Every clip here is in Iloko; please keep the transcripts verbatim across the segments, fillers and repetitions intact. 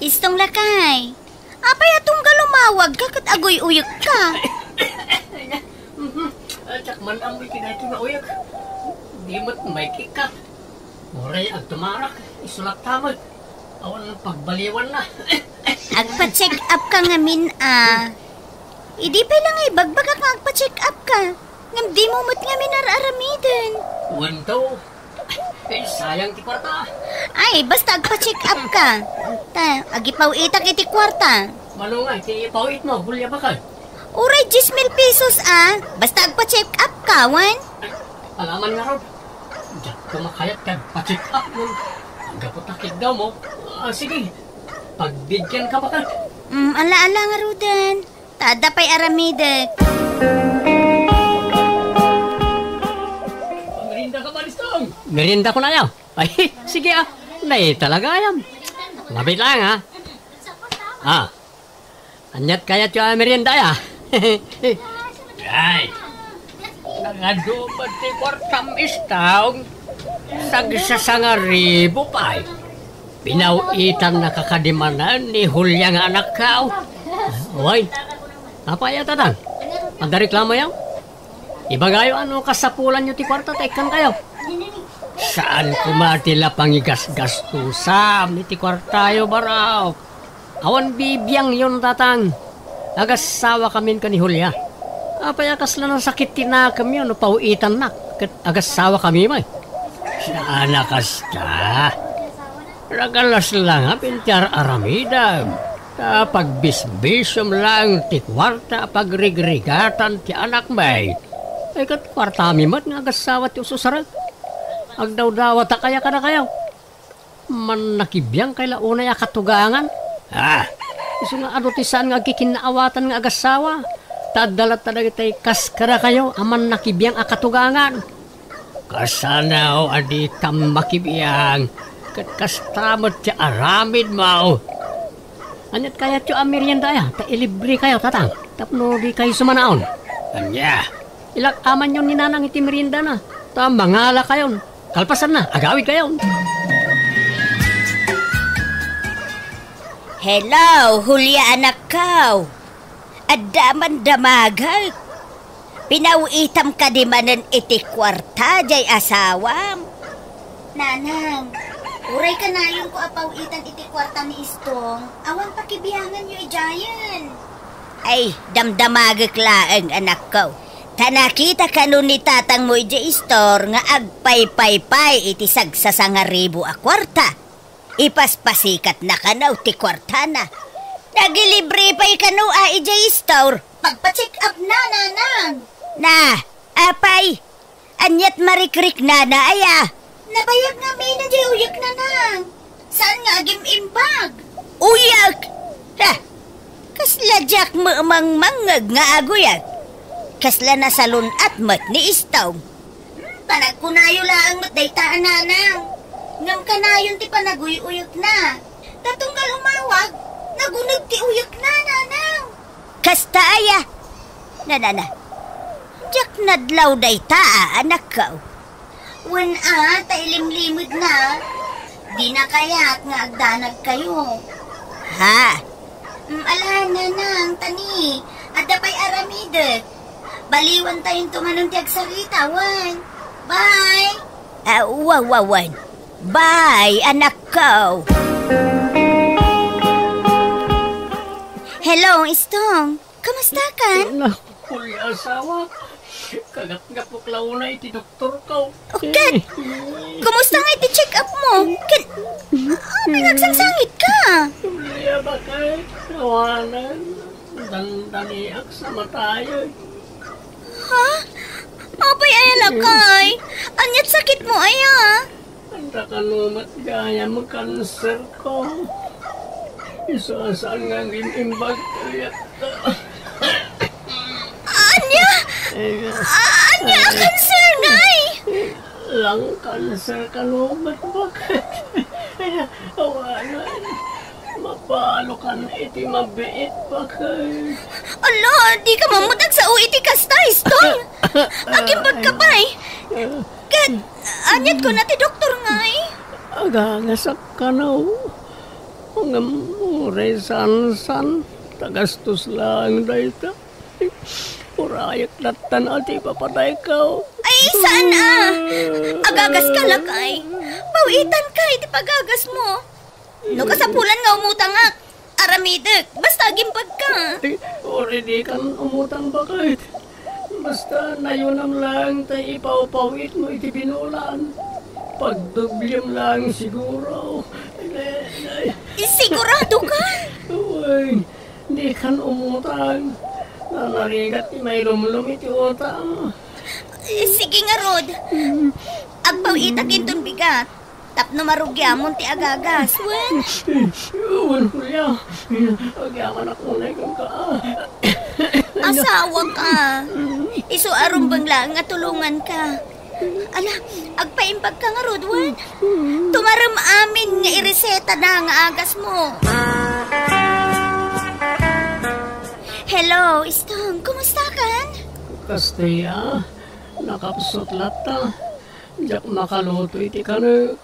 Istong lakay. Apay a tunggal umawagka ket aguy-uyekka? Mhm. Diak man ammoy ti daytoy nga uyek. Di met maikikka. Uray agtumarak, isu latta met. Awan pagbaliwanna. Agpa-check up ka ngamin a. Idi pay la nga ibagbagak nga agpa-check up ka. Ngem dimo met ngamin ar-aramiden. Wen to. Eh, sayang ti kwarta. Ay, basta agpa-check up ka. Ta, agipaw-itak iti kwarta. Mano nga iti ipaw-itmo, Julia, baket? Uray dies mil pesos a. Basta agpa-check up ka, wen? Ay, alaman ngarud. Diak makayat ti agpa-check up, wen? Gapu ta kiddaw mo. Ah, sige. Pagbigyan ka, baket? Mm, ala-ala ngaruden. Ta adda pay aramidek. Merienda ka, Balistong? Merienda ko na, ya. Ay, sige, ah. Nay, talaga, ayam. Mabit lang, ah. Ah. Anyat kayat yo a merienda, ya? Ay. Nangadu met ti kuartam, Istong. Sagsasangaribu pay. Pinaw-itannaka kadi manen ni Julia nga anakko. Way, apay a, tatang? Adda reklamoyo? Ibagayo a no kasapulanyo ti kuarta ta ikkankayo. Saan koma ti la pangigasgastusam iti kuartayo, barok. Awan bibiangyon, tatang. Agassawakamin ken ni Julia. Apay a kasla nasakit ti nakemyo no paw-itannak ket agassawakami met? Saan a kasta. Nagalas la ngamin ti ar-aramidem. Ta pagbisbisiom laeng ti kuarta a pagrigrigatan ti anakmi. Ay, ket kuartami met nga agassawa ti ususarek. Agdawdawatak aya kadakayo? Mannakibiangkay la unay a katugangan? Ah, isu nga adu ti saan nga agkikinnaawatan nga agassawa, ta adda latta dagitay kas kadakayo a mannakibiang a katugangan. Kasano a dikam makibiang, ket kasta met ti aramidmo. Aniat kayatyo a merienda aya, ta ilibrekayo, tatang, tapno dikayo sumanaon? Ania? Ilak-amanyon ni Nanang iti meriendana, ta mangalakayon. Kalpasanna, agawidkayon. Hello, Julia, anakko. Adda man damagek. Pinaw-itam kadi manen iti kuarta jay asawam? Nanang, uray kanayonko a paw-itan iti kuarta ni Istong, awan pakibianganyo idiayen. Ay, damdamagek laeng, anakko. Ta nakita kano ni tatangmo idiay istor nga agpaypaypay iti sagsasangaribu a kuarta. Ipaspasikatna kano ti kuartana. Nagilibre pay kano a idiay istor. Pagpa-check up na, Nanang. Na, apay, aniat marikriknana aya? Nabayag ngamin a diay uyek, Nanang. Saan nga agim-imbag? Uyek? Ha! Kasla diak mamangmangngeg nga aguyek. Kasla nasalun-at met ni Istong. Hmm, panagkunayo laeng met dayta a Nanang. Ngem kanayon ti panaguy-uyekna. Ta tunggal umawag, naguneg ti uyekna, Nanang. Kasta aya? Nanana, diak nadlaw dayta a anakko. Wen a, ta ilimlimedna. Dina kayat nga agdanagkayo. Ha? Mm, ala, Nanang, tani, adda pay aramidek. Baliwantayonto manen ti agsarita, wen. Bye! Ah, wa, wa, wen. Bye, anakko. Hello, Istong. Kamusta kan? Naku, Julia, asawa. Kagapgapok la unay iti doktorko. O, ket, kumusta nga iti check-up mo? Ket, apay nga agsangsangitka? Julia, baket, awanen. Dandaniak sa matayen. Ha? Apay aya lakay? Aniat sakitmo aya? Anta kano met gayam kanserko. Isu a saan nga agim-imbag ti uyekko. Ania? Eh, a-, ania a kanser, ngay? Lung cancer kano met, baket. Awanen. Mapalokan iti mabiit, baket. Ala, dika man met agsao iti kasta, Istong. Agimbagka pay. Ket, aniat kuna ti doktor, ngay? Agangasak kano. Ngem, Uray saan-saan, tagastos laeng dayta. Urayak lattan a ti papadaykaw. Ay, saan a? Agagas ka, lakay. Pawitan ka iti pagagas mo. No kasapulan nga umutangak, aramidek, basta agimbag ka. Ay, uray di kan umutang baket. Basta nayunam laeng tay ipawpawit mo iti binulan. Pagdoblem laeng siguro. Ay, ay, ay. Sigurado ka? Uy, di kan umutang. Nanarigat ti mailumlom iti utang. Eh, sige ngarud. Agpawitak inton bigat. Tapno marugiamon ti agagas, wen? Wen, Julia. Agyamanak unay kenka. Asawa ka. Isu a rumbeng laeng nga tulongan ka. Ala, agpaimbag ka ngarud, wen? Tumarem amin nga ireseta da nga agas mo. Hello, Istong. Kumusta kan? Kasta, nakapsut latta. Diak makaluto iti kanek.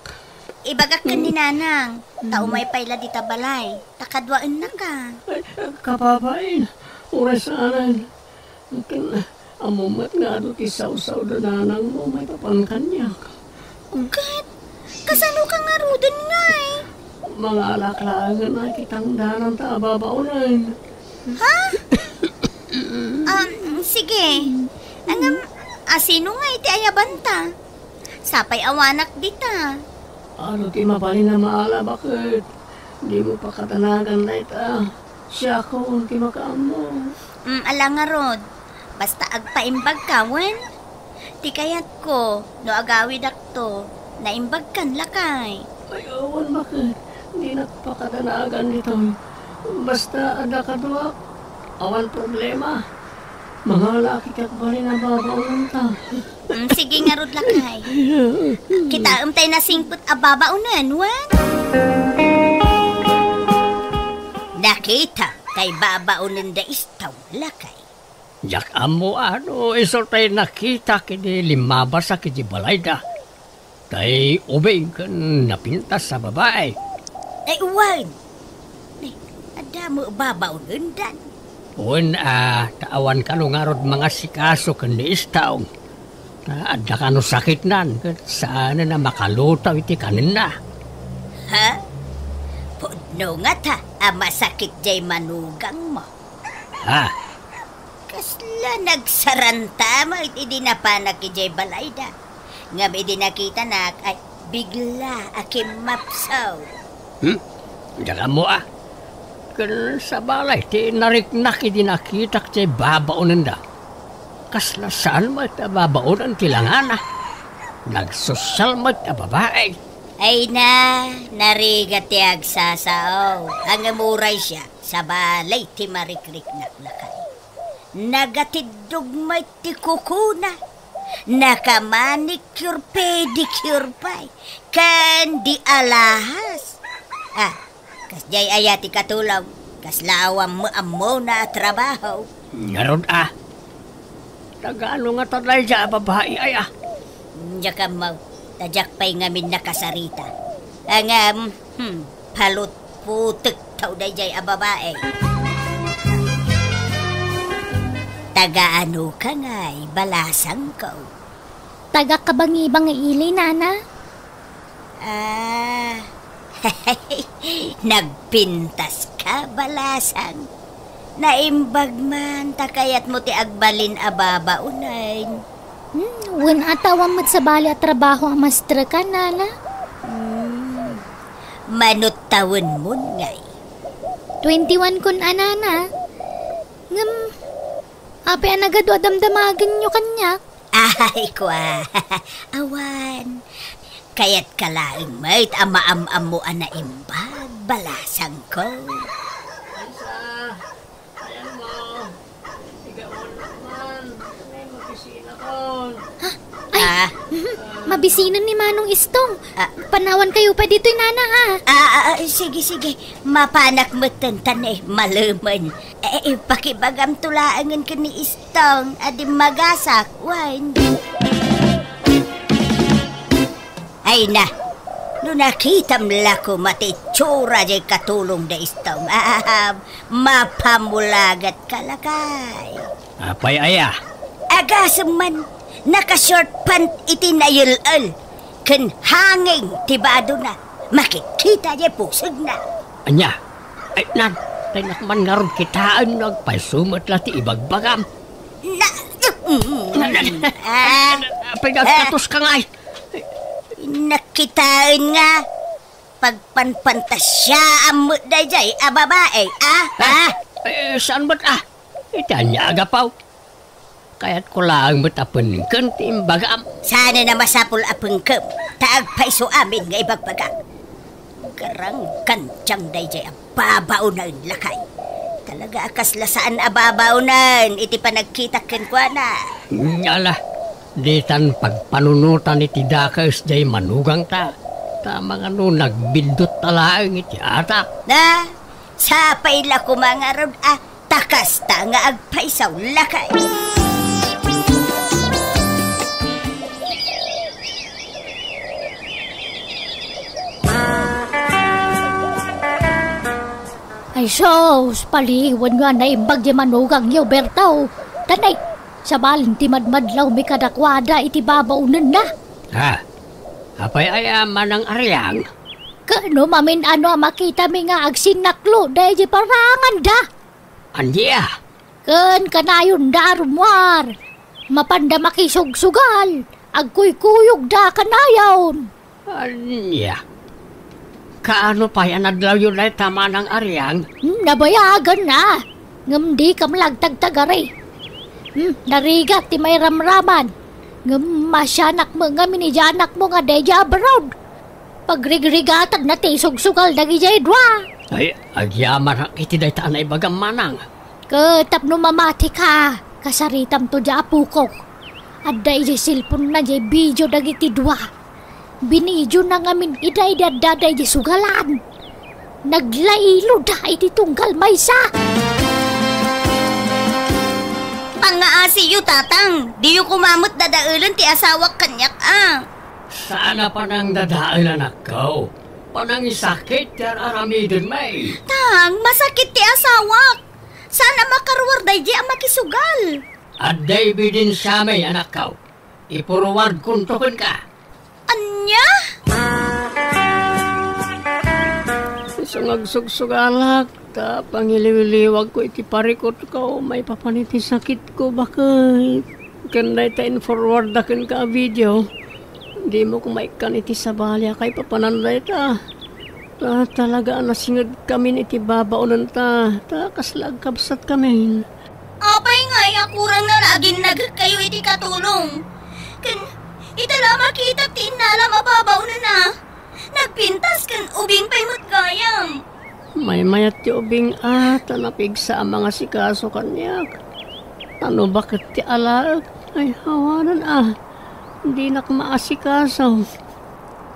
Ibagak ken ni Nanang, ta umay pay la dita balay, ta kaduaennaka. Ay, kababain, uray saanen. Ken, ammom met nga adu ti sawsaw da nanangmo maipapan kaniak. Ket, kasano ka ngaruden ngay? Mangalak laengen a kitang dananta a babaonen. Ha? Ah, sige. Ngem, asino nga iti ayabanta? Sapay awanak dita. Adu ti mabalin a maala, baket dimo pakadanagan dayta. Siakon ti makaammo. Mm, ala ngarud. Basta agpaimbag ka, wen? Ti kayatko, no agawidakto, naimbagkan lakay. Ay, awan, baket dinak pakadanagan ditoy. Basta adda kaduak, awan problema. Mangala a kita'k balin a babaonenta. Mm, sige ngarud lakay. Kitaem tay nasingpet a babaonen, wen? Nakita tay babaonen da Istong, lakay. Diak ammo a no isu tay nakitak idi limmabasak iti balayda. Tay ubing ken napintas a babai. Ay, wen. Ay, adda met babaonendan. Wen a, ta awan kano ngarud mangasikaso ken ni Istong. Ta adda kano sakitnan, ket saanen a makalutaw iti kanenna. Ha? Pudno ngata a masakit jay manugangmo. Ha? Kasla nagsaranta met idi napanak idiay balayda. Ngem idi nakitanak, ay, bigla a kimmapsaw. Hmm? Diak ammo a. Ken sabali ti nariknak idi nakitak ti babaonenda. Kasla saan met a babaonen ti langana. Nagsosyal met a babai. Ay na, narigat ti agsasao. Ngem uray siak, sabali ti marikriknak lakay. Nagatiddog met ti kukuna. Naka-manicure, pedicure pay. Ken di alahas. Ah, kasdiay aya ti katulong? Kasla awan met ammona a trabaho. Ngarud a. Taga ano ngata daydiay a babai aya? Diak ammo, ta diak pay ngamin nakasarita. Ngem, hmm, palutputek taw daydiay a babai. Taga ano ka ngay, balasangko? Taga Kabangibangi ili, nana. Ah, nagpintas ka, balasang. Naimbag man, ta kayatmo ti agbalin a babaonen. Hmm, wen a ta awan met sabali a trabaho a maestra ka, nana? Hmm, mano tawenmon ngay? Twenty-one kon a, nana. Ngem, apay a nagadu a damdamagenyo kaniak? Ay, kua. Awan. Kayatka laeng met a maam-ammo a naimbag, balasangko. Ay, sa, ayan mo. Igaon man. May mapisinakon. Ha? Ay, ah, mabisinen ni Manong Istong. Ah. Panawan kayo pa ditoy, nana, ha? Ah, ah, ah, sige, sige. Mapanak metten tan, eh, malemen. Eh, eh, pakibagamto laengen ken ni Istong a dimmagasak, wen. Ay na, No nakitam la koma ti itsura jay katulong da Istong, ah, mapamulagat ka, lakay. Apay aya? Agasem man, naka-short pant iti nayel-el, ken hanging ti badona, makitkita jay pusegna. Ania? Ay, nan, tay nak man ngarud kitaen no agpayso met la ti ibagbagam. Na, mm, ah, Apay, ah, nagkatos ka ngay? Nakitaen nga pagpanpantasiaam met dayjay a babae, ah? Ah, Ah? Eh, saan met, ah? Iti ania a gapu? Kayatko laeng met a pengken ti imbagam. Saan a masapul a pengkem, ta agpayso amin nga ibagbagak. Garanggantiang dayjay a babaonen, lakay. Talaga a kasla saan a babaonen iti panagkitak kenkuana. Ala, ditan pagpanunotan iti dakes jay manugangta, ta mangano nagbiddut ta laeng iti atak. Na, sapay la koma ngarud a ta kasta nga agpayso, lakay. Ay sus, paliwanyo a naimbag ti manugangyo, Berto. Tanay, sabalen ti madmadlawmi kadakuada iti babaonenna. Ha? Apay aya, Manang Ariang? Ket no mamin-ano a makitami nga agsinnaklo daydi paranganda? Ania? Ken kanayonda a rummuar. Mapanda makisugsugal, agkuykuyogda kanayon. Ania? Kaano pay a nadlawyo dayta, Manang Ariang? Hmm, nabayagan na. Ngem dika met la agtagtagari. Hmm, narigat ti mairamraman. Ngem masianak met ngamin iti anakmo nga daydi abroad. Pagrigrigatanna ti isugsugal dagijay dua. Ay, agyamanak iti dayta a naibagam, Manang. Ket tapno mamatika, kasaritamto diay apokok. Adda idiay cellphone-na diay video dagiti dua. Binidiona ngamin ida idi addada idiay sugalan. Naglailoda iti tunggal maysa. Pangngaasiyo, Tatang. Diyo koma met dadaelen ti asawak kaniak, a. Saan a panangdadael, anakko. Panangisakit ti ar-aramidenmi. Tang, masakit ti asawak. Saan a makaruar daydi a makisugal. Adda ebidensiami, anakko. Ipuruardkonto kenka. Ania? Isu nga agsugsugalak, ta pangiliwliwagko iti parikutko maipapan iti sakitko, baket. Ken dayta in-forwardda kenka a video, dimo koma ikkan iti sabali a kaipapanan dayta. Ta talaga a nasingedkamin iti babaonenta, ta kasla agkabsatkamin. Apay ngay a kurangna la aginnagekkayo iti katulong? Ken ita la a makitak ti innalam a babaonenna. Nagpintas ken ubing pay met gayam. Maymayat ti ubing a, ta napigsa a mangasikaso kaniak. Ano baket ti alaek? Ay, awanan a. Dinak maasikaso.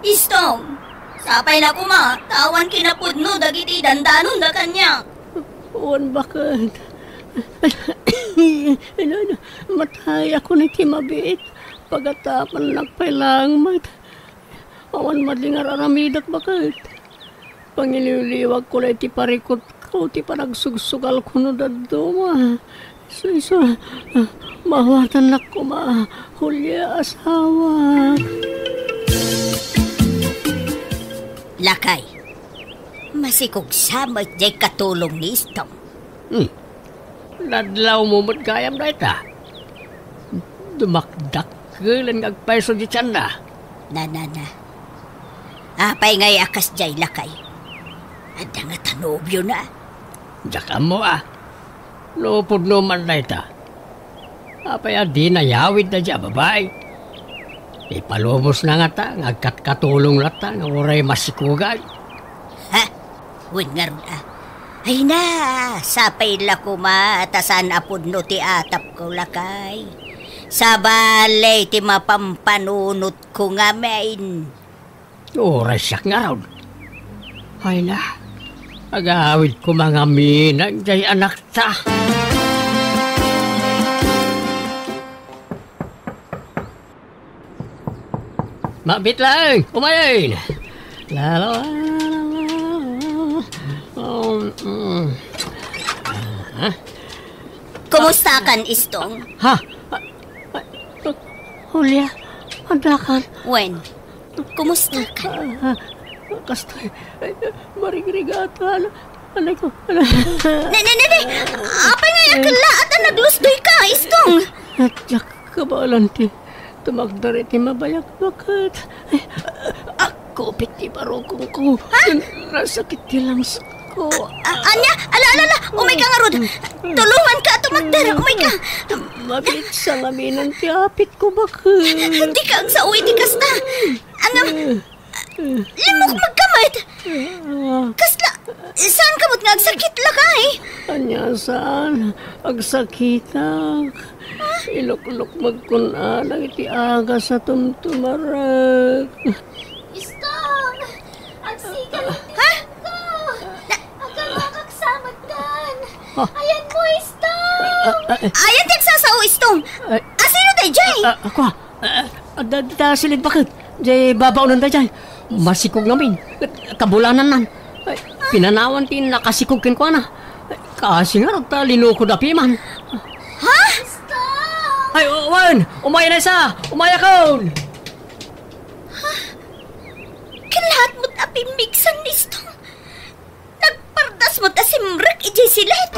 Istom, sapay la koma, ta awan kinapudno dagiti dandanonda kaniak. Wen baket. Ano, ano, matayakon iti mabiit. Pagatapannak pay laeng met. Awan madling ar-aramidek baket. Pangiliwliwagko la iti parikutko ti panagsugsugalko no dadduma. Isu, isu, ah, maawatannak koma, Julia, asawa. Lakay, masikog sa met jay katulong ni Istom. Hmm. Nadlawmo met gayam dayta. Dumakdakkelen nga agpayso ti tianna. Na, na, na. Apay ngay a kasdiay, lakay? Adda ngata nobiona? Diak ammo a. No pudno man dayta. Apay a dina yawidna diay a babai? Ipalubosna ngata nga agkatkatulong latta nga uray masikugay? Ha? Wen ngarud a. Ay na, sapay la koma ta saan a pudno ti atapko, lakay. Sabali ti mapampanunotko ngamin. Uray siak ngarud. Ay na, agawid koma ngamin jay anakta. Mabit laeng, umayen. La, la, la, la, la. Um, mm. Ah, Kumustakan, Istong? Ha? Ah, ah, Julia, addakan? Wen, kumustakan? Ah, ah, kastoy, ay, marigrigatan. Anay ko, anay. Ne, ne, ne, ne! Apay nga aya kellaat a naglusdoyka, Istong? Diak kabaelan ti tumakder iti mabayag, baket. Ay, agkupit ti barukongko. Ha? Nasakit ti langsko. A-, ania? Ala, ala, ala! Umayka ngarud! Tulonganka a tumakder! Umayka! Mabiit sa ngaminen ti apitko, baket. Dika agsao iti kasta! Ngem, Limmukmegka met! Kasla, saanka met nga agsakit, lakay? Ania saan? Agsakitak. Iluklukmegkon a dagiti agas a tumtumarek. Istong! Agsigal ti Ha? Ko! Na- Agawakak sa magdan! Ah. Ayan mo, Istong! Ah, ah, eh. Ayan ti agsasao, Istong! Ay. Asino daydiay? Ah, ah, ako, ah. Ah, adda dita silid, baket. Jay babaonan daydiay. Masikog ngamin. Kabulanannan. Ay, pinanawan ti nakasikog kenkuana. Ay, kaasi ngarud ta linukod a piman. Ha? Ay, o-, wen, umayakon. Umayakon. Kellaat met a pimmigsan, Istong. Nagpardas met a simrek idiay silet.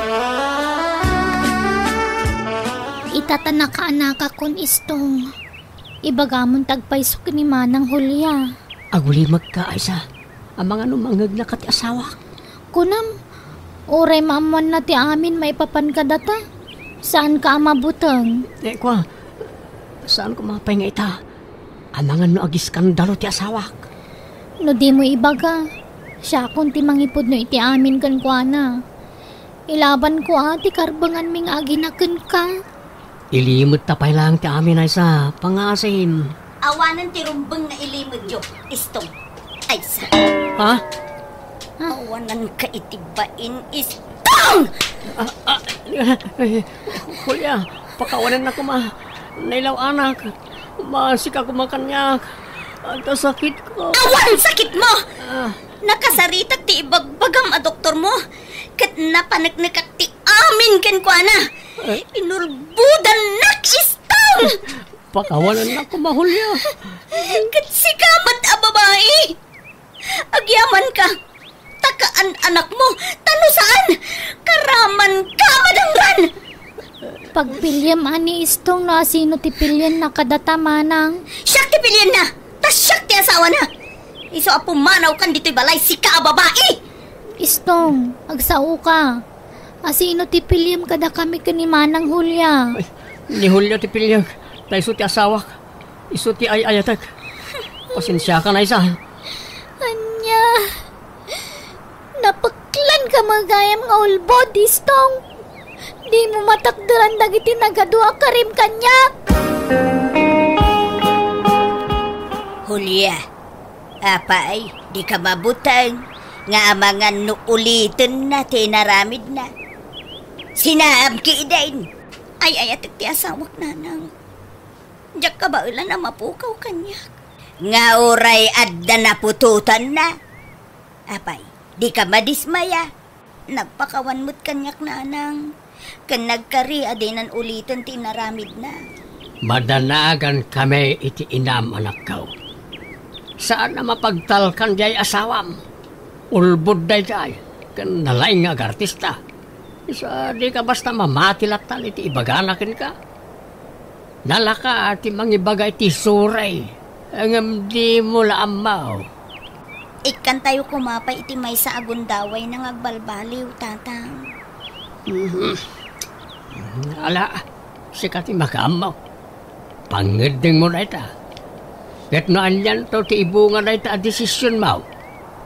Ita ta nakaanakakon, Istong. Ibagamon ti agpayso ken ni Manang Julia. Agulimekka, Aiza. Amangan no mangngegnaka ti asawak. Kunam, uray maammoanna ti amin maipapan kadata, saanka a mabuteng. Eh, kua, saan koma pay nga ita? Amangan no agiskandalo ti asawak. No dimo ibaga, siakon ti mangipudno iti amin kenkuana. Ilabanko a ti karbenganmi nga agina kenka. Ilimedta pay laeng ti amin, Aiza. Pangasim. Awanen ti rumbeng nga ilimedyo, Istong. Aiza. Ha? Awananka iti bain, Istong! Ah, ah, eh, Julia, pakawanennak koma. Nailaw-anak. Maasika koma kaniak. Adda sakitko. Awan sakitmo! Ah. Nakasaritak ti ibagbagam a doktormo, ket napaneknekak ti amin kenkuana. Eh? Inulbodannak, Istong! Pakawanennak koma, Julia. Ket sika met a babai, agyamanka, ta kaan-anakmo, ta no saan, karamanka a madangran! Pagpiliem a ni Istong no asino ti pilienna kadata, Manang. Siak ti pilienna! Ta siak ti asawana! Isu a pumanawkan ditoy balay, sika a babai! Istong, agsaoka. Asino ti piliem kadakami ken ni Manang Julia? Ay, ni Julia ti piliek, ta isu ti asawak. Isu ti ay-ayatek. Pasensiakan, Aiza. Ania? Napeklanka met gayam nga ulbod, Istong. Dimo matakderan dagiti nagadua a karim kaniak. Julia, apay, dika mabuteng nga amangan no ulitenna ti inaramidna. Sinaam ketdin. Ay-ayatek ti asawak, nanang. Diak kabaelan a mapukaw kaniak. Nga uray adda naputotanna. Apay, dika madismaya. Nagpakawan met kaniak, nanang, ken nagkari a dinan uliten ti inaramidna. Madanagankami iti inam, anakko. Saan a mapagtalkan diay asawam. Ulbod daydiay, ken nalaing nga agartista. Isu a dika basta mamati lattan iti ibagana kenka. Nalaka ti mangibaga iti suray, ngem dimo la ammo. Ikkantayo koma pay iti maysa a gundawayna nga agbalbaliw, Tatang. Mhm. Ala, sika ti makaammo. Pangngeddengmo dayta. Ket no anianto ti ibunga dayta a desisionmo,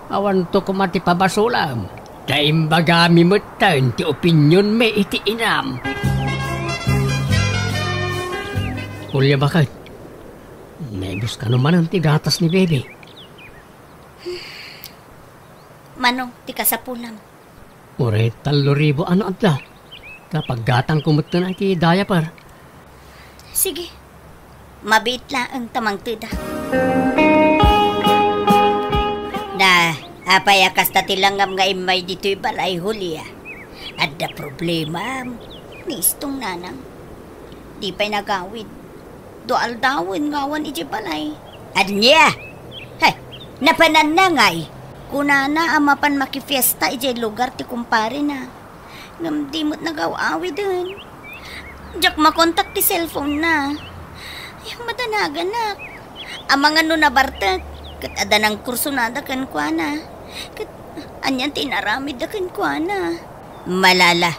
awanto koma ti pabasolam. Ta imbagami metten ti opinionmi iti inam. Julia, baket, naibus kano manen ti gatas ni Baby? Mano ti kasapulam? Uray tallo ribu a no adda. Ta paggatangko metten iti diaper. Sige. Mabiit laeng ta mangteda. Apay a kasta ti langam nga immay ditoy balay, Julia? Adda problema ni Istong, nanang. Di pay nagawid. Dua aldawen nga awan idiay balay. Ania? Hay, napananna ngay. Kunana a mapan makifiesta idiay lugar ti kumparena. Ngem di met nagaw-awiden. Diak makontak ti cellphone na. Ay, madanaganak. Amangan no nabartek, ket adda nangkursonada kenkuana. Ket anian ti inaramidda kenkuana? Malala,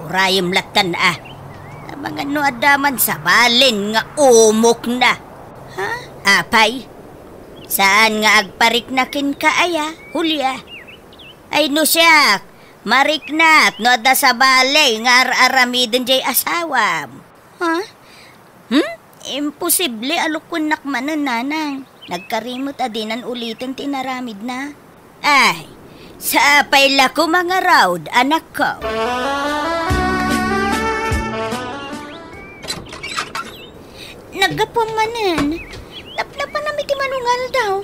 urayem lattan a. Amangan no adda man sabalen nga umokna. Ha? Apay, saan nga agparikna kenka aya, Julia? Ay no siak, mariknak no adda sabali nga ar-aramiden diay asawam. Ha? Hmm? Imposible a lukuennak manen, nanang. Nagkari met a dinan uliten ti inaramidna. Ay, sapay la koma ngarud, anakko. Naggapuam manen. Napnapanam iti manungaldaw.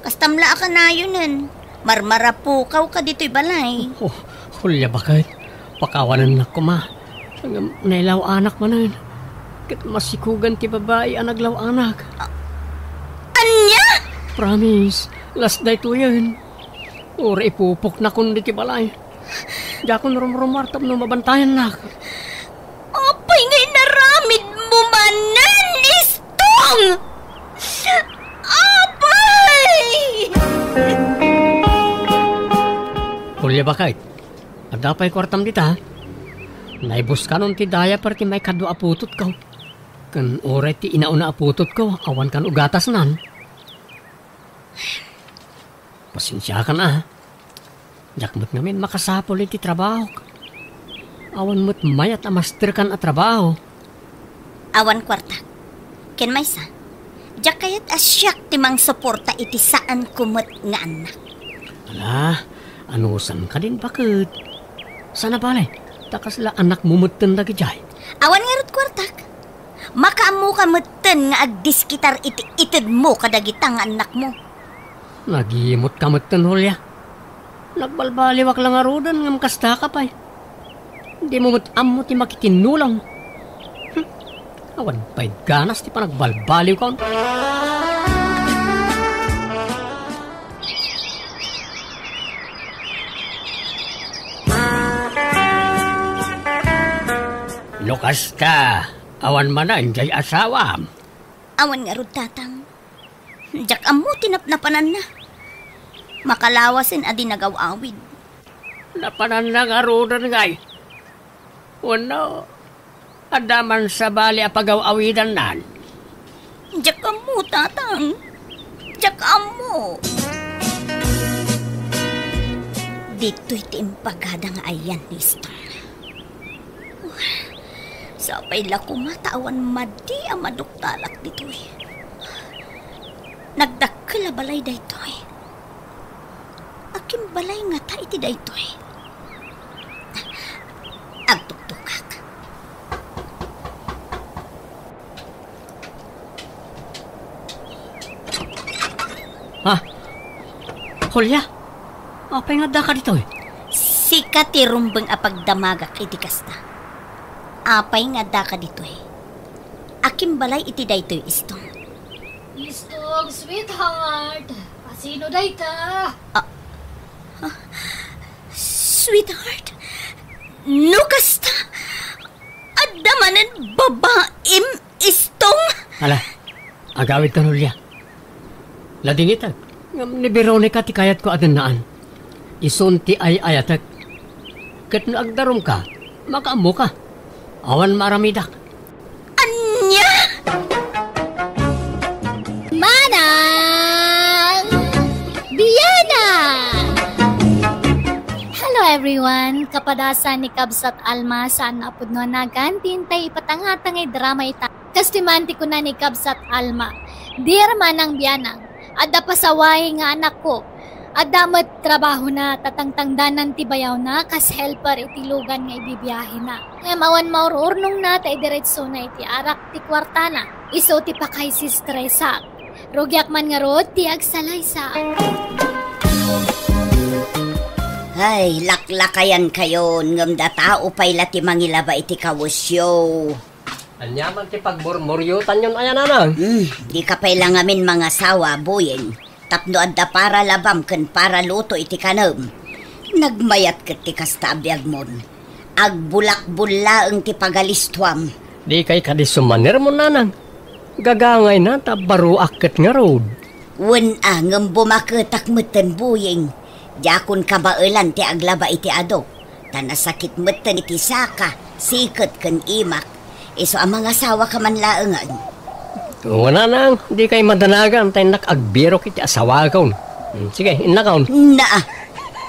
Kastam la a kanayonen. Marmarapukawka ditoy balay. Oh, Julia, baket. Pakawanennak koma. Ngem nailaw-anak manen. Ket masikogan ti babai a naglaw-anak. A-, ania? Promise, last daytoyen. Uray ipupoknakon ditoy balay. Diakon rumrumuar tapno mabantayannak. Apay nga inaramidmo manen, Istong? Apay! Julia, baket, adda pay kuartam dita? Naibuskanon ti diaper ti maikadua a putotko. Ken uray ti inauna a putotko, awan kan ugatasnan. Pasensiakan a. Diak met ngamin makasapul iti trabahok. Awan met mayat a masterkan a trabaho. Awan kuartak. Ken maysa, diak kayat a siak ti mangsuporta iti saanko met nga annak. Ala, anusanka din, baket. Saan a bale, ta kasla annakmo metten dagidiay. Awan ngarud kuartak. Makaammoka metten nga agdiskitar iti itedmo kadagita nga annakmo. Nagimotka metten, Julia. Nagbalbaliwak la ngaruden ngem kastaka pay. Dimo met ammo ti makitinnulong. Hmm. Awan pay ganas ti panagbalbaliwkon. No kasta, awan manen diay asawam? Awan ngarud, tatang. Diak ammo ti napnapananna. Makalawasen a di nagaw-awid. Napananna ngaruden ngay? Wenno, adda man sabali a pagaw-awidannan? Diak ammo, tatang. Diak ammo. Ditoy ti impagada nga ayan ni Istong. Sapay la koma ta awan madi a maduktalak ditoy. Nagdakkel a balay daytoy. Akin balay ngata iti daytoy? Agtuktokak. Ha? Julia? Apay nga addaka ditoy? Sika ti rumbeng a pagdamagak iti kasta. Apay nga addaka ditoy? Akin balay iti daytoy, Istong? Istong, sweetheart. Asino dayta? Ah, ah, sweetheart? No kasta, adda manen babaim, Istong? Ala, agawidka, Julia. Ladingitek, ngem ni Veronica ti kayatko a dennaan. Isun ti ay-ayatek. Ket no agdarumka, makaammoka. Awan maaramidak. Ania? Manang Bianang! Hello everyone! Kapadasan ni Kabsat Alma, saan nga pudno a nagan, ti intay ipatangtang nga drama ita. Kastoy man ti kuna ni Kabsat Alma, "Dear Manang Bianang, adda pasaway nga anakko. Adda met trabahona ta tangtangdanan ti bayawna kas helper iti lugan nga ibibiahena. Ngem awan maur-urnongna ta idiretsona iti arak ti kuartana. Isu ti pakaisistresak. Rugiak man ngarud ti agsalaysaak." Ay, laklakayankayon, ngem datao pay la ti mangilaba iti kawesyo. Ania man ti pagmurmuriotanyon aya, nanang? Hmm, dika pay la ngamin mangasawa, Boyeng. Tapno adda para labam ken para luto iti kanem. Nagmayat ket ti kasta a biagmon. Agbulakbul laeng ti pagalistuam. Dikay kadi sumanermon, nanang. Gagangayna ta baruak ket ngarud. Wen a, ngem bumaketak metten, Boyeng. Diakon kabaelan ti aglaba iti ado. Ta nasakit metten iti saka, siket ken imak. Isu a mangasawaka man laengen. Wen a, nanang, dikay madanagan ta innak agbirok iti asawakon. Hmm, sige, innakon. Naa,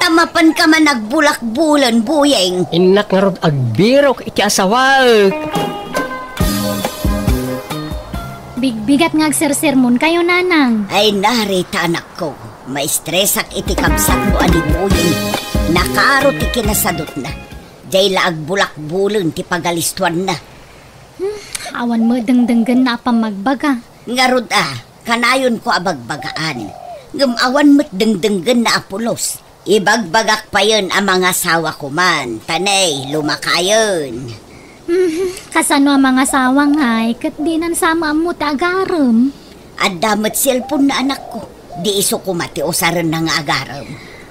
ta mapanka man agbulakbulen, Boyeng. Innak ngarud agbirok iti asawaek. Bigbigat nga agsersermonkayo, nanang. Ay, nari ta, anakko. Maistresak iti kabsatmo a ni Boyeng. Nakaro ti kinasadutna. Diay la agbulakbulen ti pagalistuanna. Hmm, awan met dengdenggenna a pammagbaga. Ngarud a, kanayonko a bagbagaan. Ngem awan met dengdenggenna a pulos. Ibagbagak payen a mangasawako man, ta ne, lumakayen. Mhm, kasano a mangasawa ngay, ket dinan sa maammo ti agarem? Adda met cellphone na, anakko. Di isu koma ti usarenna nga agarem.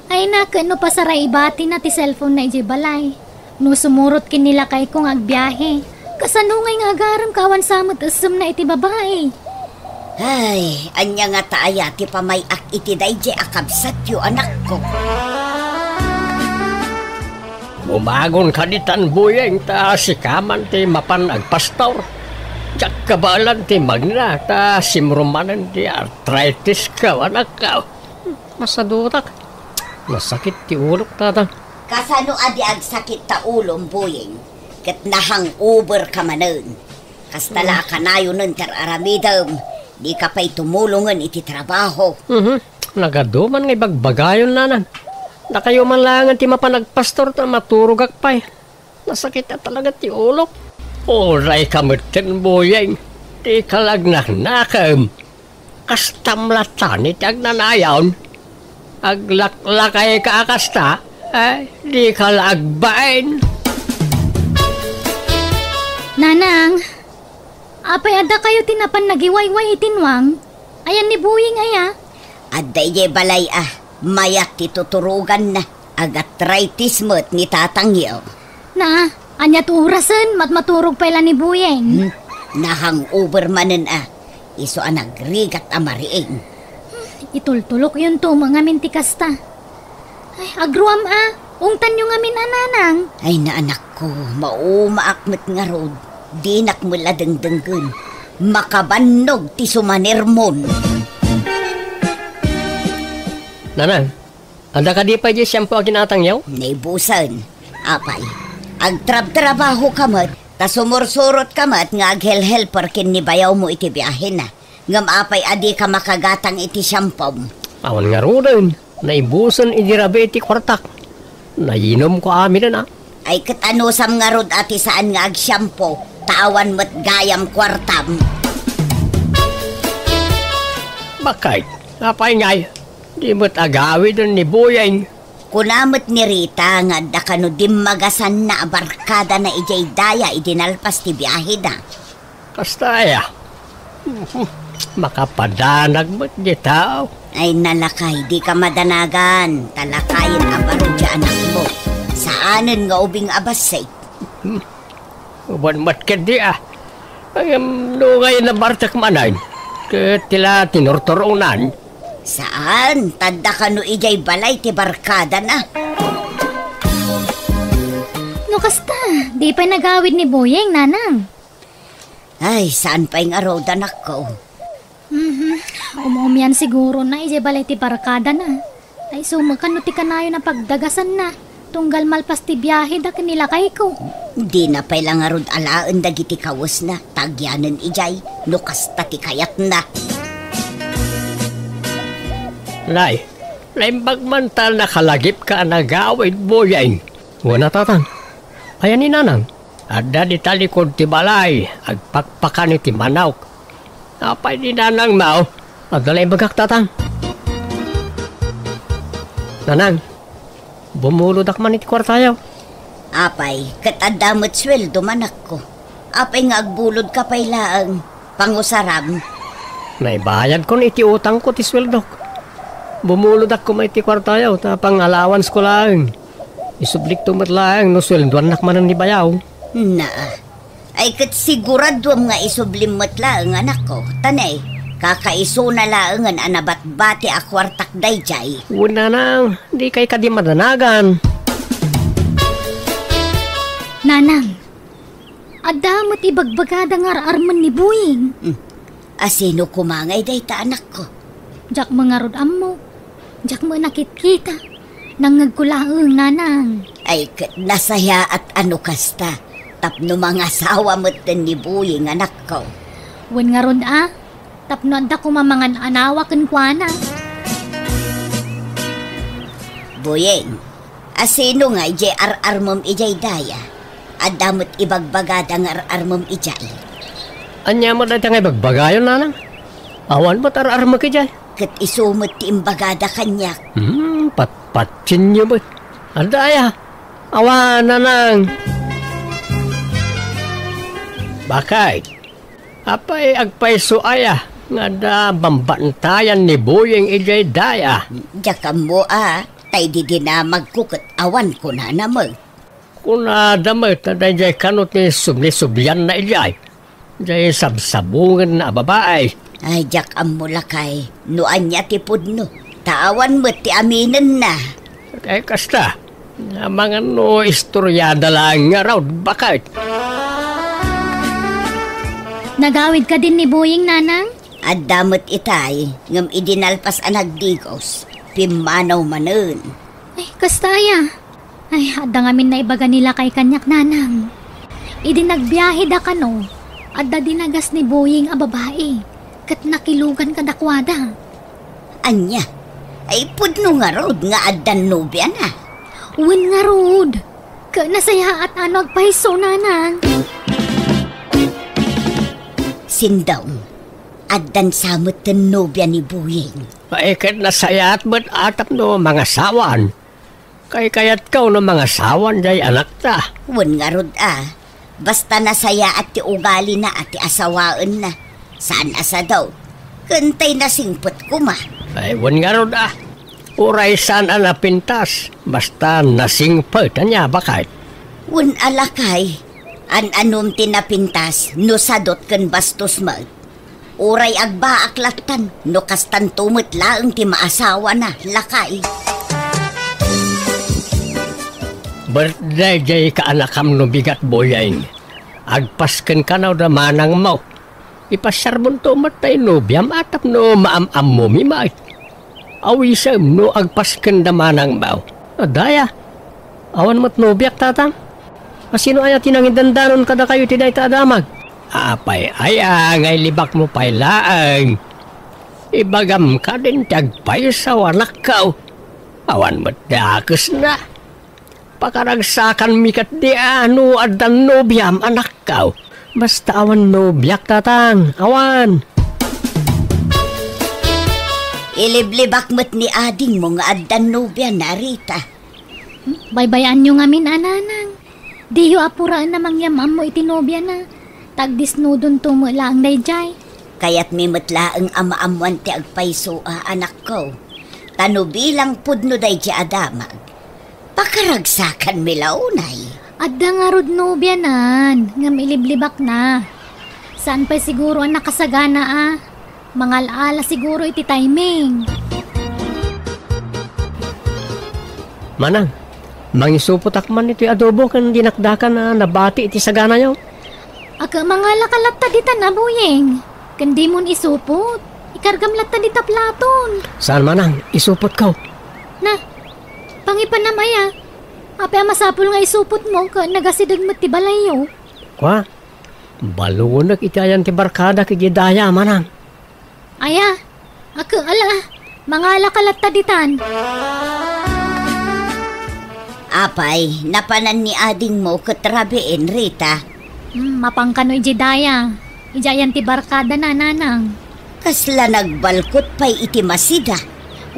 Ay na, ket no pasaraibatina ti cellphone na idiay balay. No sumurot ken ni lakayko nga agbiahe, kasano ngay nga agarem ka awan sa met essemna iti babai? Ay, ania ngata aya ti pamay-ak iti daydiay a kabsatyo, anakko? Bumagon kadi tan, Boyeng, ta sika man ti mapan agpastor. Diak kabaelan ti magna, ta simrummanen ti arthritis ka, anakko. Masadutak. Nasakit ti ulok, tatang. Kasano a di agsakit ta ulom, Boyeng? Ket na-hangover ka manen. Kasta la a kanayonen ti ar-aramidem, dika pay tumulongen iti trabaho. Mhm. Nagadu man nga ibagbagayon, nanang. Dakayo man laengen ti mapan agpastor ta maturogak pay. Nasakit a talaga ti ulok. Uray ka metten, Boyeng. Dika la agnaknakem. Kastam latta ni ti agnanayon. Aglaklakay ka a kasta, eh, dika la agbain. Nanang, apay adda kayo ti napan nagiwayway iti nuang? Ayan ni Boyeng aya? Adda idiay balay a, mayat ti tuturoganna. Agatritis met ni tatangyo. Na, ania ti orasen? Matmaturog pay la ni Boyeng. Hmm, na-hangover manen a. Isu a nagrigat a mariing. Itultulokyonto met ngamin ti kasta. Ay, agruam a. Ungtanyo ngamin a, nanang. Ay, naanakko, maumaak met ngarud. Dinak met la dengdenggen. Makabannog ti sumanermon. Nanang, adda kadi pay diay shampoo a kinatangyo? Naibusen. Apay, agtrabtrabaho ka met, ta sumursurot ka met nga aghelhelper ken ni bayawmo iti biahena. Ngem apay a dika makagatang iti shampoo? Awan ngaruden, naibusen idi rabii ti kuartak. Nayinomko aminen a. Ay, ket anusam ngarud a ti saan nga agshampoo, ta awan met gayam kuartam? Bakit? Apay ngay, di met agawiden ni Boyeng. Kuna met ni Rita nga adda kano dimmagasanna a barkadana idiay daya idi nalpas ti biaheda. Kasta aya. Makapadanag met ti tao. Ay, nalakay, dika madanagan. Ta lakayen a baro ti anakmo. Saanen nga ubing a bassit. Uban met ketdi a. Ngem no ngay nabartek manen, ket ti la tinurturongnan. Saan, ta adda kano idiay balay ti barkadana. No kasta, di pay nagawid ni Boyeng, nanang. Ay, saan pay ngarud, anakko? Mhm. Umumian sigurona idiay balay ti barkadana. Ay, sumekano ti kanayon a pagdagasanna. Tunggal malpas ti biaheda ken ni lakayko. Dina pay la ngarud alaen dagiti kawesna, ta agyanen idiay, no kasta ti kayatna. Nay, naimbag man ta nakalagipka a nagawid, Boyeng. Wen a, tatang. Ayan ni nanang? Adda di talikod ti balay, agpakpakan iti manok. Apay ni nanangmo? Adda la imbagak, tatang. Nanang, Bumulodak man iti kuartayo. Apay, ket adda met sueldom, anakko. Apay nga agbulodka pay laeng? Pangusaram. Naibayadkon iti utangko ti sueldok. Bumulodak koma iti kuartayo ta pang-allowancesko laeng. Isublikto met laeng no sueldoannak manen ni bayaw. Naa. Ay, ket siguraduem nga isublim met laeng, anakko. Ta ne, kakaisuna laengen a nabatbati a kuartak daydiay. Wen, nanang, dikay kadi madanagan. Nanang, adda met ibagbagada nga ar-armen ni Boying. Hmm. Asino koma ngay dayta, anakko? Diak met ngarud ammo. Diak met nakitkita. Nangngegko laeng, nanang. Ay, ket nasayaat a no kasta, tapno mangasawa metten ni Boying, anakko. Wen ngarud a, tapno adda koma mangan-anawa kenkuana. Boying, asino ngay diay ar-armem idiay daya? Adda met ibagbagada nga ar-armem idiay. Ania met dayta nga ibagbagayo, nanang? Awan met ar-armek idiay. Ket isu met ti imbagada kaniak. Hmm, patpatsienyo met. Adda aya? Awan, nanang. Bakay, apay agpayso aya nga adda bambantayan ni Boying idiay daya? Diak ammo a, tay di dinamagko ket awan kunana met. Kunada met a daydiay kano ti subli-sublianna idiay, diay sabsabungenna a babai. Ay, diak ammo, lakay, no ania ti pudno, ta awan met ti aminenna. Ay, kasta, amangan no istoriada laeng ngarud, bakay. Nagawid kadin ni Boying, nanang? Adda met itay, ngem idi nalpas a nagdigos, pimmanaw manen. Ay, kasta aya? Ay, adda ngamin naibaga ni lakay kaniak, nanang. Idi nagbiaheda kano, adda dinagas ni Boying a babai, ket nakilugan kadakuada. Ania? Ay, pudno ngarud nga addan nobiana? Wen ngarud. Ket nasayaat a no agpayso, nanang. Sindong, addan sa metten nobia ni Boying. Ay, ket nasayaat met a tapno mangasawaan. Kaykayatko no mangasawan diay anakta. Wen ngarud a, basta nasayaat ti ugalina a ti asawaenna. Saan a sadaw, ken tay nasingpet koma. Ay, wen ngarud a, uray saan a napintas, basta nasingpet, ania, bakay? Wen a, lakay, an-anom ti napintas no sadot ken bastos met. Uray agbaak lattan, no kastanto met laeng ti maasawana, lakay. Birthday diay kaanakam no bigat, Boying. Agpasken kano da manangmo. Ipasiarbonto met tay nobiam a tapno maam-ammomi met. Awisem no agpasken da manangmo. Adda aya? Awan met nobiak, tatang. Asino aya ti nangidandanon kadakayo iti dayta a damag? Apay aya nga ilibakmo pay laeng? Ibagam kadin ti agpayso, anakko. Awan met dakesna. Pakaragsakanmi ketdi a no addan nobiam, anakko. Basta awan nobiak, tatang. Awan. Iliblibak met ni adingmo nga addan nobiana, Rita. Hmm? Baybay-anyo ngamin a, nanang. Diyo apuraen a mangyam-ammo iti nobiana. Ta agdisnudonto met laeng daydiay. Kayatmi met laeng a maammoan ti agpayso a, anakko. Ta no bilang pudno daydiay a damag, pakaragsakanmi la unay. Adda ngarud nobianan, ngem iliblibakna. Saan pay siguro a nakasagana a. Mangal-ala siguro iti timing. Manang, mangisupotak man iti adobo ken dinakdakan a nabati iti saganayo. Aka, mangalaka latta ditan a, Boying. Ken dimon isupot. Ikargam latta dita platon. Saan, manang, isupotko. Na, pangipanam aya. Apay a masapul nga isupotmo ket nagasideg met ti balayyo. Kua, balunek iti ayan ti barkadak idiay daya, manang. Aya, aka, ala, mangalaka latta ditan. Apay, napanan ni adingmo ket rabiin, Rita? Hmm, mapan kano idiay daya. Idiay ayan ti barkadana, nanang. Kasla nagbalkot pay iti masida.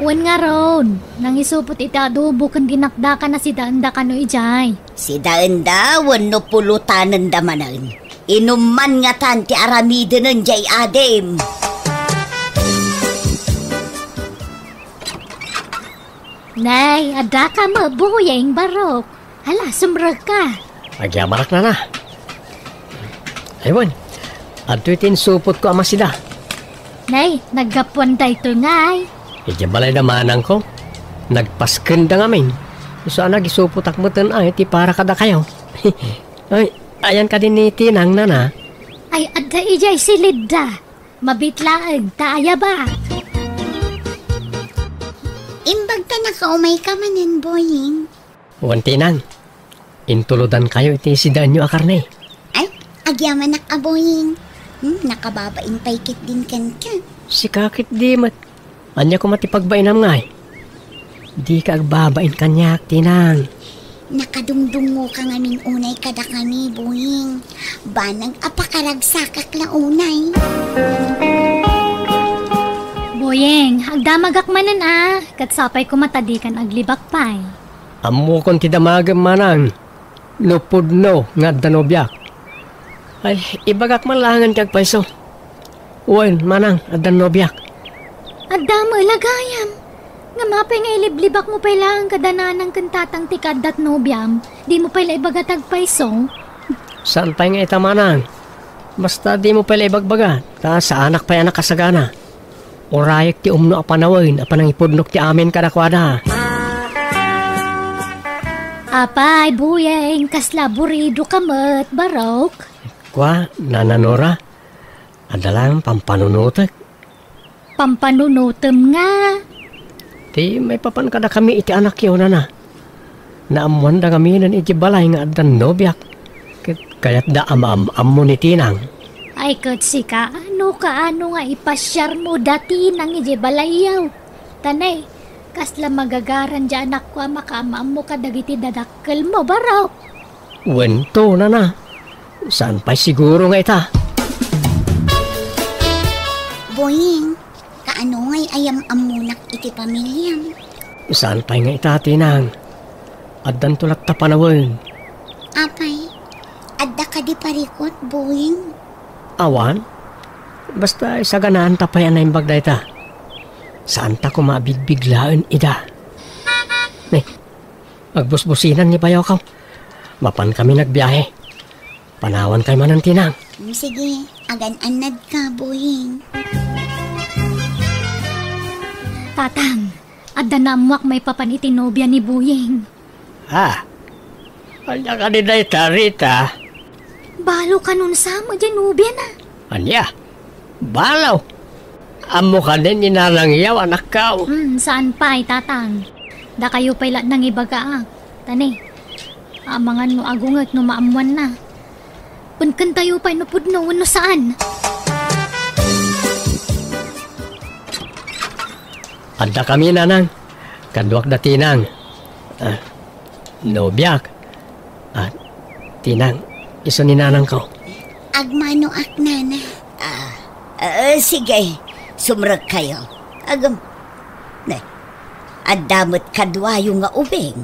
Wen ngarud, nangisupot iti adobo ken dinakdakan a sidaenda kano idiay. Sidaenda wenno pulotanenda manen. Inumman ngatan ti aramidenen diay adim. Nay, adda ka met, Boyeng, barok. Hala, sumrekka. Agyamanak, nana. Ay, wen, adtoy ti insupotko a masida. Nay, naggapuan daytoy ngay. Idiay balay da manangko. Nagpaskenda ngamin. Isu a nagisupotak meten ay ti para kadakayo. Ay, ayan kadi ni Tinang, nana? Ay, adda idiay silidda. Mabitlaeng ta ayaba. Imbag ta nakaumayka manen, Boyeng. Wen, Tinang, intulodankayo iti sidaenyo a karne. Ay, agyamanak a Boyeng. Hmm, nakababain pay ketdin kenka. Sika ketdi met. Ania koma ti pagbainam ngay? Dika agbabain kaniak, Tinang. Nakadungdungngoka ngamin unay kadakami, Boyeng. Banag a pakaragsakak la unay. Boyeng, agdamagak manen a, ket sapay koma ta dikan aglibak pay. Ammokon ti damagem, manang. No pudno nga adda nobiak. Ay, ibagak man laengen ti agpayso. Wen, manang, adda nobiak. Adda met la gayam. Ngem apay nga iliblibakmo pay laeng kada nanang ken tatang ti kaaddat nobiam? Dimo pay la ibaga ti agpayso? Saan pay nga ita, manang. Basta dimo pay la ibagbaga, ta saanak pay a nakasagana. Urayek ti umno a panawen a panangipudnok ti amin kadakuada. Apay, Boyeng, kasla aburidoka met, barok? Kua, Nana Nora, adda laeng pampanunotek. Pampanunotem nga? Ti maipapan kadakami iti anakyo, nana. Naammoanda ngaminen iti balay nga adda nobiak, ket kayatda a maam-ammo ni Tinang. Ay, ket sika, no kaano nga ipasiarmo da Tinang iti balayyo? Ta nay, kasla magagaran ti anakko a makaam-ammo kadagiti dadakkelmo, barok? Wen to, nana. Saan pay siguro nga ita? Boyeng, kaano ngay a yam-ammonak iti pamiliam? Saan pay nga ita, Tinang. Addanto latta panawen. Apay, adda kadi parikut, Boyeng? Awan. Basta isaganaanta pay a naimbag dayta. Saanta koma a bigbiglaen ida. Ne, agbusbusinan ni bayokaw. Mapankami nagbiahe. Panawankayo manen, Tinang. Mm, sige, agan-annadka, Boyeng. Tatang, adda naammoak maipapan iti nobia ni Boyeng. Ah, ania kadi dayta, Rita? Balo kanon sa met diay nobiana. Ania? Balo? Ammo kadi ni Nanang Yaw, anakko? Hmm, saan pay, Tatang. Dakayo pay la nangibagaak. Ta ne, amangan no agunget no maammoanna. Penkentayo pay no pudno wenno saan. Addakami, Nanang. Kaduak da Tinang. Ah, nobiak. Ah, Tinang, isu ni Nanangko. Agmanoak, Nana. Ah, eh, sige. Sumrekkayo. Agam, ne, adda met kaduayo nga ubing.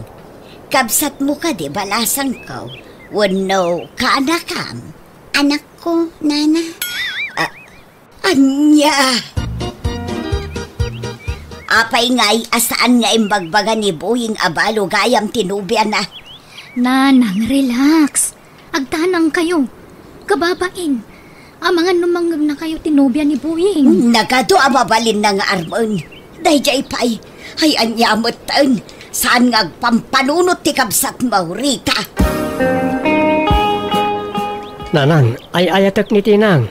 Kabsatmo kadi balasangko wenno kaanakam? Anakko, Nana. Ah, ania? Apay ngay a saan nga imbagbaga ni Boyeng a balo gayam ti nobiana? Nanang, relax. Agtanangkayo. Kababain. Amangan no mangngegnakayo ti nobia ni Boyeng. Nagadu a mabalinna nga armen. Daydiay pay. Ay, ania metten. Saan nga agpampanunot ti kabsatmo, Rita? Nanang, ay-ayatek ni Tinang.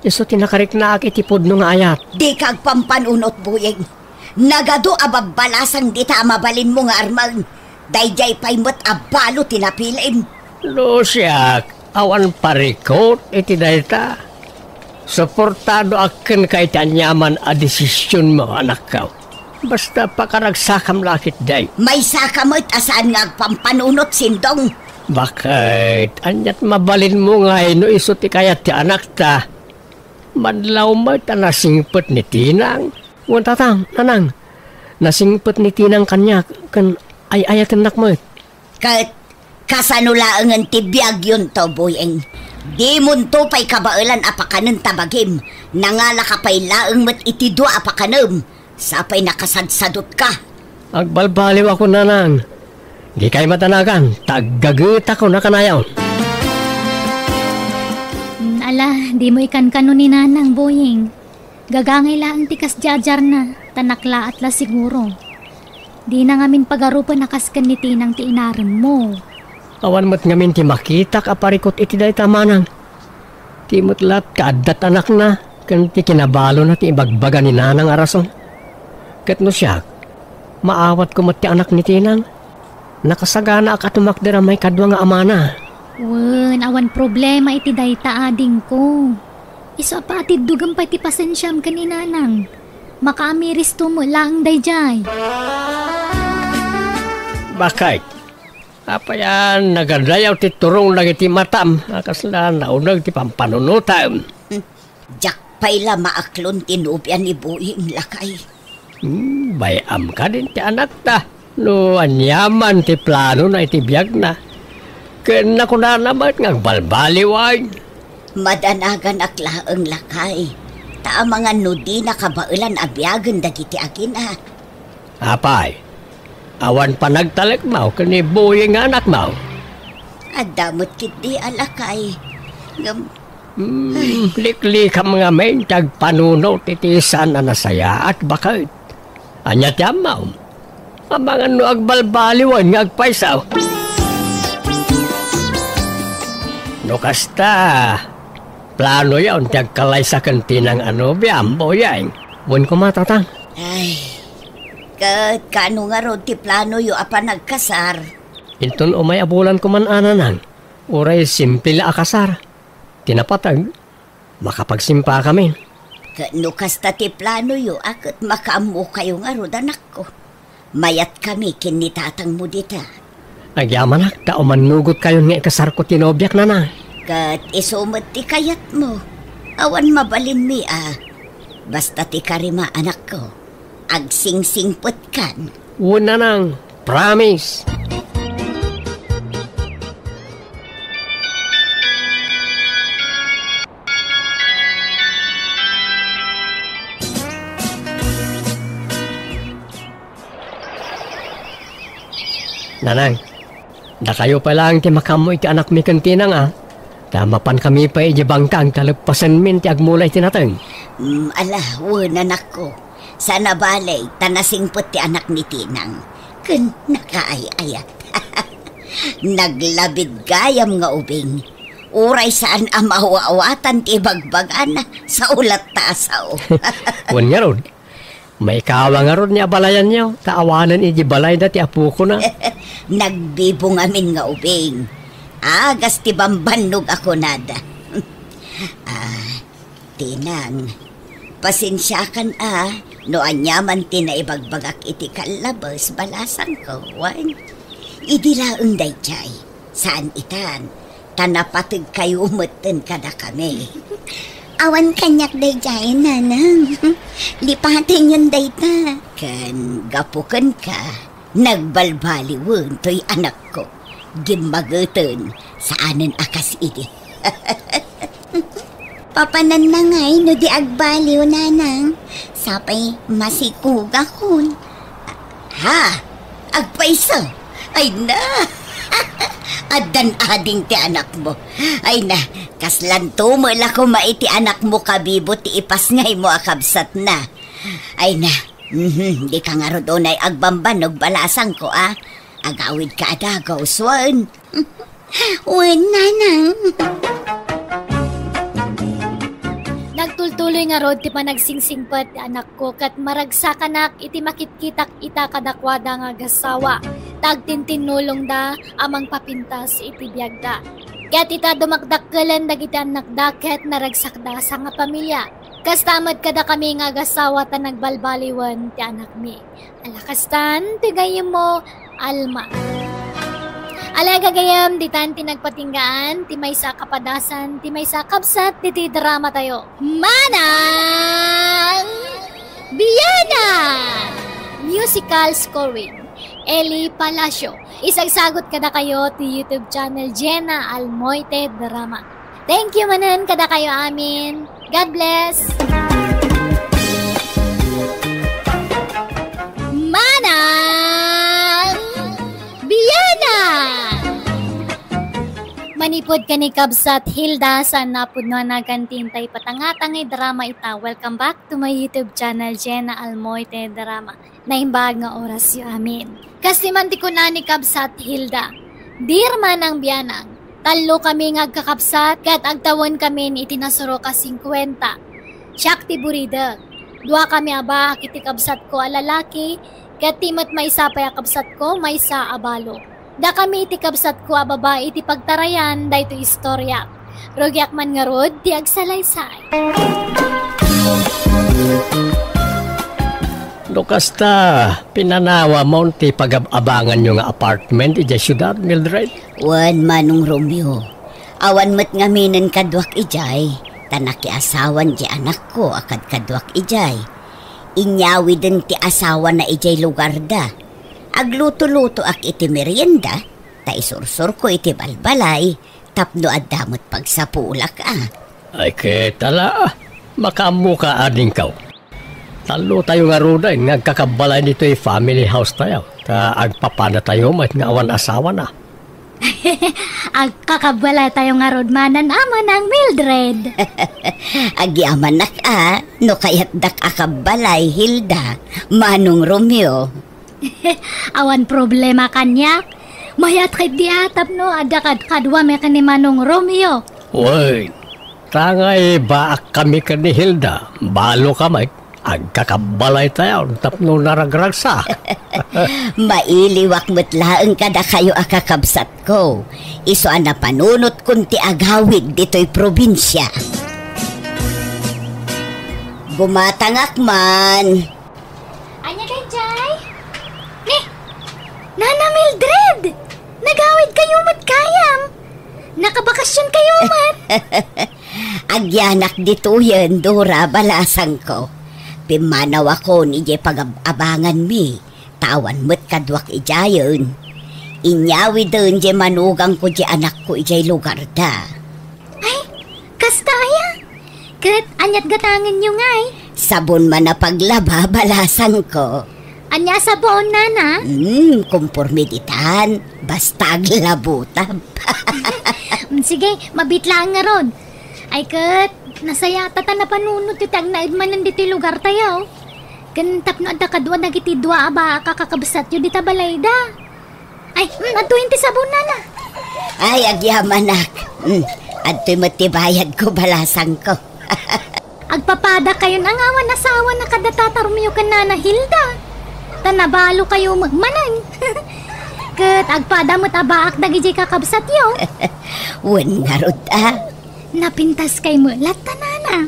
Isu ti nakariknaak iti pudno nga ayat. Dika agpampanunot, Boyeng. Nagadu a babbalasang dita a mabalinmo nga armen. Daydiay pay met a balo ti napilim. No siak, awan parikut iti dayta. Suportadoak kenka iti aniaman a desisionmo, anakko. Basta pakaragsakam la ketdi. Maysaka met a saan nga agpampanunot, Sindong. Baket, aniat mabalinmo ngay no isu ti kayat ti anakta? Madlaw met a nasingpet ni Tinang. Wen, Tatang, Nanang, Nasingpet ni Tinang kaniak ken ay-ayatennak met. Ket kasano laengen ti biagyonto, Boyeng? Dimonto pay kabaelan a pakanen ta bagim. Nangalaka pay laeng met iti dua a pakanem. Sapay nakasadsadutka. Agbalbaliwakon, Nanang. Dikay madanagan, ta aggagetakon a kanayon. Mm, ala, dimo ikankano ni Nanang, Boyeng. Gagangay laeng ti kasdiadiarna, ta naklaat la siguro. Dina ngamin pagarupen a kas ken ni Tinang ti inaremmo. Awan met ngamin ti makitak a parikut iti dayta, Manang. Ti met lat kaaddat anakna ken ti kinabalona ti ibagbaga ni Nanang a rason. Ket no siak, maawatko met ti anak ni Tinang. Nakasaganaak a tumakder a maikadua nga amana. Wen, awan problema iti dayta, adingko. Isu a paatiddogem pay ti pasensiam ken ni Nanang. Makaamiristo met laeng daydiay. Bakit? Apay a nagadayaw ti turong dagiti matam a kasla nauneg ti pampanunotam? Hmm. Diak pay la maaklon ti nobia ni Boyeng, lakay. Hmm, bay-am kadin ti anakta. No aniaman ti planona iti biagna, ken nakunana met nga agbalbaliwen. Madanaganak laeng, lakay. Ta amangan no dina kabaelan a biagen dagiti agina. Apay, awan panagtalekmo ken ni Boyeng nga anakmo? Adda met ketdi a lakay. Ngem, hmm, liklikam ngamin ti agpanuno ti, ti saan a nasayaat, baket. Ania ti ammom? Amangan no agbalbaliwen nga agpayso. No kasta, planoyon ti agkalaysa ken Tinang a nobiam, Boyeng. Wen koma, Tatang. Ay, ket kaano ngarud ti planoyo a panagkasar? Inton umay a bulan koman a, Nanang, uray simple la a kasar. Ti napateg, makapagsimpakamin. Ket no kasta ti planoyo a ket makaammokayo ngarud, anakko, mayatkami ken ni tatangmo dita. Agyamanak ta umannugotkayon nga ikasarko ti nobiak, Nanang. Ket isu met ti kayatmo. Awan mabalinmi a. Basta ti karima, anakko. Agsingsingpetkan. Wen, Nanang. Promise. Nanang, dakayo pay laeng ti makaammo iti anakmi ken Tinang a. Ta mapankami pay idiay bangka agtalekpasenmin ti agmula iti nateng. Mm, ala, wen, anakko. Saan a bale, ta nasingpet ti anak ni Tinang. Ken nakaay-ayat. Naglabid gayam nga ubing. Uray saan a maaw-awatan ti ibagbagana, sao latta a sao. Wen ngarud, maikawa ngarud ni abalayanyo, ta awanen idi balayda ti apokona. Nagbibo ngamin nga ubing. Agas ti bambannog a kunada. Ah, Tinang, pasensiakan a no aniaman ti naibagbagak iti kallabes, balasangko, wen? Idi laeng daydiay, saan itan, ta napategkayo metten kadakami. Awan kaniak daydiay, Nanang. Lipatenyon dayta. Ken gapu kenka, nagbalbaliwen toy anakko. Gimmageten, saanen a kas idi. Papananna ngay no di agbaliw, Nanang. Sapay masikugakon. Ha? Agpayso? Ay na! Addan ading ti anakmo. Ay na, kaslanto met la koma iti anakmo kabibo ti ipasngaymo a kabsatna. Ay na, mhm, dika ngarud unay agbambannog, balasangko a. Agawidka a dagus, wen? Wen, Nanang. Nagtultuloy ngarud ti panagsingsingpet ti anakko ket maragsakanak iti makitkitak ita kadakuada nga agassawa, ta agtintinnulongda a mangpapintas iti biagda. Ket ita dumakdakkelen dagiti annakda ket naragsakda a sangapamilia. Kasta met kadakami nga agassawa ta nagbalbaliwen ti anakmi. Ala kastan ti gayyemmo, Alma. Ala gagayyem, ditan ti nagpatinggaan ti maysa a kapadasan, ti maysa a kabsat diti drama tayo. Manang Biyanan! Musical scoring, Eli Palacio. Isagsagot kadakayo ti YouTube channel Jenna Almoite Drama. Thank you manen kadakayo amin. God bless. Manang Biana! Manipud ken ni Kabsat Hilda, saan a pudno a nagan ti intay patangtangay drama ita. Welcome back to my YouTube channel, Jenna Almoite Drama. Naimbag nga orasyo amin. Kas ti man ti kuna ni Kabsat Hilda, Dear Manang Bianang, tallo kami nga agkakabsat ket agtawen kami iti nasurok a singkuenta. Siak ti buridek. Dua kami a baak iti kabsatko a lalaki, ket ti met maysa pay a kabsatko, maysa a balo. Dakami iti kabsatko a babai iti pagtarayan daytoy istoriak. Rugiak man ngarud ti agsalaysay. No kasta, pinanawamon ti pagab-abanganyo nga apartment idiay siudad, Mildred? Wen, Manong Romeo. Awan met ngaminen kaduak idiay, ta nakiasawan ti anakko a kadkaduak idiay. Inyawiden ti asawana idiay lugarda. Agluto-lutoak iti merienda, ta isursurko iti balbalay tapno adda met pagsapulak a. Ay, ket ala, makaammoka, adingko. Tallotayo ngaruden nga agkakabbalay ditoy family house tayo, ta agpapadatayo met nga awan asawana. Agkakabbalaytayo ngarud manen a, Manang Mildred. Agyamanak a, no kayatdak a kabbalay, Hilda, Manong Romeo. Awan problema kaniak. Mayat ketdi a tapno adda kadkaduami ken ni Manong Romeo. Wen, ta ngay baak kami ken ni Hilda, balo kami, agkakabbalaytayo tapno naragragsa. Mailiwak met laeng kadakayo a kakabsatko, isu a napanunotkon ti agawid ditoy probinsia. Gumatangak man. Ania daydiay? Ni, Nana Mildred! Nagawidkayo met gayam! Nakabakasionkayo met! Agyanak ditoyen, Dora, balasangko. Pimmanawakon idiay pagab-abanganmi, ta awan met kaduak idiayen. Inyawiden diay manugangko diay anakko idiay lugarda. Ay, kasta aya? Ket aniat gatangenyo ngay? Sabon man a paglaba, balasangko. Ania a sabon, Nana? Hmm, kumporme ditan. Basta aglabutab. Mm, sige, mabiit laeng ngarud. Ay ket, nasayaatta ta napanunotyo ti agnaed manen ditoy lugartayo. Ken tapno adda kadua dagiti dua a baak a kakabsatyo dita balayda. Ay, mm, adtoyen ti sabon, Nana. Ay, agyamanak. Mm, adtoy met ti bayadko, balasangko. Agpapadakayon a nga awan asawana kadatatarumyo ken Nana Hilda. Ta nabalokayo met manen. Ket agpada met a baak dagidiay kakabsatyo. Wen ngarud a. Napintaskay met latta, Nana.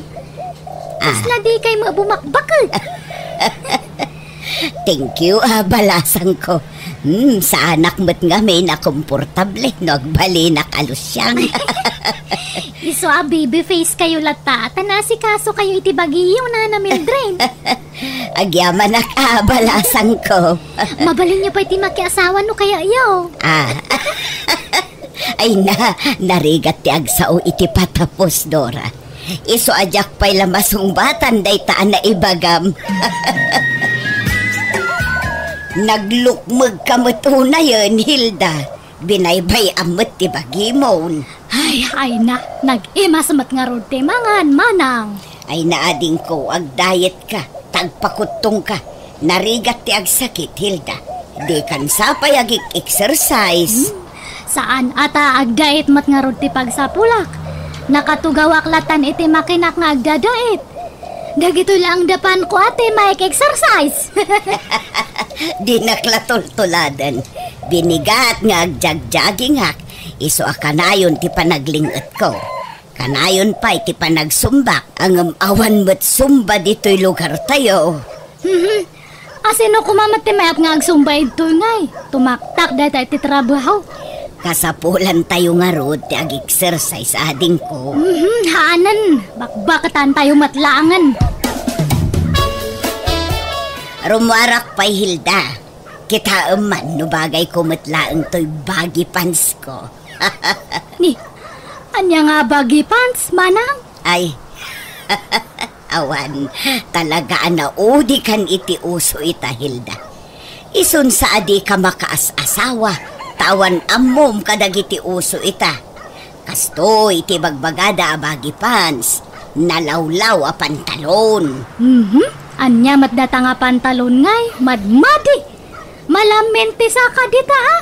Ah. Kasla dikay met bumakbaket. Thank you, ah, balasangko. Hmm, saanak met ngamin a komportable no agbalinak a lusiang. Isu a baby face kayo latta, ta naasikaso kayo iti bagiyo, Nana Mildred. Agyamanak a, balasangko. Mabalinyo pay ti makiasawa no kayayo. Ah. Ay na, narigat ti agsao iti patapos, Dora. Isu a diak pay la masungbatan dayta a naibagam. Naglukmegka met unayen, Hilda. Binaybay-am met ti bagimon. Ay, ay na, nag-imas met ngarud ti mangan, Manang. Ay na, adingko, agdayetka, ta agpakuttongka. Narigat ti agsakit, Hilda. Dikan sa pay agik-exercise. Hmm, saan a ta agdayet met ngarud ti pagsapulak. Nakatugawak latan iti makinak nga agdadayet. Dagitoy laeng dapanko a ti maik-exercise. Dinak la tultuladen. Binigat nga agjagjagingak, isu a kanayon ti panagling-etko. Kanayon pay ti panagsumbak, ngem awan met sumba ditoy lugartayo. Mhm. Asino koma met ti mayat nga agsumba idtoy ngay? Tumaktak dayta iti trabaho. Kasapulantayo ngarud ti ag-exercise, adingko. Mhm, haanen. Bakbaketantayo met laengen. Rummuarak pay, Hilda. Kitaem man no bagayko met laeng toy baggy pants ko. Ni, ania nga baggy pants, manang? Ay, awan, talaga a naudikan iti uso ita, Hilda. Isun sa a dika makaas-asawa, ta awan ammom kadagiti uso ita. Kastoy ti bagbagada a baggy pants, nalawlaw a pantalon. Mhm. Ania met data nga pantalon ngay? Madmadi. Malammin ti saka dita, a?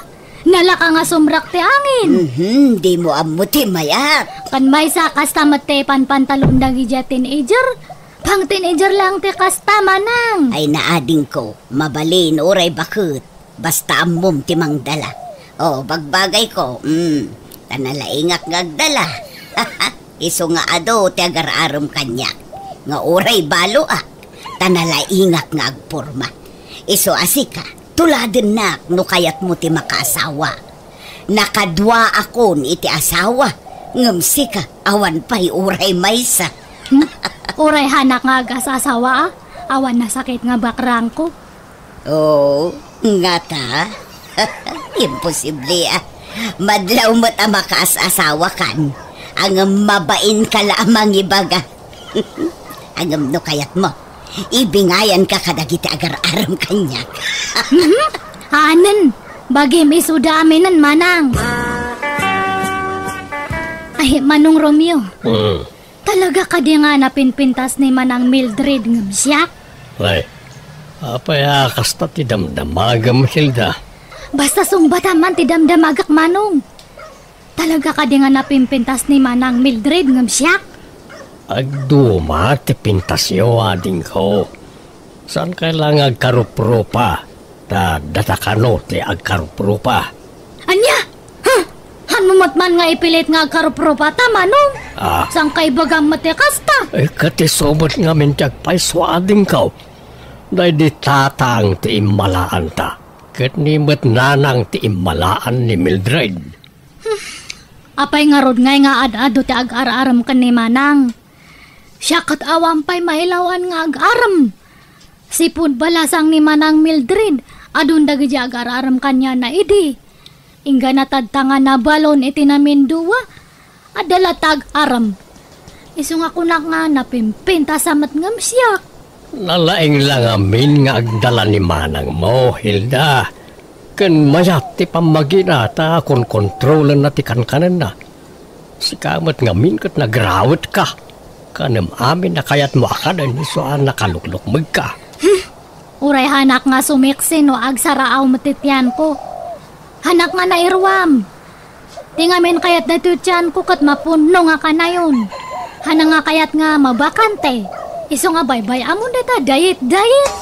Nalaka nga sumrak ti angin. Mhm, dimo ammo ti mayat. Ken maysa, kasta met ti panpantalon dagidiay teenager. Pang-teenager lang ti kasta, manang. Ay, naadingko, mabalin uray baket. Basta ammom ti mangdala. O, bagbagayko, mm, ta nalaingak nga agdala. Isu nga adu ti agar-arem kaniak, nga uray baloak, ta nalaingak nga agporma. Isu a sika, tuladennak no kayatmo ti makaasawa. Nakaduaakon iti asawa, ngem sika, awan pay uray maysa. Hmm? Uray hanak nga agas-asawa, a? Awan nasakit nga bakrangko. Oo, ngata? Imposible, a. Madlaw met a makaas-asawakan. Ngem mabainka la a mangibaga. Ngem no kayatmo, ibingayanka kadagiti agar-arem kaniak. Mhm. Anen, bagim isuda aminen, manang. Ay, Manong Romeo. Mm. Talaga kadi nga napinpintas ni Manang Mildred ngem siak? Ay, apay a kasta ti damdamagam, Hilda? Basta sungbatam man ti damdamagak, Manong. Talaga kadi nga napinpintas ni Manang Mildred ngem siak? Agduma ti pintasyo, adingko. Saan kailangan agkaruprupa, ta data kano ti agkaruprupa. Ania? Huh? Hanmo met man nga ipilit nga agkaruprupa ta, Manong? Ah. Saan kaibagam met ti kasta? Eh, ket isu met ngamin ti agpayso, adingko. Daydi tatang ti immalaanta, ket ni met nanang ti immalaan ni Mildred. Hmm. Apay ngarud ngay nga ad-adu ti ag-ar-arem ken ni Manang? Siak ket awan pay mailawan nga ag-arem. Sipud balasang ni Manang Mildred, adun dagiti agar-arem kaniana idi. Inggana tadta nga nabalon iti namindua, adda latta ag-arem. Isu nga kunak nga napimpintas a met ngem siak. Nalaing la ngamin nga agdala ni manangmo, Hilda. Ken mayat ti pammagina ta konkontrolenna ti kankanenna. Sika met ngamin ket nagrawetka. Kanem amin a kayatmo a kaden isu a nakaluklukmegka. Hmm. Uray hanak nga sumiksi no agsaraaw met ti tianko. Hanak nga nairuam. Ti ngamin kayat daytoy tianko ket mapunno nga kanayon. Hanak nga kayat nga mabakante. Isu nga baybay-amon dayta dayit-dayit.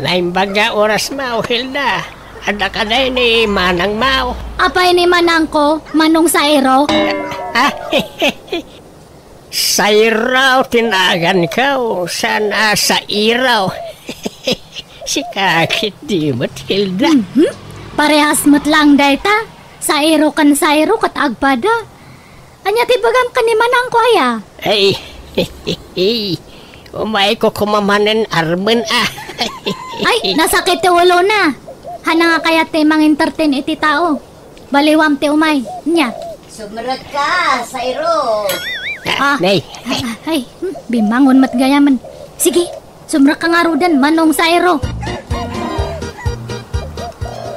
Naimbag nga oras, Mao Hilda. Adda kadi ni manang, Mao? Apay ni manangko, Manong Sairo? Ah, Sairo ti naganko, saan a Sairo. Sika ketdi met, Hilda. Mhm. Parehas met lang dayta. Sairo ken Sairo ket agpada. Ania ti bagam ken ni manangko aya? Ay, umayko koma manen armen a. Ay, nasakit ti ulona. Hanak nga kayat ti mangentertain iti tao. Baliwam ti umay. Nia? Sumrekka, Sairo. Ah, ah, nay. Ay, ay, hmm, bimmangon met gayamen. Sige, sumrekka ngaruden, Manong Sairo.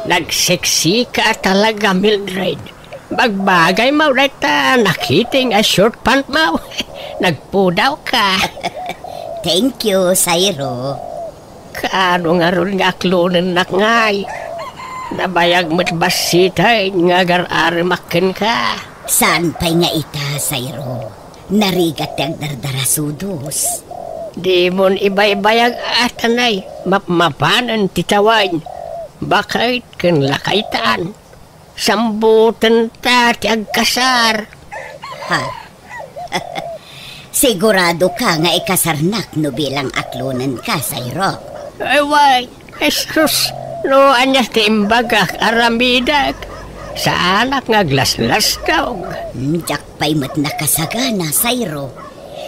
Nagseksika talaga, Mildred. Bagbagay maw dayta nakiting a short pant maw. Nagpudawka. Thank you, Sairo. Kaano ngarud nga aklonennak ngay? Nabayag met bassiten nga agar-aremak kenka. Saan pay nga ita, Sairo? Narigat ti agdardarasudos. Dimon ibaybayag a, tanay, mapmapanen ti tawen. Baket ken lakaytan. Sambutenta ti agkasar. Ha? Siguradoka nga ikasarnak no bilang aklonenka, Sairo? Ay, way, Jesus, no ania ti imbagak, aramidek. Saanak nga aglaslaskog. Hmm, diak pay met nakasagana, Sairo.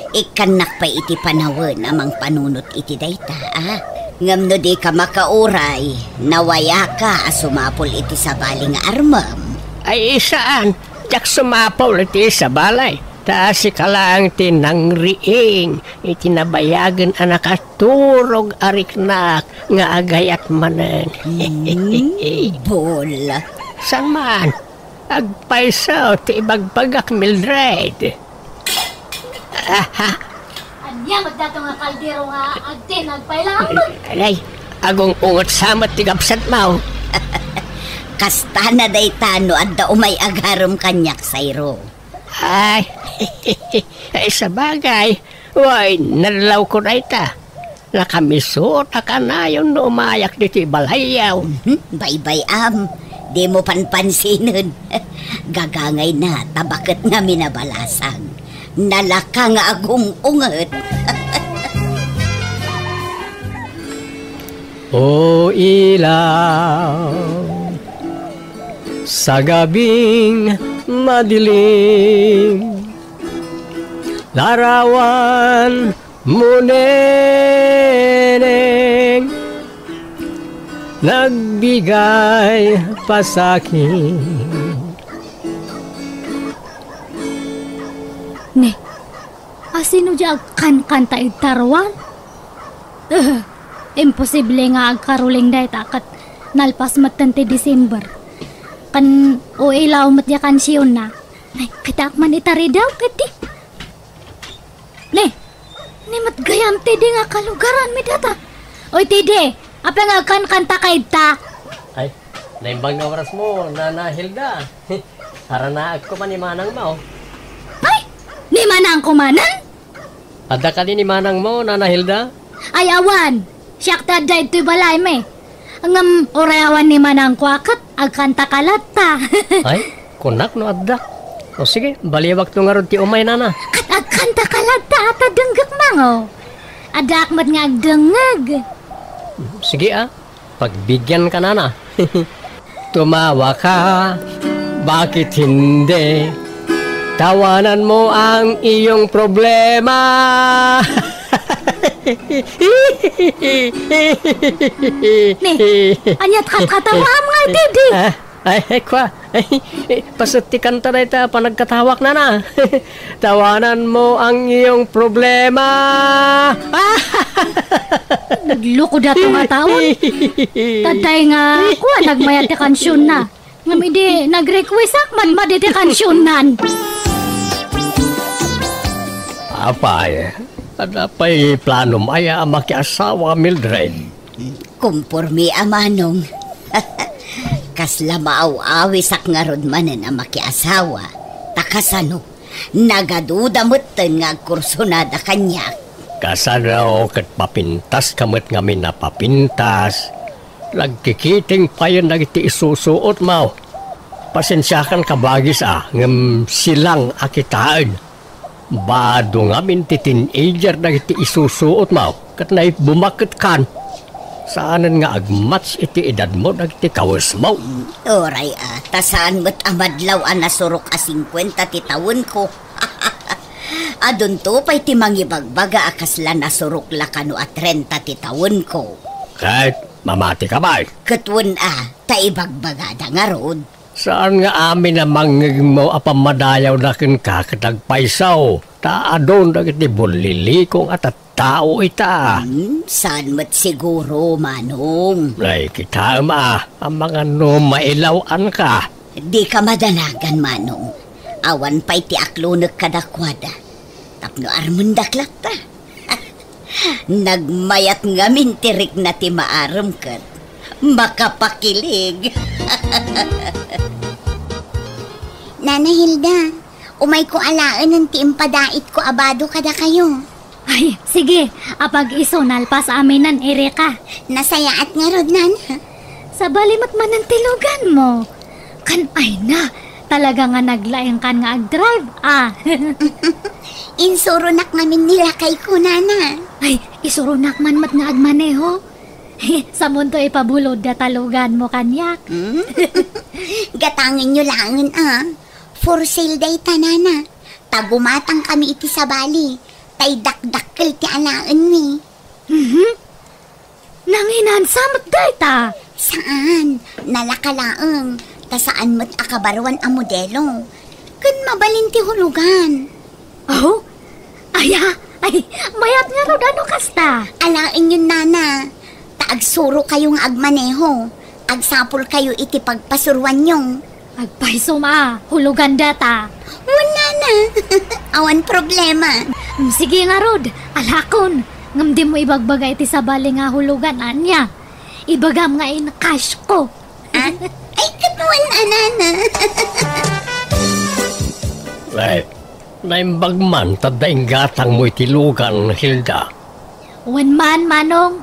Ikkannak pay iti panawen a mangpanunot iti dayta, a? Ngem no dika makauray, nawayaka a sumapul iti sabali nga armem. Ay, saan. Diak sumapul iti sabali. Ta sika laeng ti nangriing iti nabayagen a nakaturog a riknak nga agayat manen. Hmm, bol. Saan man? Agpayso ti ibagbagak, Mildred. Aha. Ania met dato nga kaldero nga agdi nga agpailaang? Alay, agung-unget sa met ti gabsatmo. Kasta na dayta no adda umay agarem kaniak, Sayro. Ay, ay, sabagay. Way, nadalawko dayta. Nakamisuot a kanayon no umayak ditoy balayyo. Mhm, baybay-am. Dimo panpansinen. Gagangayna, ta baket ngamin a balasang. Nalaka nga agung-unget. O ilaw, sa gabing madilim, larawan mo, neneng, nagbigay pasakit. Ne, asino di agkankanta iti taruan? Eh, imposible nga agkaroling dayta ket nalpas metten ti December. Ken o ilaw met di kansionna. Ay, kitaak man itari daw, ket di. Ne, ni met gayam ti di nga kalugaran mi data. Oy, ti di, apay nga agkankanta ka ita? Ay, naimbag nga oras mo, Nana Hilda. Aranaak ko man ni manang mo. Ay, ni manang ko manan? Adda kadi ni manang mo, Nana Hilda? Ay, awan. Siak ti adda ditoy balay mi. Ngem uray awan ni manangko a ket agkanta ka latta. Ay, kunak no adda. O sige, baliwakto ngarud ti umay, nana. Ket agkanta ka latta a ta denggek mango. Addaak met nga agdengngeg. Sige, a. Pagbigian ka, nana. Tumawa ka, bakit hindi? Tawanan mo ang iyong problema. Ne, aniat katkatawaam nga iti di? Ah, ay, ay, kwa. Ay, paset ti kanta dayta, panagkatawak, nana. Tawanan mo ang iyong problema. Nagloko dato nga taon. Tatay nga, kuan, nagmayat ti kansionna. Ngem idi nag-request ak, madmadi ti kansionnan. Apay, adda pay planom aya a makiasawa, Mildred? Kumpormi a manong. Kasla maaw-awisak ngarud manen a makiasawa. Ta kasano? Nagaduda metten nga agkursunada kaniak. Kasano ket papintas ka met ngamin a papintas? Nagkikiting payen dagiti isusuotmo. Pasensiakan kabagis a, ngem silang a kitaen. Bado ngamin ti teenager dagiti isusuotmo, ket naibbumak ket kan. Saanen nga agmatch iti edadmo dagiti kawesmo. Uray a, ta saan met a madlaw a nasurok a singkuenta ti tawenko. Adunto pay ti mangibagbaga a kasla nasurok la kano a trenta ti tawenko. Ket mamati ka pay? Ket wen a, ta ibagbagada ngarud. Saan nga amin a mangngegmo a pammadayawda kenka ket agpayso, ta adun dagiti bullilikong a tattao ita. Hmm, saan met siguro, Manong? Ay, kitaem a, amangan no mailaw-anka. Dika madanagan, Manong. Awan pay ti aklonek kadakuada. Tapno armendak latta. Nagmayat ngamin ti rikna ti maarem ket makapakilig. Nana Hilda, umayko alaenen ti impadaitko a bado kadakayo. Ay, sige, apag-isu nalpas aminen, Erika. Nasayaat ngarud, nana. Sabali met manen ti luganmo. Kan ay na, talaga nga naglaingkan nga agdrive, a. Insuronak ngamin ni lakayko, nana. Ay, isuronak man met nga agmaneho. Samonto ipabulod dayta luganmo kaniak. Hmm? Gatangenyo laengen, a. For sale dayta, nana. Ta gumatangkami iti sabali. tay dakdakkel ti alaenmi. Mhm. Nanginansa met dayta? Saan, nalaka laeng, ta saan met a kabaruan a modelo. Ken mabalin ti hulugan. Oh? Aya? Ay, mayat ngarud no kasta. Alaenyon, nana, ta agsurokayo nga agmaneho. Agsapulkayo iti pagpasuroanyo. Agpaysom a, hulugan data. Wen, nana. Awan problema. Mm, sige ngarud, alakon. Ngem dimo ibagbaga iti sabali nga hulugan, ania? Ibagam nga in-cash ko. Ah? Ay, ket wen a, nana. Ay, naimbag man ta adda inggatangmo iti lugan, Hilda. Wen man, Manong.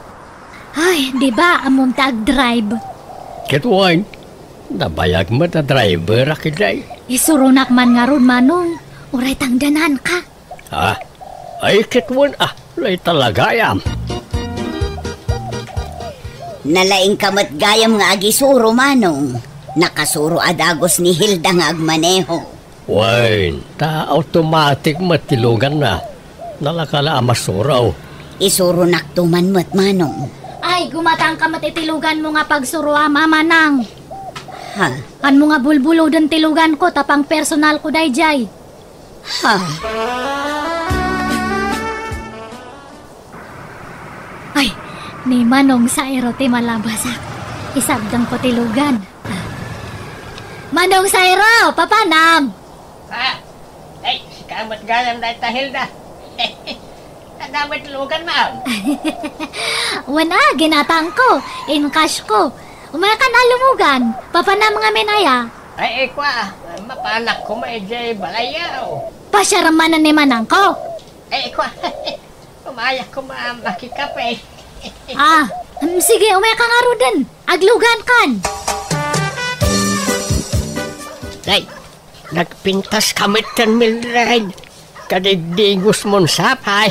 Ay, di ba, ammom ta agdrive? Ket wen, nabayag met a driver a kiday. Isuronak man ngarud, Manong. Uray tangdananka. Ah, ay ket wen, ah, lay talagayam. Nalaingka met gayam nga agisuro, Manong. Nakasuro a dagus ni Hilda nga agmaneho. Wen, ta automatic met ti luganna. Nalaka la a masuro. Isuronakto man met, Manong. Ay, gumatangka met iti luganmo nga pagsuroam, Manang. Ha? Anmo nga bulbuloden ti luganko, ta pang personal ko daydiay. Ha? Ay, ni Manong Sairo ti malabasak. Isabdang ko ti lugan. Manong Sairo, papanam? Ah, ay, sika met gayam dayta, Hilda. Adda met lugan, ma'am. Wen a, ginatangko, in-cash ko. Umaykan a lumugan, papanam ngamin aya? Ay, ikwa, mapanak koma idiay balayyo. Pasiarem manen ni manangko. Ay, ikwa, umayak koma makikape. Ah, mm, sige, umayka ngaruden. Aglugankan. Ay, nagpintaska metten, Mildred. Kadigdigosmon sapay.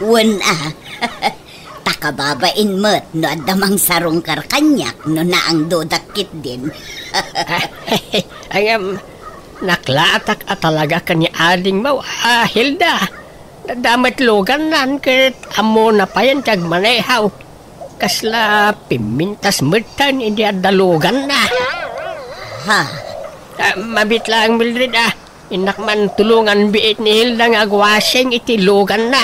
Wen a. Ta kababain met no adda mangsarungkar kaniak no naangdodak ketdin. Ngem, naklaatak a talaga ken ni adingmo a Hilda. Adda met lugannan ket ammona payen ti agmaneho. Kasla pimmintas metten idi adda luganna. Ha? Ah, mabiit laeng, Mildred, ah. Innak man tulongan biit ni Hilda nga agwasing iti luganna.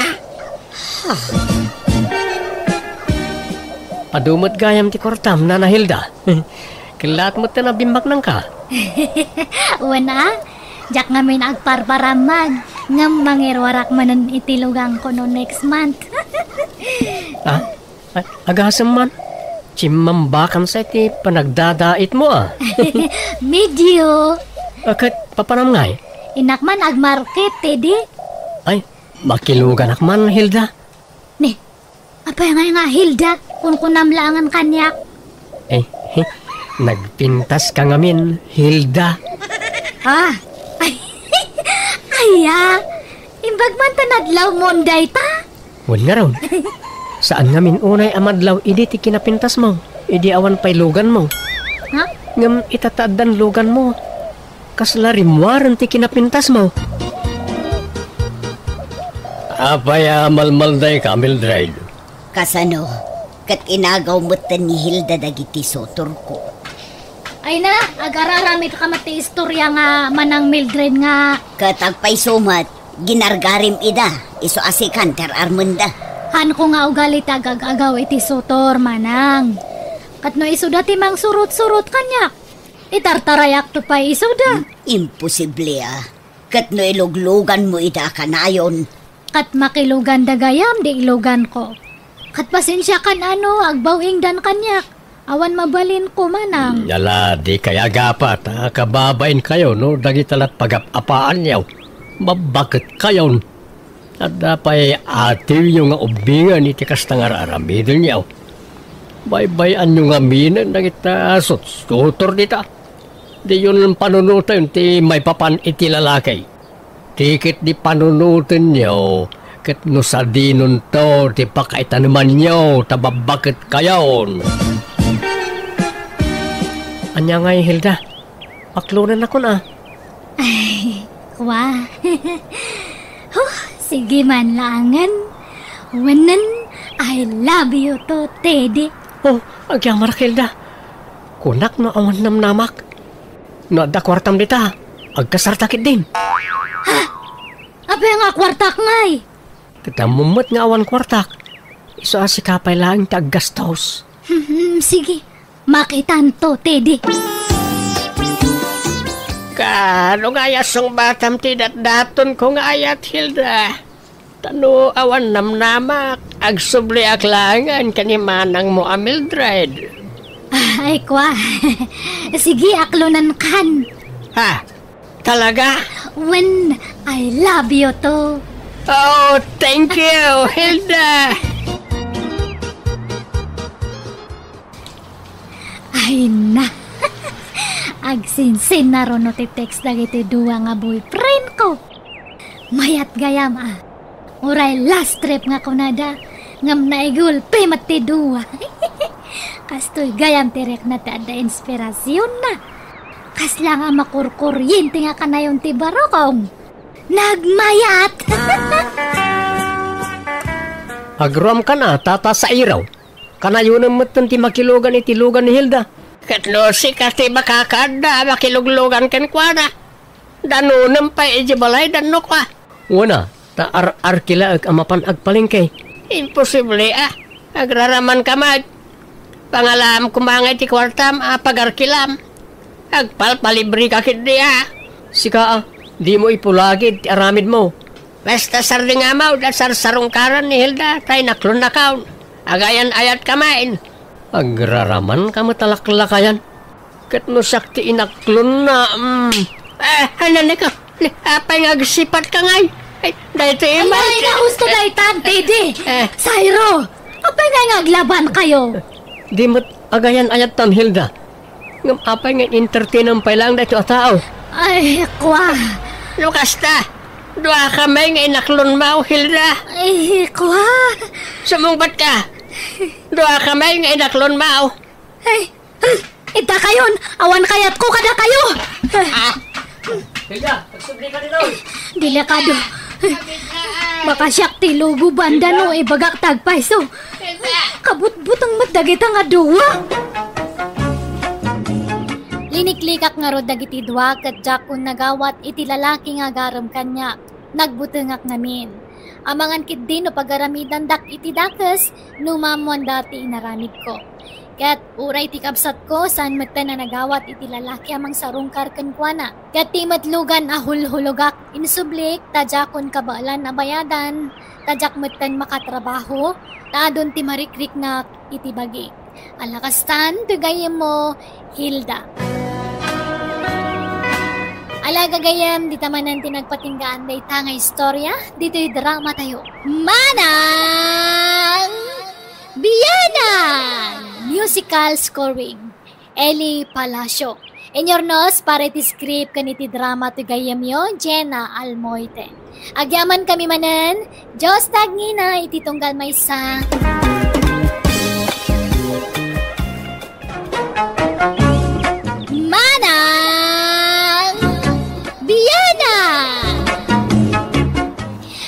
Adu met gayam ti kuartam, Nana Hilda. Kellaat metten a bimmaknangka. Wen a, diak ngamin agparparammag, ngem mangiruarak manen iti luganko no next month. Ah? Ay, agasem man. Chimmambakansa iti panagdadaitmo, a. Medio. A, ket papanam ngay? Innak man agmarket, ti di. Ay, makiluganak man, Hilda. Ni, apay ngay nga Hilda? Kunkunam laengen kaniak. Eh, eh, nagpintaska ngamin, Hilda. Ah, ay, aya, imbag man ta nadlawmon dayta? Wen ngarud, saan ngamin unay a madlaw idi ti kinapintasmo, idi awan pay luganmo. Ha? Ngem ita ta addan luganmo, kasla rimmuaren ti kinapintasmo. Apay a malmaldayka, Mildred? Kasano? Ket inagaw metten ni Hilda dagiti sutorko. Ay na, agararamidka met ti istorya nga manang Mildred nga. Ket agpayso met, ginargarim ida, isu a sikan ti ar-armenda. Haanko nga ugali ti agag-agaw iti sutor, manang. Ket no isuda ti mangsurot-surot kaniak, itartarayakto pay isuda. Imposible a. Ket no ilugluganmo ida a kanayon, ket makiluganda gayam di iluganko. Ket pasensiakan a no agbaw-ingdan kaniak. Awan mabalinko, manang. Ala, dikay agapa ta kababainkayo no dagita lat pagap-apaanyo. Mabbaketkayon. Adda pay atiwyo nga ubbingen iti kasta nga ar-aramidenyo. Baybay-anyo ngaminen dagita sutsutor dita. Diyon panunoten ti maipapan iti lalaki. Ti ketdi panunotenyo, ket no sadinonto ti pakaitanemanyo ta babbaketkayon. Ania ngay, Hilda? Paklonennakon a. Ay, wa. Huh, Sige man laengen. Wenen, I love you too, Teddy. Oh, agyamanak, Hilda. Kunak no awan namnamak. No adda kuartam dita, agkasarta ketdin. Ha? Apay nga kuartak ngay? Ket ammom met nga awan kuartak. Isu a sika pay laeng ti aggastos. Hmm, sige. Makitanto, Teddy. Kaano nga aya sungbatam ti datdatonko nga ayat, Hilda? Ta no awan namnamak, agsubliak laengen ken ni manangmo a Mildred. Ah, ay, kwa. Sige, aklonenkan. Ha? Talaga? Wen, I love you too. Oh, thank you, Hilda. Ay na. Agsinsinnaruno ti text dagiti dua nga boyfriend ko. Mayat gayam, a. Uray last trip nga kunada, ngem naigulpi met ti dua. Kastoy gayam ti rikna ti adda inspirasionna. Kasla nga makurkuryente nga kanayon ti barukong. Nagmayat! Agruamkan a, tata, sairaw. Kanayonem metten ti makilugan iti lugan ni Hilda. Ket no sika ti makakaadda a makiluglugan kenkuana, danonem pay idiay balaydan no kua. Wen a, ta ar-arkilaek a mapan agpalengke. Imposible a. Agraramanka met. Pangalaam koma nga iti kuartam a pagarkilam. Agpalpalibreka ketdi a. Sika a, dimo ipulagid ti aramidmo. Basta sardengam a, da sarsarungkaran ni Hilda, ta inaklonnakon. Agayan-ayatka met. Agraramanka met a laklakayan. Ket no siak ti inaklonna, mm. Eh, ay, nanay ko. Ni, apay nga agsipatka ngay? Ay, daytoy. Ay, man. Ay, nahusto daytan, Teddy. Eh. Sairo, apay nga, nga aglabankayo? Di met agayan-ayattam, Hilda. Ngem apay nga entertainam pay laeng daytoy a tao? Ay, kwa. No kasta, duakami nga inaklonmo, Hilda. Ay, kwa. Sumungbatka. Duakami nga inaklonmo. Ay, hmm, itakayon, awan kayatko kadakayo. Ah, Hilda, agsublika ditoy. Delikado. Baka siak ti luguban da no ibagak ti agpayso. Kabutbuteng met dagita nga dua. Liniklikak ngarud dagiti dua ket diakon nagawat iti lalaki nga agarem kaniak. Nagbutengak ngamin. Amangan ketdi no pagaramidandak iti dakes no maammoanda ti inaramidko. Ket uray ti kabsatko, saan metten a nagawat iti lalaki a mangsarungkar kenkuana. Ket ti met lugan a hulhulogak, insublik ta diakon kabaelan a bayadan, ta diak metten makatrabaho, ta adun ti marikriknak iti bagi. Ala kastan ti gayyemmo, Hilda. Ala gagayyem, dita manen ti nagpatinggaan dayta nga istorya, ditoy drama tayo. Manang Bianang! Musical scoring, Eli Palacio. Inyurnos para iti script ken iti drama ti gayyemyo, Jenna Almoite. Agyamankami manen, Dios ti agngina iti tunggal maysa. Manang Bianang!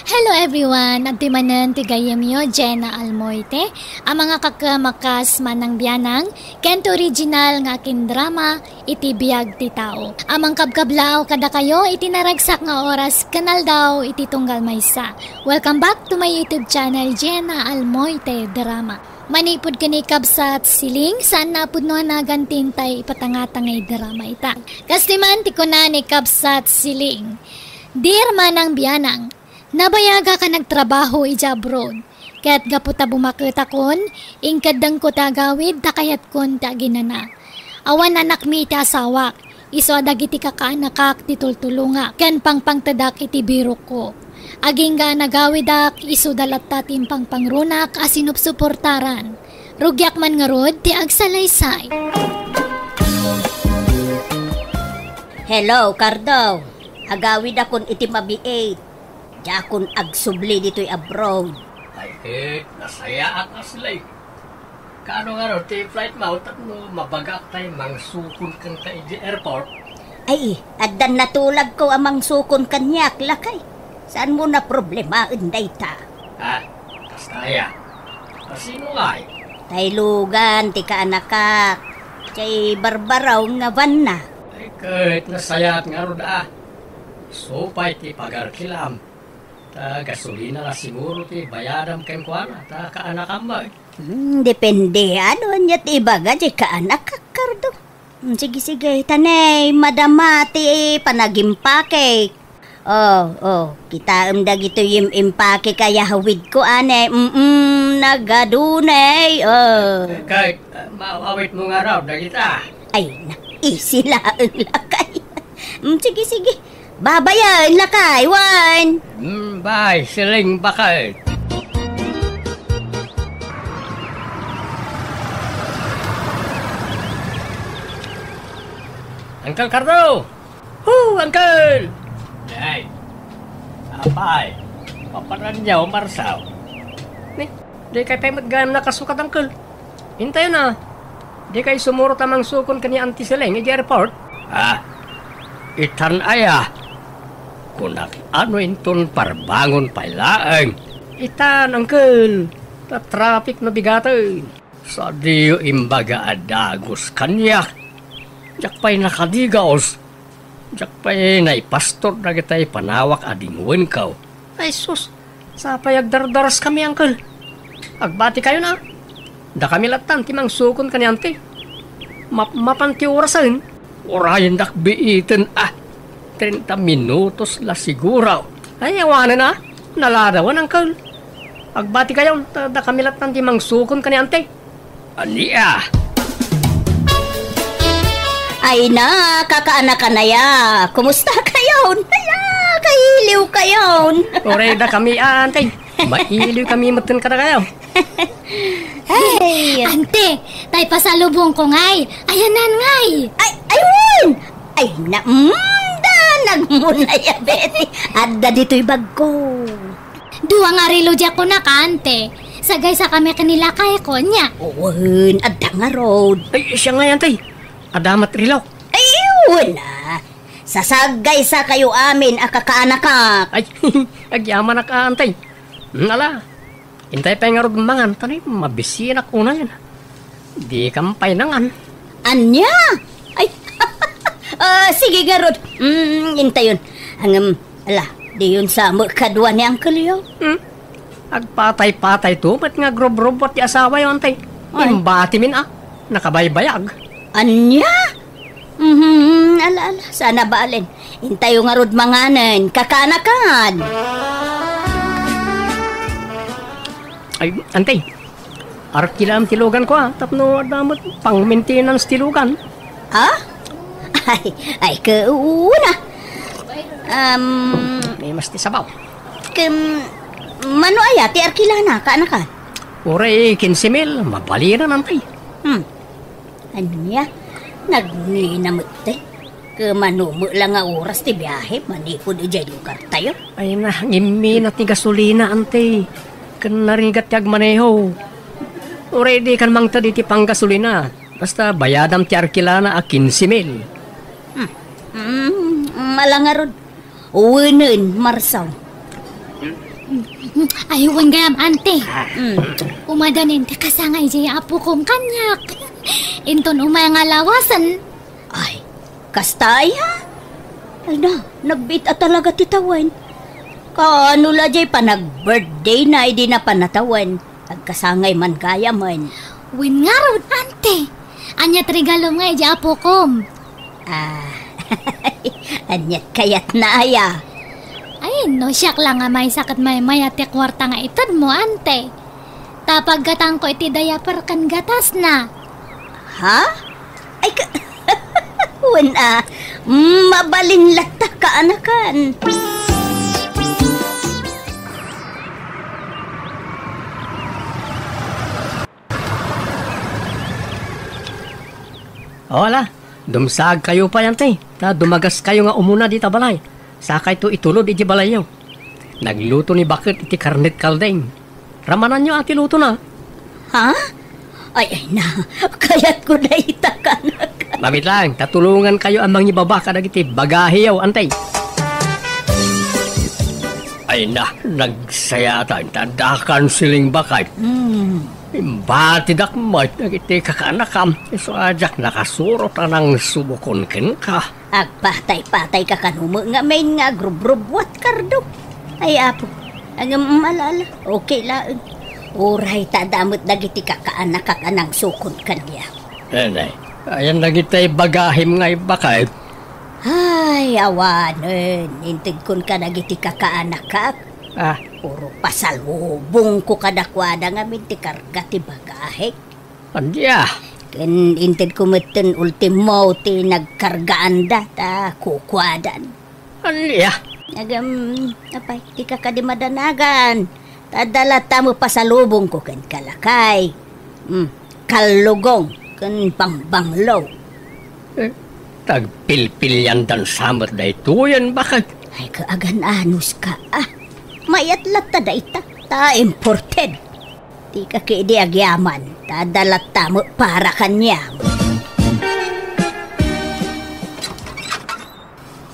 Hello everyone! Adtoy manen ti gayyemyo, Jenna Almoite, a mangakakamakas Manang Bianang, ken ti original nga akin drama, iti biag ti tao. A mangkabkablaaw kadakayo iti naragsak nga oras ken aldaw iti tunggal maysa. Welcome back to my YouTube channel, Jenna Almoite Drama. Manipud ken ni Kabsat Siling, saan na a pudno a nagantin tay ipatangata nga idrama ita. Kastoy man ti kuna ni Kabsat Siling, Dear Manang Bianang, nabayagak a nagtrabaho idiay abroad, ket gapu ta bumaketakon, inkeddengko ti agawid ta kayatkon ti aginana. Awan anakmi ti asawak, isu a dagiti kakaanakak ti tultulongak ken pangpangtedak iti birokko. Agingga a nagawidak, isuda latta ti impangpangrunak a sinupsuportaran. Rugiak man ngarud ti agsalaysay. Hello, Cardo. Agawidakon iti mabiit. Diakon agsubli ditoy abroad. Ay, ket nasayaat a sila. Kaano nga no, ti flight mo, tapno mabagak tay mangsukon kenka iti airport? Ay, addan natulagko a mangsukon kaniak, lakay. Saanmo a problemaen dayta? Ah, kasta aya. Asino ngay? Tay Logan ti kaanakak. Tay Barbaraw nga vanna. Ay, ket nasayaat ngarud a. Isu pay ti pagarkilam. Ta gasolina la siguro ti bayadam kenkuana, ta kaanakam met. Hmm, depende. Ania ti ibaga ti kaanakak, Cardo? Hmm, sige, sige. Ta ne, madama ti panagimpake. Oh, oh. Kitaem dagitoy im-, impake kayawidko, ane. Mm, nagadu ne. Oh. Kay, ah, maawitmo ngarud dagita. Ay, na, easy laeng lakay. Mm, sige, sige. Babayen lakay, wen. Mm, bye, siling baket. Uncle Cardo! Hu, Uncle! Ay, apay, papanan niya, Marsaw. Ni, di kay pay met gayam nakasukat, Uncle. Intayon a, di kay sumurot a mangsukon ken ni Auntie Seleng iti airport? Ah, itan aya? Kunak, ano inton parbangon pay laeng? Itan, Uncle, ta traffic no bigaten. Sadiyo imbaga a dagus kaniak. Diak pay nakadigaus. Diak pay naipastor dagitay panawak a dingwenko. Ay sus, sapay agdardaraskami, Uncle. Agbati kayon a. Dakami lattan ti mangsukon ken ni Auntie. Map-, mapan ti orasen. Urayendak biiten a. Treinta minutos la siguro. Ay, awanen a. Naladawan, Uncle. Agbati kayon, ta dakami lattan ti mangsukon ken ni Auntie. Ania? Ay na, kakaanakan aya. Kumusta kayon? Aya, kailiw kayon. Uray dakami, ah, Auntie. Mailiw kami metten kadakayo. Ay. Auntie, tay pasalubongko ngay. Ayanna ngay. Ay, ay, wen! Ay, na, mm, da, nagmunay a, Betty. Adda ditoy bagko. Dua nga relo diak kunaka, Auntie. Sagaysa kami ken ni lakayko, ania? Wen, adda ngarud. Ay, siak ngay, Auntie. Adda met relok. Ay, wen a. Sasagaysa kayo amin a kakaanakak. Ay, agyamanak, Auntie. Ala, intay pay ngarud mangan, ta ni mabisinak unayen. Dikam pay nangan. Ania? Ay, ah, sige ngarud. Mm, intayon. Ngem, ala, diyon sa met kadua ni Uncle yo. Hmm? Agpatay-patayto met nga agrubrubbuat ti asawayo, Auntie. Ay. Imbatimin a, nakabaybayag. Ania? Mhm, ala, ala, saan a balen. Intayo ngarud manganen, kakaanakan. Ay, Auntie, arkilaam ti luganko a, tapno adda met pang-maintenance ti lugan. Ah? Ay, ay, kauna. Um, May mas ti sabaw. Ken, mano aya ti arkilana, kaanakan? Uray quince mil, mabalinan, Auntie. Hmm. Ania? Nagngina met ti? Ken mano met la nga oras ti biahe manipud idiay lugartayo? Ay na, ngimmina ti gasolina, Auntie. Ken narigat ti agmaneho. Uray dikan mangted iti panggasolina. Basta bayadam ti arkilana a quince mil. Hmm. Hmm, ala ngarud. Wenen, Marsaw. Ay, wen gayam, Auntie. Mm. Umadanin ti kasangay diay apokom kaniak. Inton umay nga lawasen. Ay, kasta aya? Ay na, nagbiit a talaga ti tawen. Kaano la diay panag-birthday na idi napan a tawen? Agkasangay man gayamen. Wen ngarud, Auntie. Ania ti regalom nga idiay apokom? Ah, ania kayatna aya? Ay, no siak la nga maysa ket maymayat ti kuarta nga itedmo, Auntie. Ta paggatangko iti diaper ken gatasna. Ha? Ay, ka-, wen a, mabalin latta kaanakan. O, ala, dumsaagkayo pay, Auntie, ta dumagaskayo nga umuna dita balay. Sakayto itulod iti balayyo. Nagluto ni Baket iti karnet kaldeng. Ramananyo a ti lutona. Ha? Ay, ay na, kayatko dayta, kanak. Mamit lang, ta tulongankayo a mangibaba kadagiti bagahiyo, Auntie. Ay na, nagsayaat ta adda kansiling, baket. Hmm. Imbatidak met dagiti kakaanakam, isu a diak nakasurot a nangsubokon kenka. Agpatay-patayka kano met ngamin nga agrubrubbuat, Cardo. Ay, Apo, ngem ala-ala, okay laeng. Uray ta adda met dagiti kakaanakak a nangsukon kaniak. Ania, ayan dagiti bagahim nga ibaket? Ay, awanen, intedkon kadagiti kakaanakak. Ah. Puro pasalubongko kadakuada ngamin ti karga ti bagahik. Ania? Ken intedko metten ultimo ti nagkargaanda ta kukuadan. Ania? Ngem, apay, dika kadi madanagan. Ta adda latta met pasalubongko kenka, lakay. Hmm, kallugong ken bangbanglo. Eh, tagpilpiliandan sa met daytoyen, baket. Ay, kaagan-anuska, ah. Mayat latta dayta, ta imported. Dika ketdi agyaman, ta adda latta met para kaniam.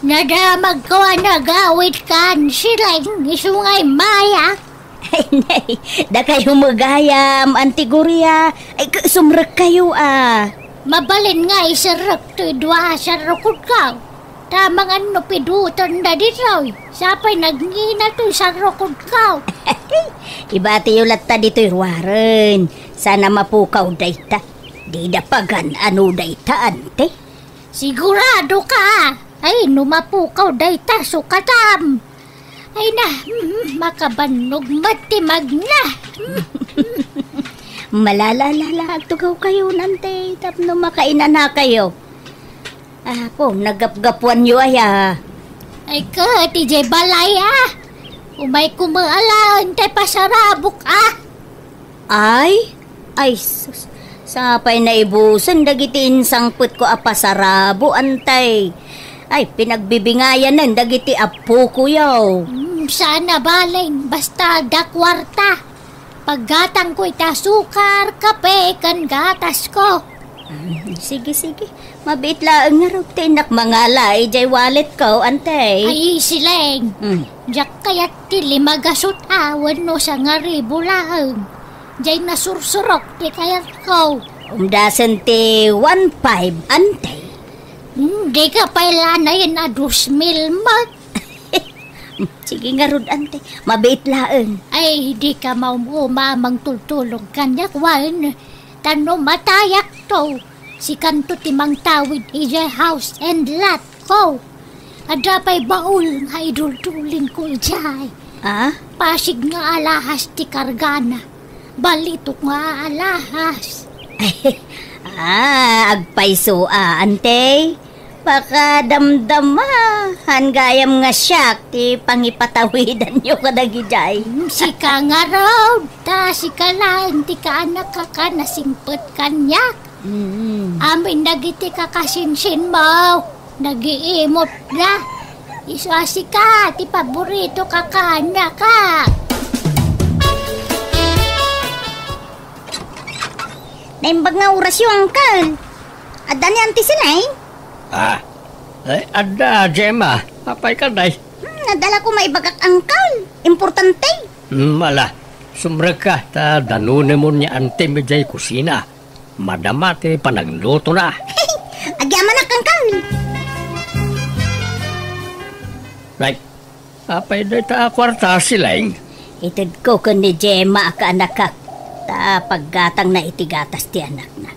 Nadamagko a nagawidkan, Sileng, isu nga immayak. Ay, nay, dakayo met gayam, Auntie Gloria. Ay, k-, sumrekkayo, a. Mabalin nga iserrek toy dua a sarrukodko. Ta amangan no pidutenda ditoy. Sapay nagngina toy sarrukodko. Ibatiyo latta ditoy ruaren. Saan a mapukaw dayta. Dida pagan-ano dayta, Auntie. Siguradoka? Ay, no mapukaw dayta, sukatam. Ay na, mm, makabannog met ti magna. Malala-lala, agtugawkayo, Auntie, tapno makainanakayo. Apo, naggapgapuanyo aya? Ay ket, idiay balay, a. Umayko met alaen ti pasarabok, a. Ay? Ay, sus. Sapay naibusen dagiti insangpetko a pasarabo, Auntie. Ay, pinagbibingayanen dagiti appokoyo. Hmm, saan a bale, basta adda kuarta. Paggatangko iti asukar, kape, ken gatasko. Hmm, sige, sige. Mabiit laeng ngarud ti innak mangala idiay walletko, Auntie. Ay, Sileng. Hmm. Diak kayat ti lima gasut a wenno sangaribu laeng. Diay nasursurok ti kayatko. Umdasen ti one five, Auntie. Hmm, dika pay la nayen a dos mil met. Sige ngarud, Auntie. Mabiit laeng. Ay, dika maum-uma a mangtultulong kaniak wen. Ta no matayakto, sikanto ti mangtawid idiay house and lot ko. Adda pay baul nga iduldulinko idiay. Ah? Pasig nga alahas ti kargana. Balitok nga alahas. Ah, agpayso a, Auntie. Pakadamdama, han gayam nga siak ti pangipatawidanyo kadagidiay. Hmm, sika ngarud, ta sika laeng ti kaanakak a nasingpet kaniak. Mm. Amin dagiti kakasinsinmo, nagiimutda. Isu a sika ti paborito kakaanakak. Naimbag nga orasyo, Uncle. Adda ni Auntie Sileng? Ah, ay, adda, Gemma. Apay kadi? Hmm, adda la koma ibagak, Uncle. Importante. Hmm, ala, sumrekka, ta danunemon ni Auntie idiay kusina. Madama ti panaglutona. Agyamanak, Uncle. Nay, apay dayta a kuarta, Sileng? Itedko ken ni Gemma a kaanakak, ta paggatangna iti gatas ti anakna.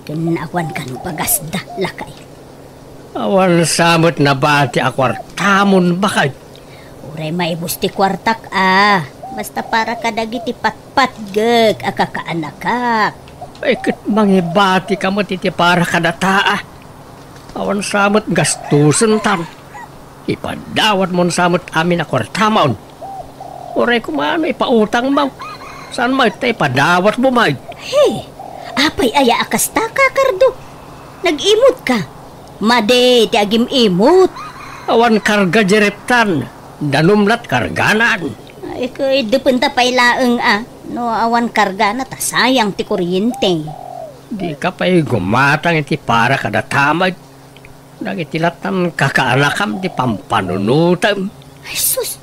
Ken awan kano pagasda, lakay. Awan sa met nabati a kuartamon, baket. Uray maibus ti kuartak a, basta para kadagiti patpatgek a kakaanakak. Ay, ket mangibatika met iti para kadata a. Awan sa met gastusentan. Ipadawatmon sa met amin a kuartamon. Uray koma no ipautangmo. Saan met ta ipadawatmo met? Hey, apay aya a kasta, Kakardo? Nag-imutka? Madi ti agim-imut. Awan karga di reptan. Danum lat karganan. Ay, ket dependa pay laeng a. No awan kargana ta sayang ti kuryente. Dika pay gumatang iti para kadata met. Dagiti lattan kakaanakam ti pampanunotem. Ay, sus!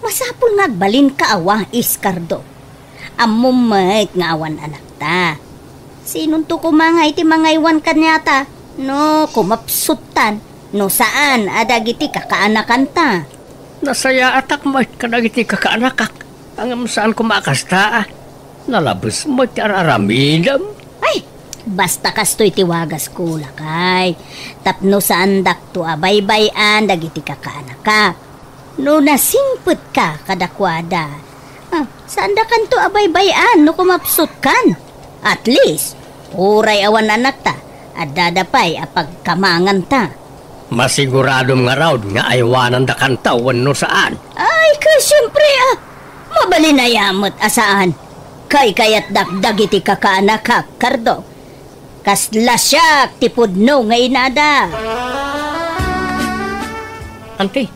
Mas Sapul nga agbalinka a wais, Cardo. Ammom met nga awan anakta. Sinonto koma nga iti mangaywan kaniata no kumapsuttan, no saan a dagiti kakaanakanta? Nasayaatak met kadagiti kakaanakak, ngem saan koma a kasta, a. Nalabes met ti ar-aramidem. Ay, basta kastoy ti wagas, lakay. Tapno saandakto a baybay-an dagiti kakaanakak. No nasingpetka kadakuada, ah, saandakanto a baybay-an no kumapsutkan. At least, uray awan anakta, addada pay a pagkamanganta. Masiguradom ngarud nga aywanandakanta wenno saan? Ay, ket siempre, ah, mabalin aya met a saan. Kaykayatdak dagiti kakaanakak, Cardo. Kasla siak ti pudno nga inada. Auntie,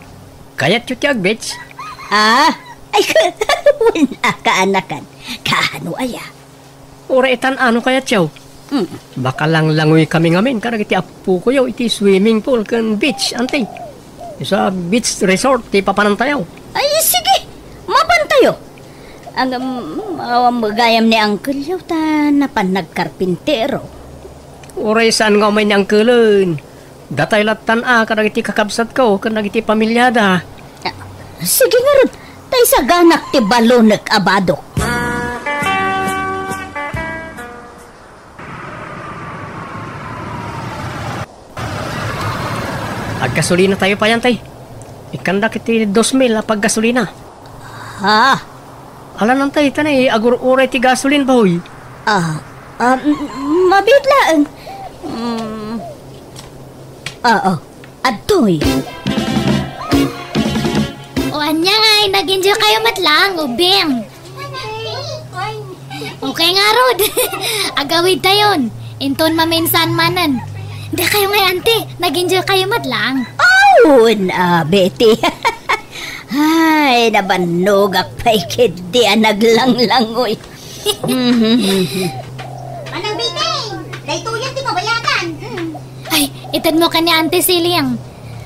kayatyo ti ag-beach? Ah? Ay, wen a kaanakan. Kaano aya? Uray itan-a no kayatyo. Mm. Makalanglangoy kami ngamin kadagiti appokoyo iti swimming pool ken beach, Auntie. Isu a beach resort ti papanantayo. Ay, sige. Mapantayo. Ngem, awan met gayam ni uncle-yo ta napan nagkarpintero. Uray saan nga umay ni uncle-en. Datay lattan a kadagiti kakabsatko ken dagiti pamilyada. Ah, sige ngarud, ta isaganak ti balonek a badok. Aggasolinatayo pay, Auntie. Ikkandak iti dos mil a paggasolina. Ha? Ala, Auntie, ta nay agur-uray ti gasolin, bahoy. Ah, ah, m-, mabiit laeng. Mm. Ah, ah. Adtoy. O ania ngay, nag-enjoy kayo met laeng, ubing? Okay ngarud. Agawidtayon. Inton maminsan manen. Dakayo ngay, Auntie, nag-enjoy kayo met laeng? Awan, ah, Betty. Ay, nabannogak pay ketdi a naglanglangoy. Manang Betty, daytoyen ti mabayadan. Mm. Ay, itedmo ken ni Auntie Siling.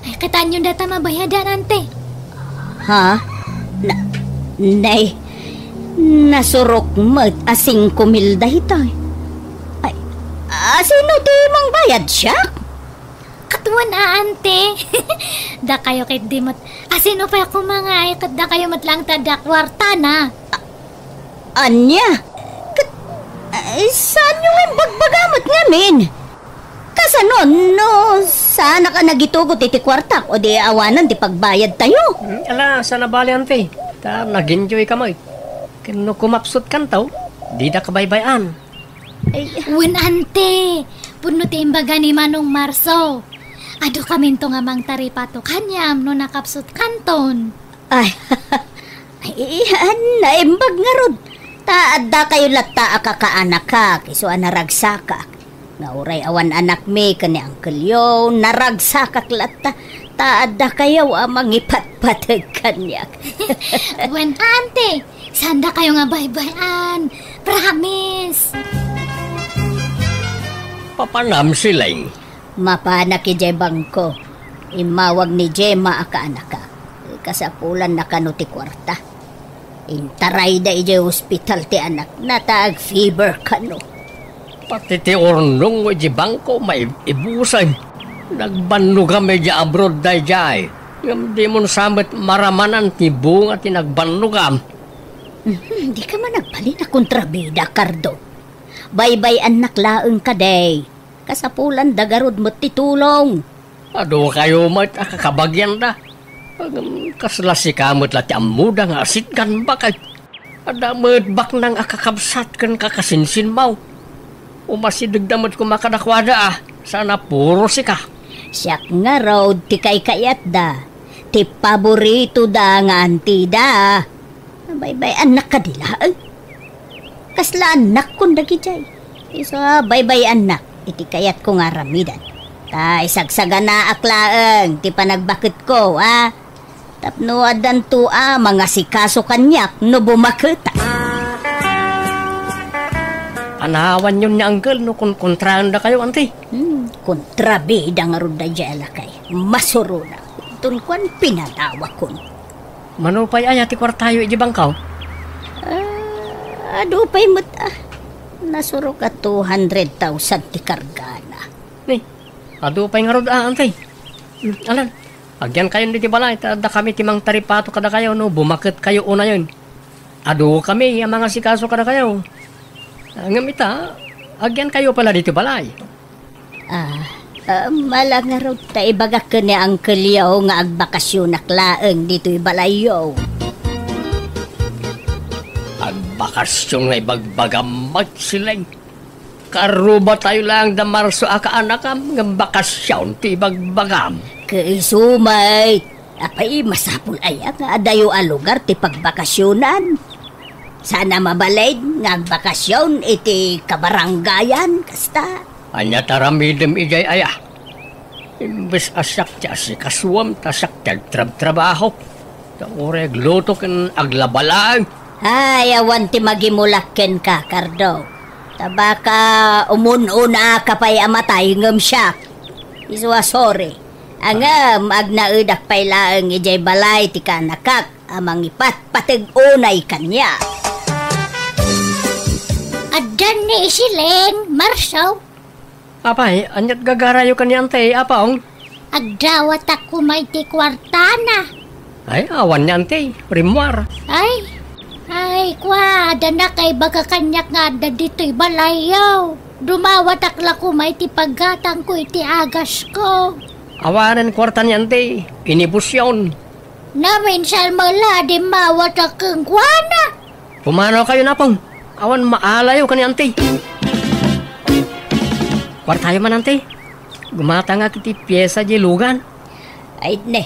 Ay, kitaenyo data mabayadan, Auntie. Ha? Na, nay, nasurok met a singko mil daytoy. Ay, asino ti mangbayad, siak? Ket wen a, Auntie. Dakayo ketdi met. Asino pay koma ngay, ket dakayo met laeng ti adda kuartana. Ania? Ket, eh, saanyo nga imbagbaga met ngamin? Kasano no saanak a nagitugot iti kuartak, o di awanan ti pagbayadtayo? Hmm, ala, saan a bale, Auntie. Ta nag-enjoy ka met. Ken no kumapsutkanto, dida kabaybay-an. Ay. Wen, Auntie, pudno ti imbaga ni Manong Marso. Adu kaminto nga mangtaripato kaniam no nakapsutkanton. Ay, ay, naimbag ngarud. Ta adda kayo latta a kakaanakak, isu a naragsakak. Nga uray awan anakmi ken ni uncle-yo, naragsakak latta. Ta adda kayo a mangipatpateg kaniak. Wen, Auntie, saan dakayo nga baybay-an. Promise. Papanam, Siling. Mapanak idiay bangko. Immawag ni Gemma a kaanaka. Kasapulanna kano ti kuarta. Intarayda idiay ospital ti anakna ta ag-fever kano. Pati ti urnong idiay bangko, maib-ibusen. Nagbannogam idiay abroad daydiay. Ngem dimon sa met maramanan ti bunga ti nagbannogam. Mhm, dika man agbalin a kontrabida, Cardo. Baybay-annak laeng kadi. Kasapulanda ngarud met ti tulong. Adu kayo met a kakabagianda. Ngem kasla sika met la ti ammoda nga asitgan baket. Adda met baknang a kakabsat ken kakasinsinmaw. Umasidegda met koma kadakuada a, saan a puro sika. Siak ngarud ti kaykayatda, ti paboritoda nga antida. Baybay-annak kadi laeng. Kasla annakkon dagidiay. Isu a baybay-annak iti kayatko nga aramidan. Ta isagsaganaak laeng ti panagbaketko, a. Tapno addanto a mangasikaso kaniak no bumaketak. Panawanyon ni Uncle no konkontraendakayo, Auntie. Hmm, kontrabida ngarud daydiay a lakay. Masuronak. Inton kuan, pinadawakon. Mano pay aya ti kuartayo iti bangkaw? Ah, adu pay met, ah. Nasurok a two hundred thousand ti kargana. Ni, adu pay ngarud, ah, Ante. Hmm, alan, agyankayon ditoy balay, ta adda kami ti mangtaripato kadakayo no bumaketkayo unayen. Adu kami a mangasikaso kadakayo. Ah, ngem ita, agyankayo pay la ditoy balay. Ah, ah, mala ngarud ta ibagak ken ni Uncle Yo nga agbakasionak laeng ditoy balayyo. Agbakasion nga ibagbagam, Mike Sileng. Karrubatayo laeng da Marso a kaanakam, ngem bakasion ti ibagbagam. Ket isu met, apay, masapul aya nga adayo a lugar ti pagbakasionan? Saan a mabalin nga agbakasion iti kabarangayan, kasta? Ania ti aramidem idiay aya? Imbes a siak ti asikasuem, ta siak ti agtrabtrabaho. Ta uray agluto ken aglaba laeng. Ay, awan ti magimulak kenka, Cardo. Ta baka umun-unaka pay a matay ngem siak. Isu a sorry. Ngem agnaedak pay laeng idiay balay ti kaanakak a mangipatpateg unay kaniak. Addan ni Isileng, Marso. Apay, ania't gagarayo ken ni Ante, Apong? Agdawatak koma iti kuartana. Ay, awan ni Ante, rimmuar. Ay, ay, kua, adda nakaibaga kaniak nga adda ditoy balayyo. Dumawatak la koma iti paggatangko iti agasko. Awanen kuarta ni Ante, inibusyon. Naminsan met la a dimmawatak kenkuana. Pumanaw kayo, Apong. Awan maalayo ken ni Ante. Kuartayo man, Ante. Gumatangak iti piesa diay lugan. Ay, ne.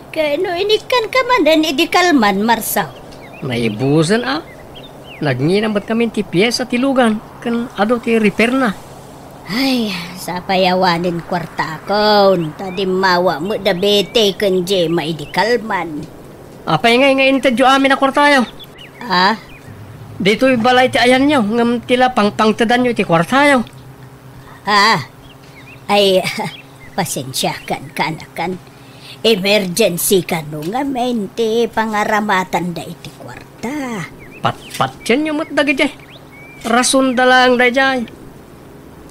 Ken no inikkanka manen idi kalman, Marso? Naibusen a. Nagnginam met kami ti piesa ti lugan ken adu ti repairna. Ay, sapay awanen kuartakon, ta dimmawa met da Betty ken Gemma idi kalman. Apay ngay nga intedyo amin a kuartayo? Ah? Ditoy balay ti ayanyo, ngem ti la pangpangtedanyo iti kuartayo. Ah? Ay, pasensiakan, kaanakan. Emergency kano ngamin ti pangaramatanda iti kuarta. Patpatienyo met dagiti. Rasonda laeng daydiay.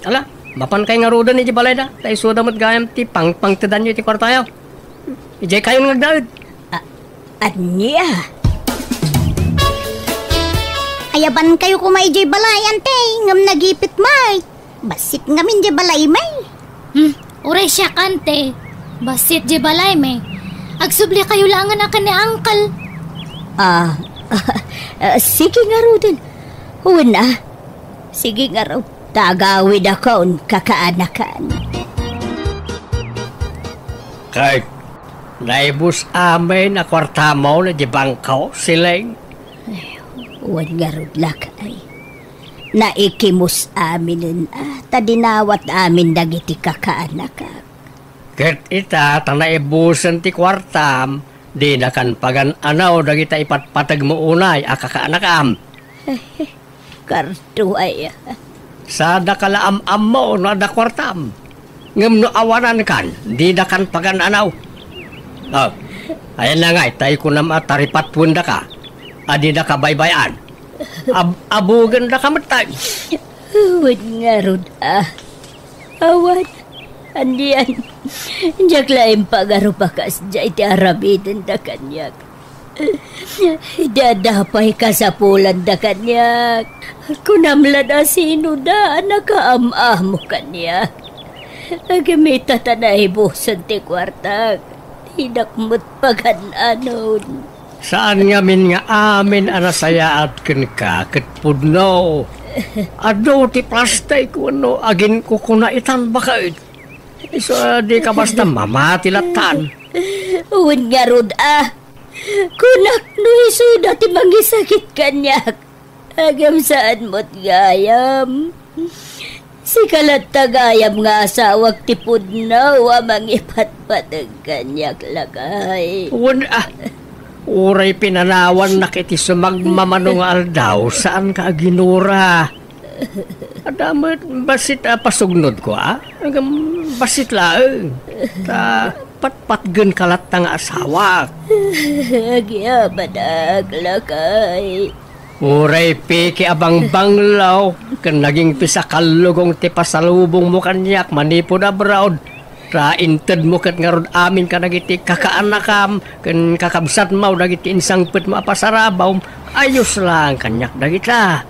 Ala, mapankay ngaruden idiay balayda, ta isuda met gayam ti pangpangtedanyo iti kuartayo. Idiay kayon nga agdaed. A-, ania? Ayabankayo koma idiay balay, Ante, ngem nagipit met. Bassit ngamin diay balaymi. Hmm, uray siak, Ante. Bassit diay balaymi. Agsubli kayo laengen a ken ni Uncle. Ah, ah, sige ngaruden. Wen a. Sige ngarud. Ta agawidakon, kakaanakan. Ket, naibus amin a kuartamo idiay bangko, Sileng? Ay, wen ngarud, lakay. Naikimus aminen a, ta dinawat amin dagiti kakaanakak. Ket ita, ta naibusen ti kuartam, dinakan pagan-anaw dagita ipatpategmo unay a kakaanakam. Kartuay. Sadaka la am-ammo no adda kuartam. Ngem no awanankan, didakan pagan-anaw. Oh, ayan na ngay, ta ikunam a taripatwendaka a didaka baybay-an. Ab-, abugandaka met tay. Wen ngarud a. Awan, anian. Diak la impagarup a kasdiay ti aramidenda kaniak. Idi adda pay kasapulanda kaniak, kunam la da sino da a nakaam-amo kaniak. Ngem ita ta naibusen ti kuartak, dinak met pagan-anon. Saan ngamin nga amin a nasayaat kenka ket pudno. Adu ti plastik wenno aginkukuna itan baket. Isu a dika basta mamati lattan. Wen ngarud a, kunak no isuda ti mangisakit kaniak. Ngem saan met gayam. Sika latta gayam nga asawak ti pudno a mangipatpateg kaniak, lakay. Wen a, uray pinanawannak iti sumagmamano nga aldaw, saanka a ginura. Adda met bassit a pasugnodko a, ngem bassit laeng. Ta Patpatgenka latta nga asawak. Agyamanak, lakay. Uray peke a bangbanglaw ken nagingpis a kallugong ti pasalubongmo kaniak manipud abroad. Ta intedmo ket ngarud amin kadagiti kakaanakam ken kakabsatmo dagiti insangpetmo a pasarabawm. Ayos laeng kaniak dagita.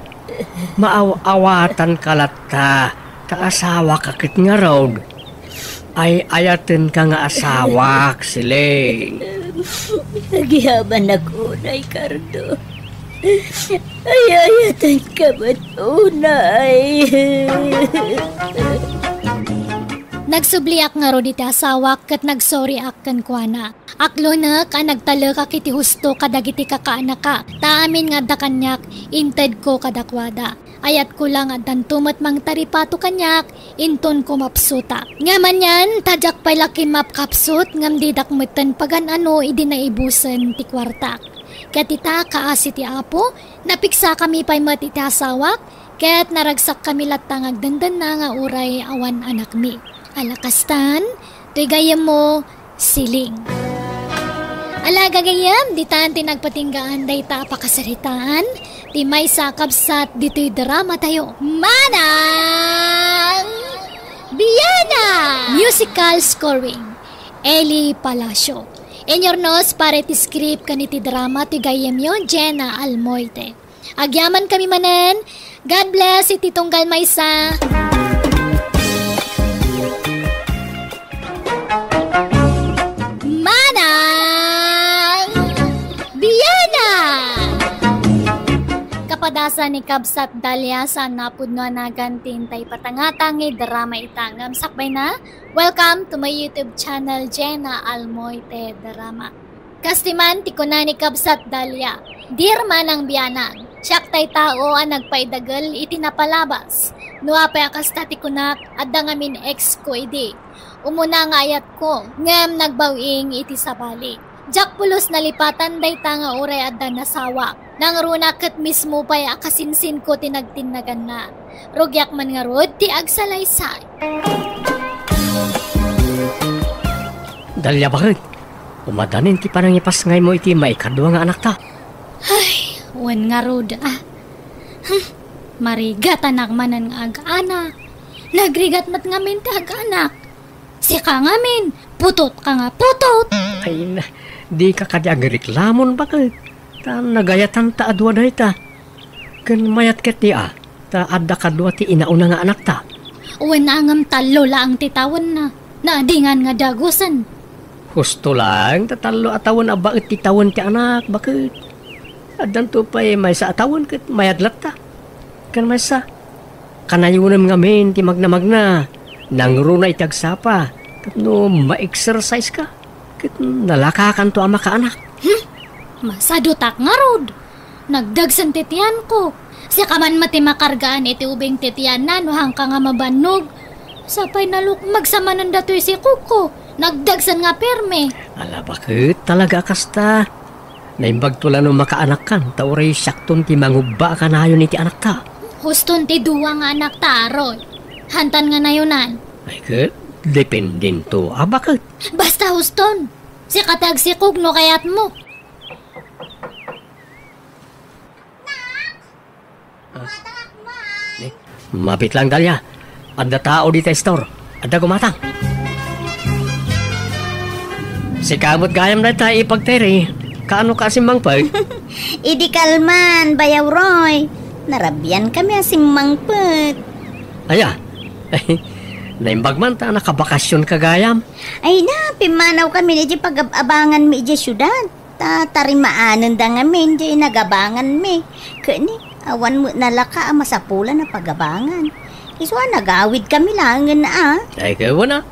Maaw-awatanka latta, ta asawaka ket ngarud. Ay-ayatenka nga asawak, Siling. Agyamanak unay, Cardo. Ay-ayatenka met unay. Nagsubliak ngarud iti asawak ket nagsorryak kenkuana. Aklonek a nagtalekak iti husto kadagiti kakaanaka, ta amin nga adda kaniak, intedko kadakuada. Ayatko la nga addanto met mangtaripato kaniak, inton kumapsutak. Ngem anian, ta diak pay la kimmapkapsut, ngem didak metten pagan-ano idi naibusen ti kuartak. Ket ita, kaasi ti Apo, napiksakami pay met iti asawak, ket naragsakkami latta nga agdendenna nga uray awan anakmi. Ala kastan, toy gayyemmo, Siling. Ala, gagayyem, ditan ti nagpatinggaan dayta a pakasaritaan ti maysa a kabsat ditoy dramatayo. Manang Biana! Musical scoring, Eli Palacio. Inyurnos para iti script ken iti drama ti gayyemyo, Jenna Almoite. Agyamankami manen. God bless iti tunggal maysa. Manang Biana! Kapadasan ni Kabsat Dalia, saan napudno a nagan ti intay patangata nga drama ita ngem sakbayna. Welcome to my YouTube channel, Jenna Almoite Drama. Kas ti man ti kuna ni Kabsat Dalia, "Dear Manang Biana, siak tay tao a nagpaidagel iti napalabas. No apay a kasta ti kunak, adda ngamin ex ko idi. Umuna nga ayatko, ngem nagbaw-ing iti sabali. Diak pulos nalipatan dayta nga uray adda nasawak. Nangruna ket mismo pay a kasinsinko ti nagtinnaganna. Rugiak man ngarud ti agsalaysay." Dalia, baket, umadanin ti panangipasngaymo iti maikadua nga anakta? Ay, wen ngarud, ah. Hmm, marigatanak manen nga ag-anak. Nagrigat met ngamin ti ag-anak. Sika ngamin, putot ka nga putot. Ay, na, dika kadi agreklamon, baket. Ta nagayatan ta a dua dayta. Ken mayat ket ni a, ta adda kadua ti inauna nga anakta. Wen a ngem tallo laeng ti tawenna. Naadingan nga dagusen. Husto laeng ta tallo a tawen a baet ti tawen ti anak, baket. Addanto pay maysa a tawen ket mayat latta. Ken maysa, kanayonem ngamin ti magnamagna. Nangruna iti agsapa tapno ma-exercise ka. Ket nalakakanto a makaanak. Hmm? Masadutak ngarud. Nagdagsen ti tianko. Sika man met ti makargaan iti ubing ti tianna no haanka nga mabannog. Sapay nalukmeg sa manen datoy sikogko. Nagdagsen nga perme. Ala, baket talaga a kasta. Naimbagto la no makaanakkan, ta uray siakton ti mangubba a kanayon iti anakta. Huston ti dua nga anakta, Aroy. Hantan nga nayonan. Ay, ket dependento a baket. Basta huston. Sika ti agsikog no kayatmo. Ah. Eh, mabit lang, Dalia. Adda tao dita store. Adda gumatang. Sika met gayam dayta, Ipag Terry. Kaano ka a simmangpet? Idi kalman, Bayaw Roy. Narabian kami a simmangpet. Aya. Naimbag man ta nakabakasyon ka gayam. Ay na, pimmanaw kami idiay pagab-abangan mi idiay siudad. Ta tarimaanenda ngamin diay nagabanganmi. Ket ni, awan met nalaka a masapulan a pagabangan. Isu a nagawidkami laengen a. Ay, ket wen a.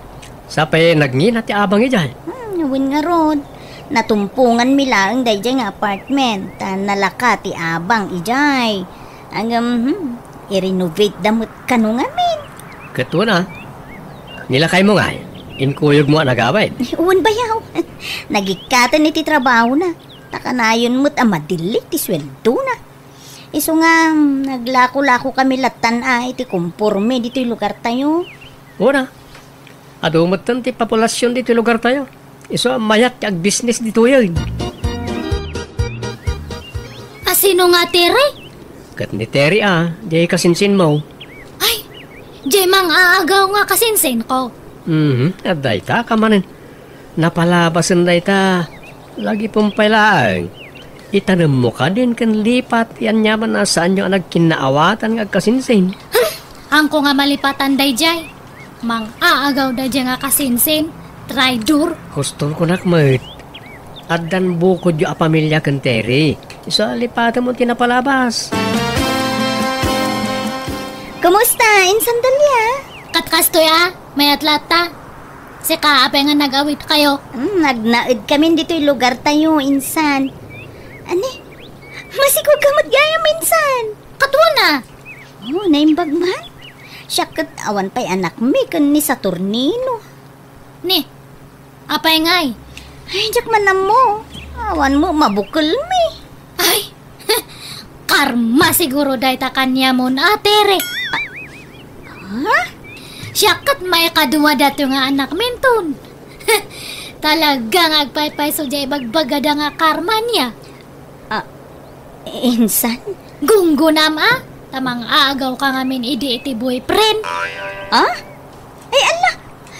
Sapay nagngina ti abang idiay. Hmm, wen ngarud. Natumponganmi laeng daydiay nga apartment. Ta nalaka ti abang idiay. Ngem, hmm, i-renovate da met kano ngamin. Ket wen a, ni lakaymo ngay, inkuyogmo a nagawid? Wen, Bayaw. Nagikkaten iti trabahona. Ta kanayon met a madilli ti sueldona. Isu nga, hmm, naglako-lako kami lattan a iti komporme ditoy lugartayo. Wen a, adu metten ti populasion ditoy lugartayo. Isu a mayat ti agbisnes ditoyen. A sino nga Tere? Ket ni Tere a, diay kasinsinmo. Ay, diay mang-aagaw nga kasinsinko. Mhm, adda ita ka manen. Napalabasen dayta. Lagipem pay laeng. Itanemmo kadin ken lipat ti aniaman a saanyo a nagkinnaawatan nga agkasinsin. Hmm, haanko nga malipatan daydiay. Mang-aagaw daydiay nga kasinsin, traidor. Huston kunak met. Addan bukodyo a pamilia ken Tere. Isu a lipatem ti napalabas. Kumusta, Insan Dalia? Kat kastoy a, mayat latta. Sika, apay nga nag-awidkayo? Hmm, nagnaedkamin ditoy lugartayo, Insan. Ani? Masigurka met gayam, Insan? Katwana! Oh, naimbag man? Siak ket awan pay anakmi ken ni Saturnino. Ni, apay ngay? Ay, diak man ammo. Awan mo mabukelmi. Ay, karma siguro dayta kaniamon a Tere. Ha? Siak ket maikadua dato nga anakminton. Talaga nga agpaypayso diay ibagbagada nga karma niya. Ah, insan? Gunggonam a, ta mang-aagaw ka ngamin idi iti boyfriend. Ah? Ay, ala,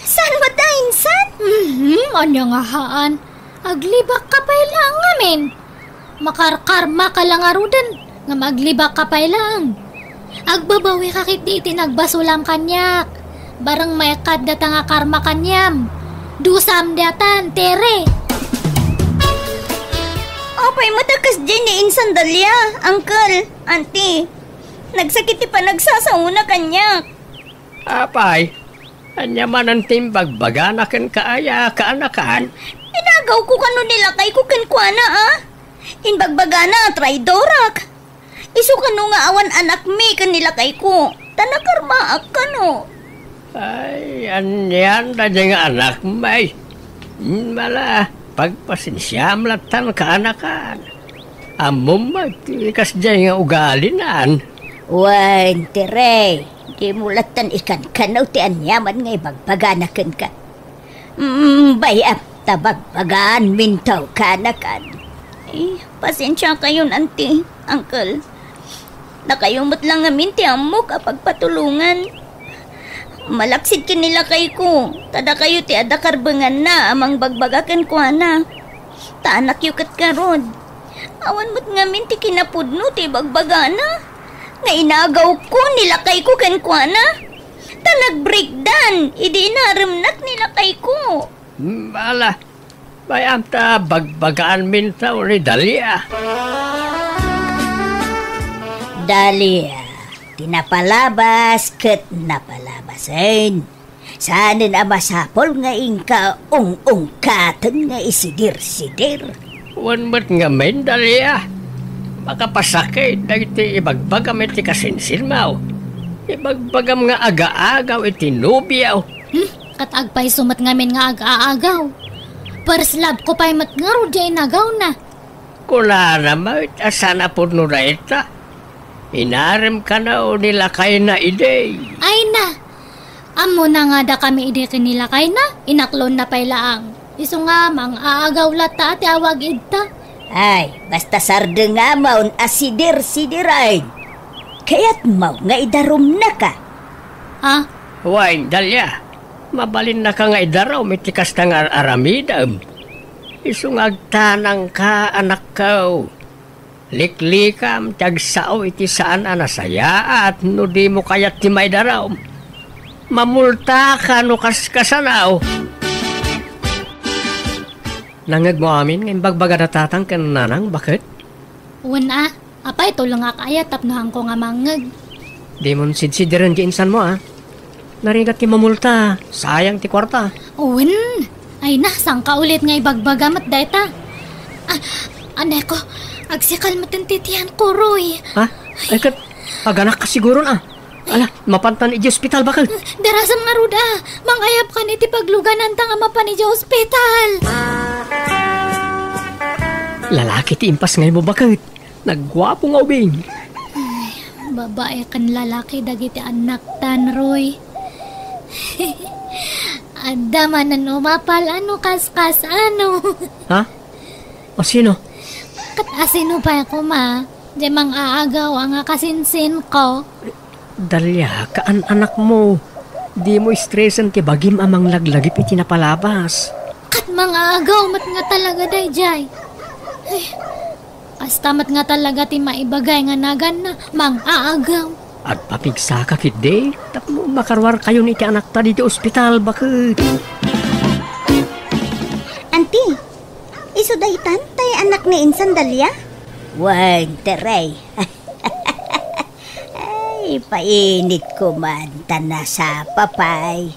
saan mo ta, insan? Mhm, ania nga haan? Aglibak ka pay laeng ngamin. Makarkarma ka la ngaruden, ngem aglibak ka pay laeng. Agbabawi ka ketdi iti nagbasolam kaniak. Bareng maikkat data nga karma kaniam. Dusam datan, Tere. Apay met a kasdiay ni Insan Dalia, Uncle, Auntie? Nagsakit ti panagsasaona kaniak. Apay, ania manen ti imbagbagana kenka aya, kaanakan? Inagawko kano ni lakayko kenkuana, a? Imbagbagana a traidorak. Isu kano nga awan anakmi ken ni lakayko, ta nakarmaak kano. Ay, anian daydiay nga anakmi? Hmm, ala, pagpasensiam lattan kaanakan. Ammom met ti kasdiay nga ugalinan. Wen, Tere, dimo lattan ikankanaw ti aniaman nga ibagbagana kenka. Mm, bay-am ta bagbagaanminto kaanakan. Eh, pasensiakayon, Auntie, Uncle. Dakayo met la ngamin ti ammok a pagpatulongan. Malaksid ken ni lakayko, ta dakayo ti adda karbenganna a mangbagbaga kenkuana. Ta anakyo ket ngarud. Awan met ngamin ti kinapudno ti ibagbagana nga inagawko ni lakayko kenkuana. Ta nagbreakdan idi inaremnak ni lakayko. Hmm, ala, bay-am ta bagbagaanminto ni Dalia. Dalia, ti napalabas ket napalabasen. Saanen a masapul nga inka ung-ungkaten nga isidir-sidir. Wen met ngamin, Dalia. Makapasakit dagiti ibagbagam iti kasinsinmo. Ibagbagam nga agaagaw iti nobiom. Hmm, ket agpayso met ngamin nga ag-aagaw. First love ko pay met ngarud diay inagawna. Kunana met a saan a pudno dayta. Inarem kano ni lakayna idi. Ay na! Ammona nga dakami idi ken ni lakayna, inaklonna pay laeng. Isu nga, mang-aagaw latta a ti awag idta. Ay, basta sardengamon a sidir-sidiren. Kayatmo nga idarumnaka? Ha? Wen, Dalia, mabalinnaka nga idarum iti kasta nga ar-aramidem. Isu nga agtanangka, anakko. Liklikam ti agsao iti saan a nasayaat no dimo kayat ti maidarum. Mamultaka no kaskasano. Nangngegmo amin nga imbagbagada tatang ken nanang, baket? Wen a, apay tulongak aya tapno haanko nga mangngeg? Dimon sidsidiren ti insanmo a. Narigat ti mamulta, sayang ti kuarta. Wen, ay na, sangka ulit nga ibagbaga met dayta. Ah, aneko, agsikal met ti tiyanko, Roy. Ha? Ay ket, aganakka siguron a. Ala, mapantan iti ospital, baket. Darasam ngarud a, mangayabkan iti paglugananta nga mapan iti ospital. Lalaki ti impas nga imo, baket. Nagguapo nga ubing. Ay, babae ken lalaki dagiti annaktan, Roy. Adda manen umapal a no kaskas-ano. Ha? O sino? Ket asino pay koma, diay mang-aagaw a nga kasinsinko? Dalia, kaan-anakmo. Dimo stresen ti bagim a manglaglagip iti napalabas. Ket mang-aagaw met nga talaga daydiay. Ay, kasta met nga talaga ti maibagay nga naganna, mang-aagaw. Agpapigsaka ketdi, tapno makaruarkayon iti anakta ditoy ospital, baket. Anti, isu daytan tay anak ni Insan Dalia? Wen, Tere. Ay, painit ko man, ta nasapa pay.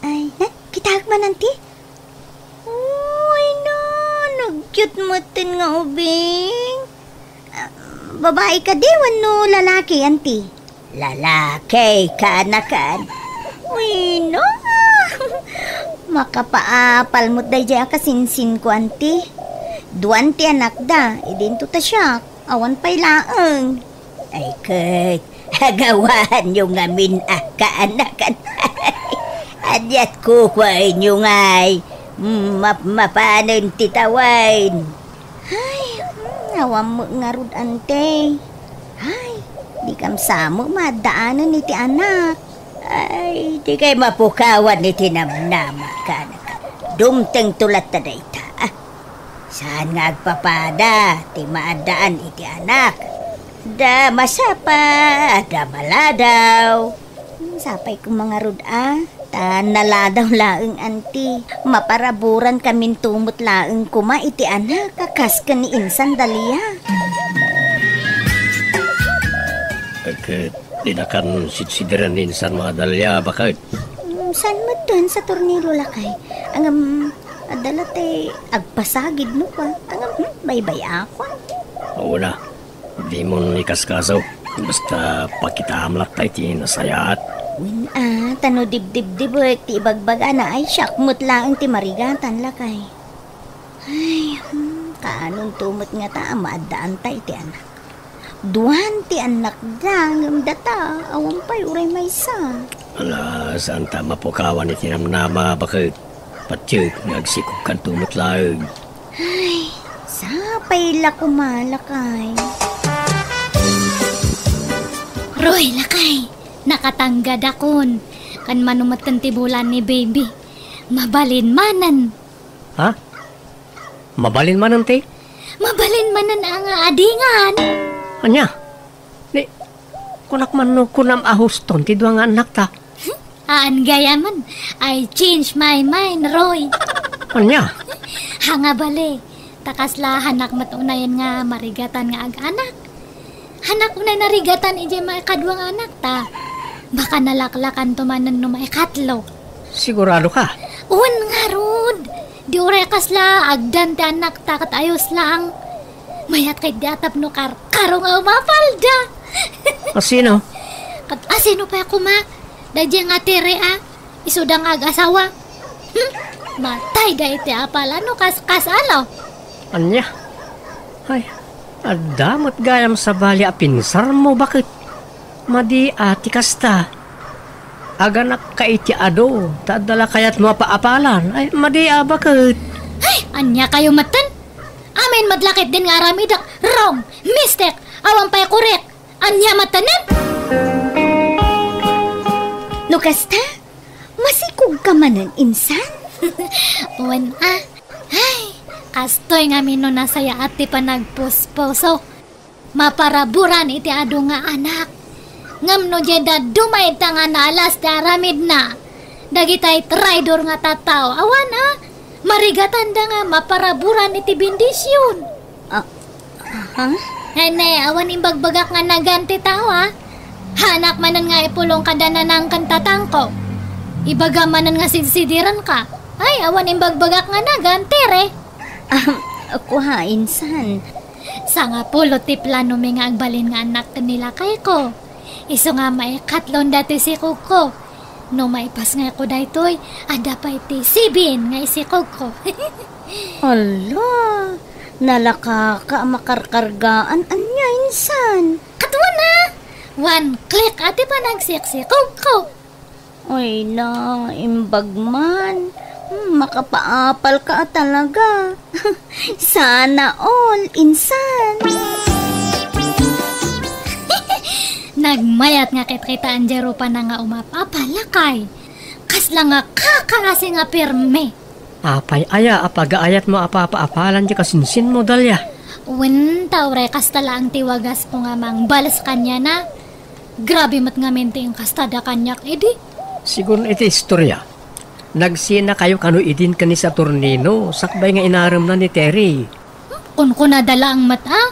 Ay, na, kitaek man, Anti. Uy, na, nagyot metten nga ubing. Ah, babai kadi wenno lalaki, Anti? Lalaki, kaanakan. Uy, na. Makapaapal met daydiay a kasinsinko, Anti. Duan ti anakda, idinto ta siak. Awan pay laeng. Ay ket, agawanyo ngamin a kaanakan. Ania't kukuaenyo ngay, map-, mapanen ti tawen. Ay, hmm, awan met ngarud, Ante. Ay, dikam sa met maaddaanen iti anak. Ay, dikay mapukawan iti namnama, kaanakan. Dumtengto latta dayta. Saan nga agpapada ti maaddaan iti anak. Da masapa, da maladaw. Hmm, sapay koma ngarud a, ta naladaw laeng, Anti. Maparaburan kaminto met laeng koma iti anak a kas ken ni Insan Dalia. Ket dinakan sidsidiren ni Insan nga Dalia, baket? Hmm, saan metten sa tornilyo, lakay? Ngem, adda la ti agpasagid no kua. Ngem, hmm, baybay-akon. Wen a, dimon ikaskaso. Basta pakitaam latta iti nasayaat. Wen a, ta no dibdibdibek ti ibagbagana ay siak met laeng ti marigatan, lakay. Ay, hmm, kaanonto met ngata a maaddaanta iti anak. Duan ti annakda, ngem data, awan pay uray maysa. Ala, saanta mapukawan iti namnama, baket? Patiek nga agsikogkanto met laeng. Ay, sapay la koma, lakay. Roy, lakay, nakatanggad akon. Kan mano metten ti bulan ni baby. Mabalin manen. Ha? Mabalin manen ti? Mabalin manen a nga adingan. Ania? Ni, kunak man no kunam a huston ti dua nga annakta. Haan gayamen, I change my mind, Roy. Ania? Ha nga bale, ta kasla hanak met unayen nga marigatan nga ag-anak. Hanak unay narigatan idiay maikadua nga anakta. Baka nalaklakanto manen no maikatlo. Sigurado ka? Wen ngarud. Di uray kasla agdan ti anakta ket ayos lang. Mayat ket di a tapno karkaro nga umapalda. Asino? Ket asino pay koma? Daydiay nga Tere a, isuda nga ag-asawa. Hmm, matayda iti apal a no kaskas-ano. Ania? Ay, adda met gayam sabali a pinsarmo, baket? Madi a ti kasta. Aganakka iti adu, ta adda la kayatmo a paapalan. Ay, madi a, baket? Ay, ania kayo metten? Amin met la ketdin nga aramidek, wrong, mistake, awan pay korek. Ania metten? No kasta, masikogka manen, insan? Wen a. Ay, kastoy ngamin no nasayaat ti panagpuspuso. Maparaburan iti adu nga anak. Ngem no diay dadduma ita nga naalas ti aramidna, dagitay traidor nga tattao, awan a, marigatanda nga maparaburan iti bendision. Ah, aha? Nene, awan imbagbagak nga nagan ti tao, a. Haanak manen nga ipulong kada nanang ken tatangko. Ibagam manen nga sidsidirenka. Ay, awan imbagbagak nga nagan, Tere. Am, kua, insan. Sangapulo ti planomi nga agbalin nga annak ken ni lakayko. Isu nga maikatlon datoy sikogko. No maipasngayko daytoy, adda pay ti sibin nga isikogko. Ala, nalakaka a makarkargaan ania, insan? Ket wen a, one click a ti panagsiksikogko. Ay na, imbag man. Hmm, makapaapal ka talaga. Sana all, insan. Nagmayat nga kitkitaan diay rupana nga umap-apal, lakay. Kasla nga kakaasi nga pirmi. Apay aya a pagaayatmo a papaapalan ti kasinsinmo, Dalia? Wen, ta uray kasta laeng ti wagasmo nga mangbales kaniana. Grabe met ngamin ti inkastada kaniak idi. Sigun iti istoria, nagsinakayo kano idin ken ni Saturnino sakbay nga inaremna ni Terry. Kunkunada laeng met a.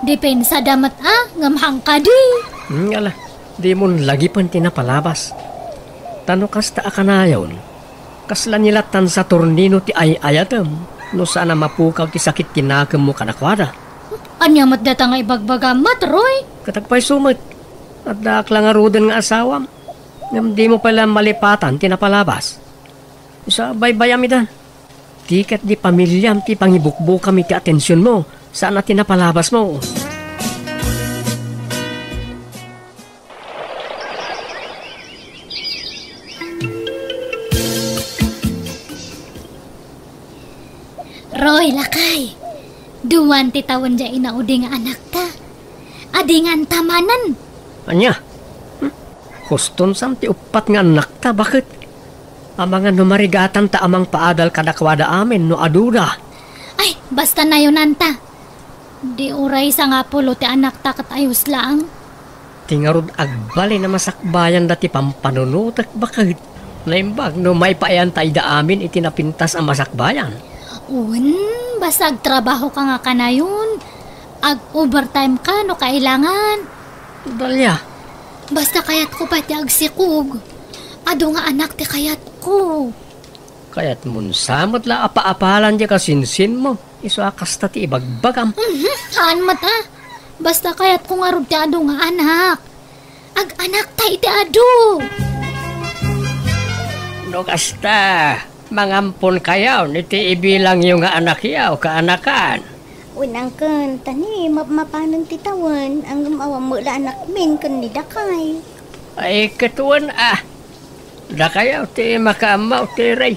Dipensada met a, ngem hangkadi. Hmm, ala, dimon lagipen ti napalabas. Ta no kasta a kanayon, kasla ni lattan Saturnino ti ay-ayatem no saan a mapukaw ti sakit ti nakemmo kadakuada. Ania met data nga ibagbagam met, Roy? Ket agpayso met, addaak la ngaruden nga asawam. Ngem dimo pay la malipatan ti napalabas. Isu a baybayam ida. Ti ket di pamiliam ti pangibukbukam iti atensionmo, saan a ti napalabasmo. Roy, lakay, duan ti tawen diay inaudi nga anakta. Adinganta manen. Ania? Hmm? Huston san ti uppat nga annakta, baket? Amangan no marigatan ta a mangpaadal kadakuada amin no aduda. Ay, basta nayonanta. Di uray sangapulo ti anakta ket ayos laeng. Ti ngarud agbalin a masakbayanda ti pampanunotek, baket. Naimbag no maipaayanta ida amin iti napintas a masakbayan. Wen, basta agtrabahoka nga kanayon. Ag-overtime ka no kailangan. Dalia. Basta kayatko pay ti agsikog. Adu nga anak ti kayatko. Kayatmon sa met la a paapalan diay kasinsinmo. Isu a kasta ti ibagbagam. Mhm, haan met a. Basta kayatko ngarud ti adu nga anak. Ag-anakta iti adu. No kasta, mangamponkayon iti ibilangyo nga anakyo, kaanakan. Wen, angkel, ta ni mapmapanen ti tawen, ngem awan met la anakmin ken ni dakay. Ay, ket wen a. Dakayo ti makaammo, Terry.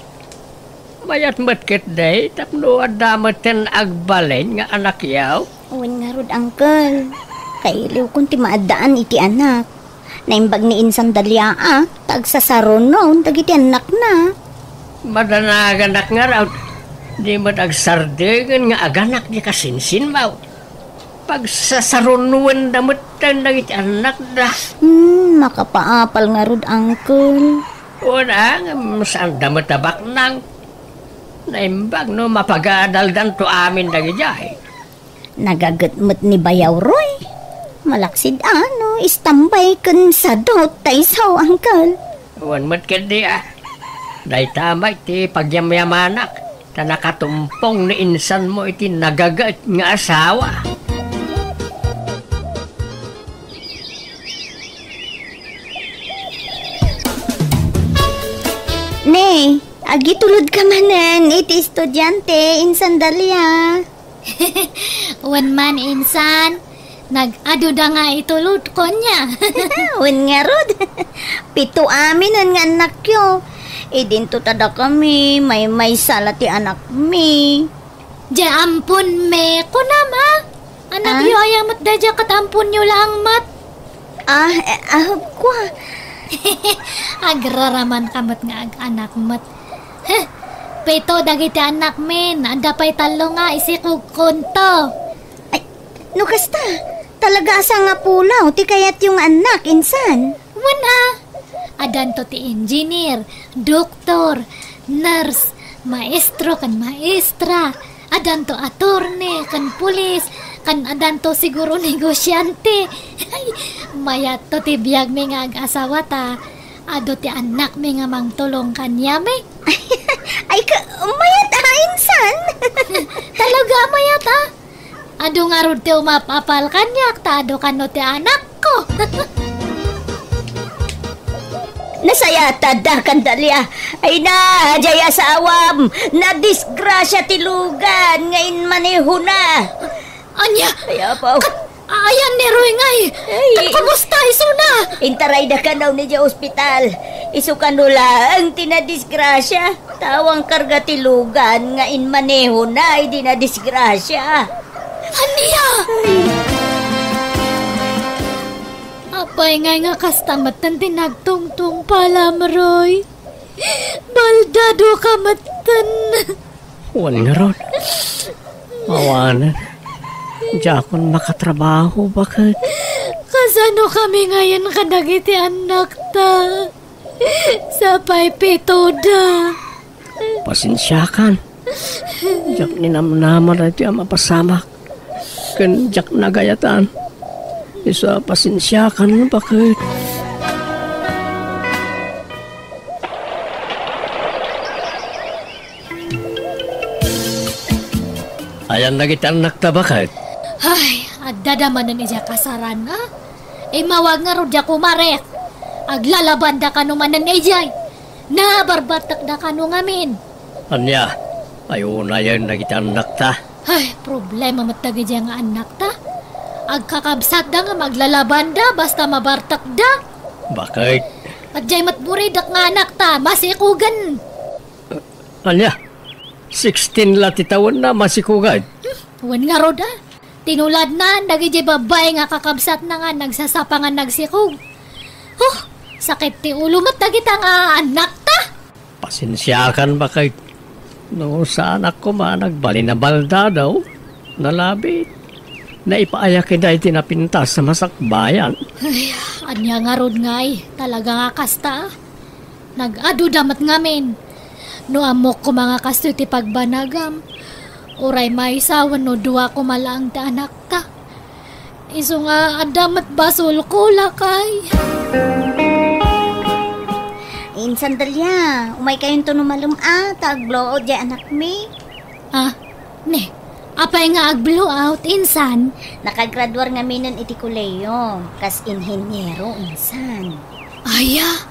Mayat met ketdi tapno adda metten agbalin nga anakyo? Wen ngarud, angkel. Kailiwkon ti maaddaan iti anak. Naimbag ni Insan Dalia a, ta agsasarunon dagiti annakna. Madanaganak ngarud, di met agsardeng nga aganak di kasinsinmo. Pagsasarunoenda metten dagiti annakda. Hmm, makapaapal ngarud, angkel. Wen a, ngem saanda met a baknang. Naimbag no mapagadaldanto amin dagidiay. Nagaget met ni Bayaw Roy. Malaksid a no istambay ken sadot ta isu, angkel. Wen met ketdi a. Dayta met ti pagyamyamanak, ta nakatumpong ni insanmo iti nagaget nga asawa. Ne, agitulodka manen iti estudiante, Insan Dalia. Wen man, insan, nag-aduda nga itulodko nia. Wen ngarud, pito aminen nga annakyo. Idinto ta dakami, maymaysa la ti anakmi. Diay amponmi, kunam a? Anakyo aya met daydiay ket amponyo laeng met? Ah, eh, ah, kua. Agraramanka met nga ag-anak met. Heh, pito dagiti annakmin, adda pay tallo nga isikogkonto. Ay, no kasta, talaga a sangapulo ti kayatyo nga annak, insan? Wen a, adanto ti engineer, doktor, nurse, maestro ken maestra, adanto attorney ken pulis, ken adanto siguro negosiante. Mayatto ti biagmi nga ag-asawa ta adu ti annakmi nga mangtulong kaniami. Ay, ka, mayat a, insan? Talaga a mayat a. Adu ngarud ti umap-apal kaniak ta adu kano ti anakko. Nasayaat ta addakan, Dalia. Ay na, diay asawam, nadisgrasia ti lugan nga inmanehona. Ania? Ay, apo. Kat-, Ayan ni Roy ngay! Ay. Kumusta isuna? Intarayda kano idiay ospital. Isu kano laeng ti nadisgrasia. Tawang karga ti lugan nga inmanehona idi nadisgrasia. Ania? Ay. Apay ngay nga kasta met ti nagtungtungpalam, Roy? Baldado ka metten. Wen ngarud. Awanen. Diakon makatrabaho, baket. Kasano kami ngayen kadagiti annakta? Sapay pitoda. Pasensiakan. Diak ninamnama daytoy a mapasamak. Ken diak nagayatan. Isu a pasensiakan, baket. Ayan dagiti annakta, baket. Ay, addada manen idiay kasaran, a? Immawag ngarud diay kumarek. Aglalabanda kano manen idiay. Nabarbartekda kano ngamin. Ania, ay unayen dagiti annakta? Ay, problema met dagidiay nga annakta. Agkakabsatda ngem aglalabanda basta mabartekda. Baket? Idiay met buridek nga annakta, masikugen. Ania? Sixteen la ti tawenna, masikugen? Hmm, wen ngarud, a? Tinuladna dagidiay babbai nga kakabsatna nga nagsasapangan nagsikog. Huh, sakit ti ulo met dagita nga annakta. Pasensiakan, baket. No saanak koma nagbalin a baldado, nalabit. Naipaayakida iti napintas a masakbayan. Ay, ania ngarud ngay, talaga nga kasta. Nag-aduda met ngamin. No ammok koma nga kastoy ti pagbanagam, uray maysa wenno dua koma laeng ti anakta. Isu nga adda met basolko, lakay. Insan Delia, umaykayonto no malem a, ta agblowout diay anakmi. Ah, ne, apay nga agblowout, insan? Nakagraduar ngaminen iti kolehiyo, kas inheniero, insan. Aya?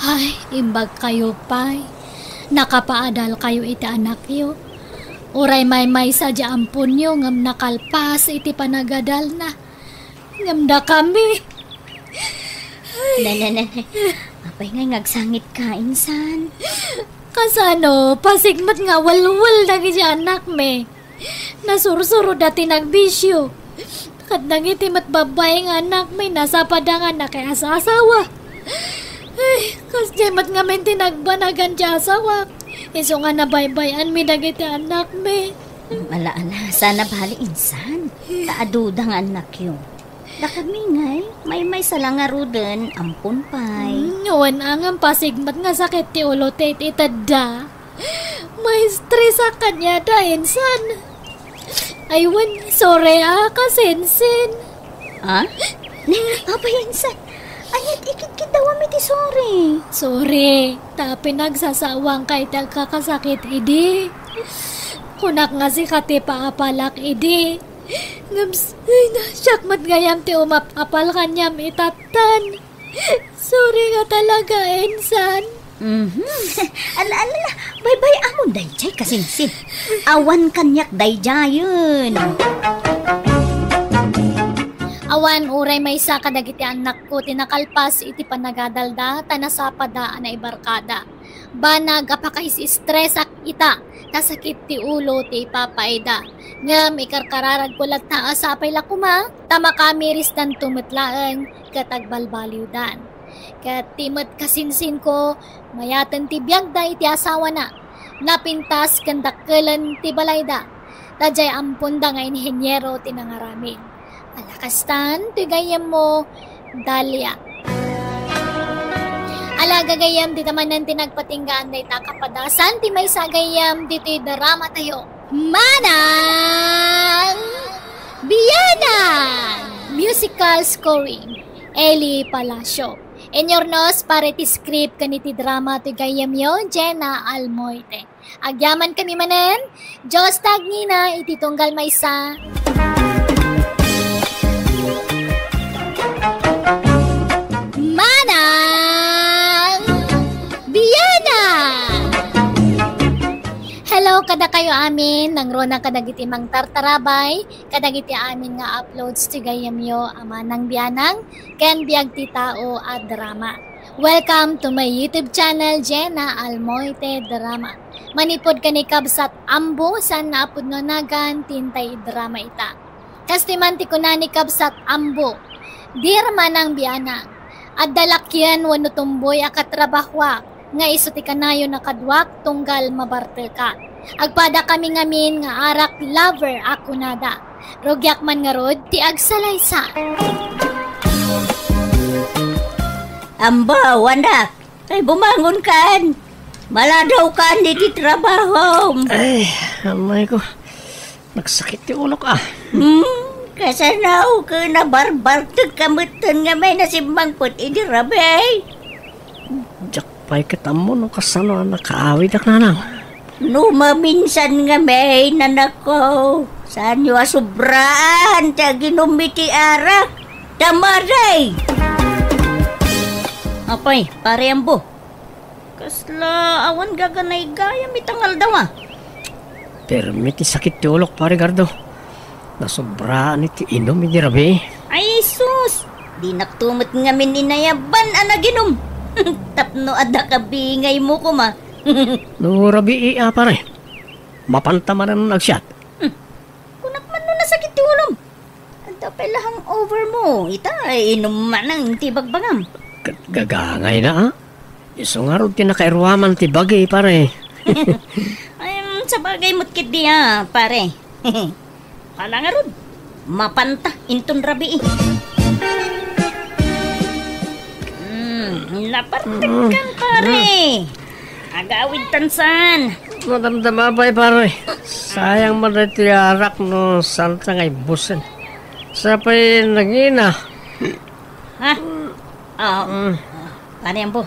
Ay, imbagkayo pay. Nakapaadalkayo iti anakyo. Uray maymaysa diay amponyo ngem nakalpas iti panagadalna. Ngem dakami. Ne, ne, ne, ne. Apay ngay nga agsangitka, insan? Kasano, pasig met nga welwel dagidiay anakmi. Nasursuroda ti nagbisio. Ket dagiti met babbai nga annakmi, nasapada nga nakiasasawa. Ay, kasdiay met ngamin ti nagbanagan ti asawak. Isu nga nabaybay-anmi dagiti annakmi. Ala, ala, saan a bali, insan. Ta aduda nga annakyo. Dakami ngay, maymaysa la ngaruden, ampon pay. Hmm, wen a ngem pasig met nga sakit ti ulo ti it-itedda. Maistresak kaniada, insan. Ay, wen, sorry a, kasinsin. Ah? Ne, apay, insan. Ania ti ikidkiddawam iti sorry? Sorry, ta pinagsasawangka iti agkakasakit idi. Kunak nga sika ti paapalak idi. Ngem s-, ay, na, siak met gayam ti umap-apal kaniam itattan. Sorry nga talaga, insan. Mhm. Ala, ala, ala. Baybay-amon daydiay, kasinsin. Awan kaniak daydiayen. Awan uray maysa kadagiti annakko ti nakalpas iti panagadalda ta nasapada a naibarkada. Banag a pakaisistresak ita, ta sakit ti ulo ti ipapaayda. Ngem ikarkararagko latta a sapay la koma, ta makamirisdanto met laeng ket agbalbaliwdan. Ket ti met kasinsinko, mayaten ti biagda iti asawana. Napintas ken dakkelen ti balayda. Ta diay amponda nga inheniero ti nangaramid. Ala kastan, ti gayyemmo, Dalia. Ala gagayyem, dita manen ti nagpatinggaan dayta a kapadasan ti maysa a gayyem ditoy drama tayo. Manang Bianang! Musical scoring, Eli Palacio. Inyurnos para iti script ken iti drama ti gayyemyo, Jenna Almoite. Agyaman kami manen, Dios tagnina iti tunggal maysa. Manang Bianang! Hello, Kadakayo amin, nangruna kadagiti mangtartarabay, kadagiti amin nga uploads ti gayyemyo a manang bianang, ken biag ti tao a drama. Welcome to my YouTube channel, Jenna Almoite Drama. Manipud ken ni Kabsat Ambo, saan nga a pudno nagan, ti intay drama ita. Kas ti man ti kuna ni Kabsat Ambo, "Dear manang bianang, adda lakien wenno tumboy a katrabahoak nga isu ti kanayon a kaduak tunggal mabarteka. Agpadakami ngamin nga arak lover a kunada. Rugiak man ngarud ti agsalaysa." Ambaw, anak, kay bumangonkan. Maladawkan iti trabahom. Ay, amay ko. Nagsakit ti ulok, ah. Hmm, kasano ket nabarbartek ka metten nga may nasimmangpet idi rabii? Diak pay ket ammo no kasano a nakaawidak, nanang. No maminsan nga may nanakko, saanyo a sobraan ti aginum iti arak. Tamaday! Apay, Pare Ambo, kasla awan gaganaygayam ita nga aldaw, a? Permi ti sakit ti ulok, Pare Gardo. Nasobraan iti inum idi rabii. Ay, sus! Dinakto met ngamin inayaban a naginum. Tapno adda kabingaymo koma. No rabii a, pare, mapanta manen agsiat. Hmm. Kunak man no nasakit ti ulom. Adda pay la hangover mo. Ita, inum manen ti bagbagam. Ket gagangayna, a? Isu ngarud ti nakairuaman ti bagi, pare. Ay, mm, sabagay met ketdi, a, pare. Ala ngarud, mapanta inton rabii. Hmm, napartekkan, pare. Agawidtan saan. Madamdama pay, pare. Sayang man ti arak no santa nga ibbusen. Sa pay nangina. Ha? Ah, Pare Ambo.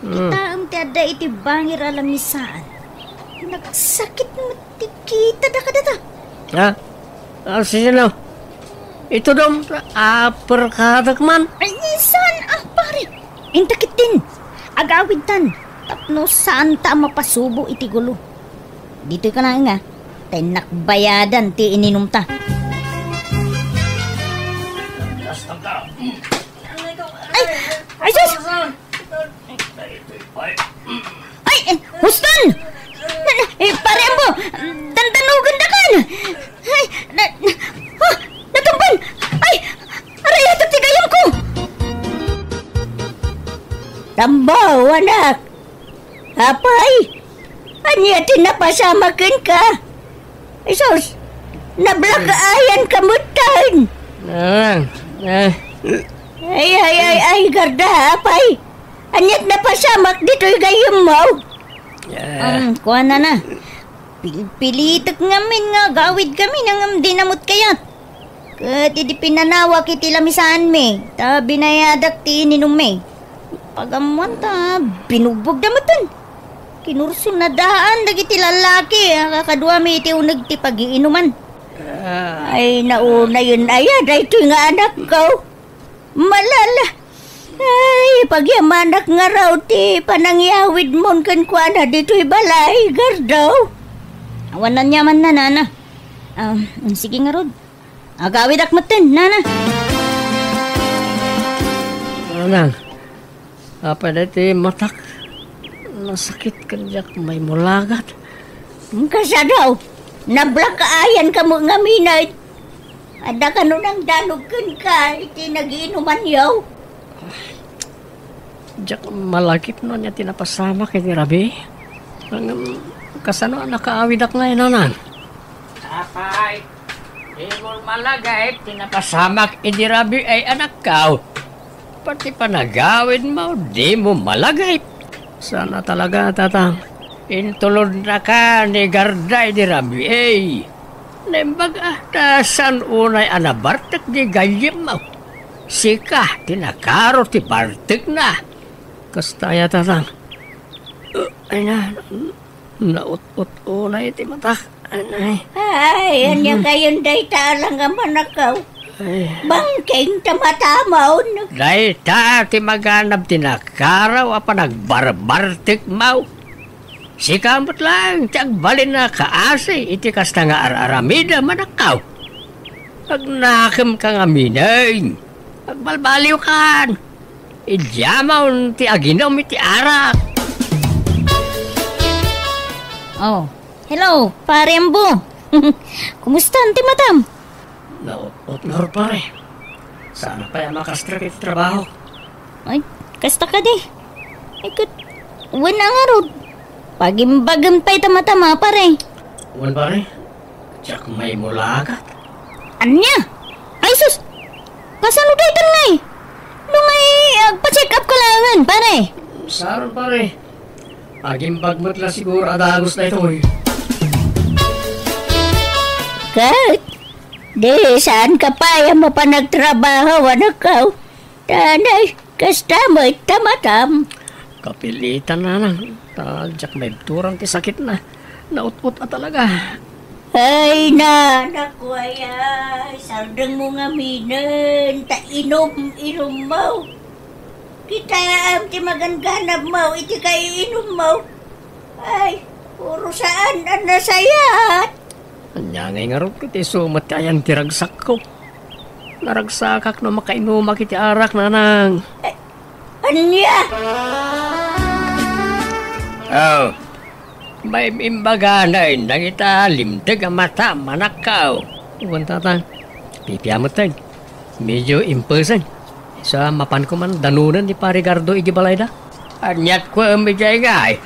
Mm. Kitaem ti adda iti bangir a lamisaan. Nagsakit met ti kitada kadata. Ha? Ah, sino? Ito dom, aperkadak man. Ay, saan, a, pare? Inta ketdin. Agawidtan. Tapno saanta a mapasubo iti gulo. Ditoy ka laeng, a. Ta innak bayadan ti ininumta. Ay! Ay, sus! Ay, eh, huston! Na, na, eh, Pare Ambo, dandanugendakan! Ay, na, na, ah, natumban! Ay, arayatak ti gayamko! Tambaw, anak! Apay, ania ti napasamak kenka? Ay, sus, nablakayan ka metten. Ah, ah. Ay, ay, ay, ay, Garda, apay. Ania ti napasamak ditoy gayyemmo? Ah. Um, kuana na. Pilpilitek ngamin nga agawidkami ngem dina met kayat. Ket idi pinanawak iti lamisaanmi, ta binayadak ti ininummi. Pagammoan ta binugbogda metten. Kinursonadaan dagiti lalaki a kakaduami iti uneg ti pagiinuman. Ah. Ay, naunayen aya daytoy nga anakko. Malala. Ay, pagyamanak ngarud ti panangyawidmon kenkuana ditoy balay, Gardo. Awan aniamanna, nana. Ah, sige ngarud. Agawidak metten, nana. Nanang, apay daytoy matak? Nasakit ken diak maimulagat. Kasano? Nablakayan ka met ngamin. Adda kano nangdanog kenka iti nagiinumanyo? Diak malagip no ania ti napasamak idi rabii. Ngem kasano a nakaawidak ngay, nanang? Apay, dimo malagip ti napasamak idi rabii, anakko. Pati panagawidmo, dimo malagip. Saan a talaga, tatang. Intulodnaka ni Garda idi rabii. Naimbag a, ta saan unay a nabartek di gayyemmo. Sika ti nakaro ti bartekna. Kasta aya, tatang. Ay na, naut-ut unay ti matak. Ay. Ay, ania kayon dayta a langgam, anakko? Ay. Bangkeng ta matamon. Dayta ti maganab ti nakaraw a panagbarbartekmo. Sika met laeng ti agbalin a kaasi iti kasta nga ar-aramidem, anakko. Agnakemka ngamin. Agbalbaliwkan. Idiamon ti aginum iti arak. Oh, hello, Pare Ambo. Kumusta ti matam? Naut-ot ngarud, pare. Saan pay a makastrek iti trabaho. Ay, kasta kadi. Ay, ket, wen a ngarud. Pagimbagem pay ta matam, pare. Wen, pare. Diak maimulagat. Ania? Ay, sus! Kasano daytan ngay? No ngay, agpa-check up ka laengen, pare. Saan, pare. Agimbag met la siguro a dagus daytoy. Ket, di saan ka pay a mapan agtrabaho, anakko. Tanay, kasta met ta matam. Kapilitan, nanang. Ta diak maibturan ti sakitna. Naut-ot a talaga. Ay, nanakko, ay, ay. Sardengmo ngaminen, ta inum-inummo. Kitaem ti magangganabmo iti kaiinummo. Ay, puro saan a nasayaat. Ania ngay ngarud ket isu met ti ayan ti ragsakko. Naragsakak no makainumak iti arak, nanang. Eh, ania? Oh, maim-imbaganen dagita limteg a matam, anakko. Wen, tatang. Pipia metten. Medyo impesen. Sa mapan ko man danonen ni Pare Gardo iti balayda. Aniat ko idiay ngay.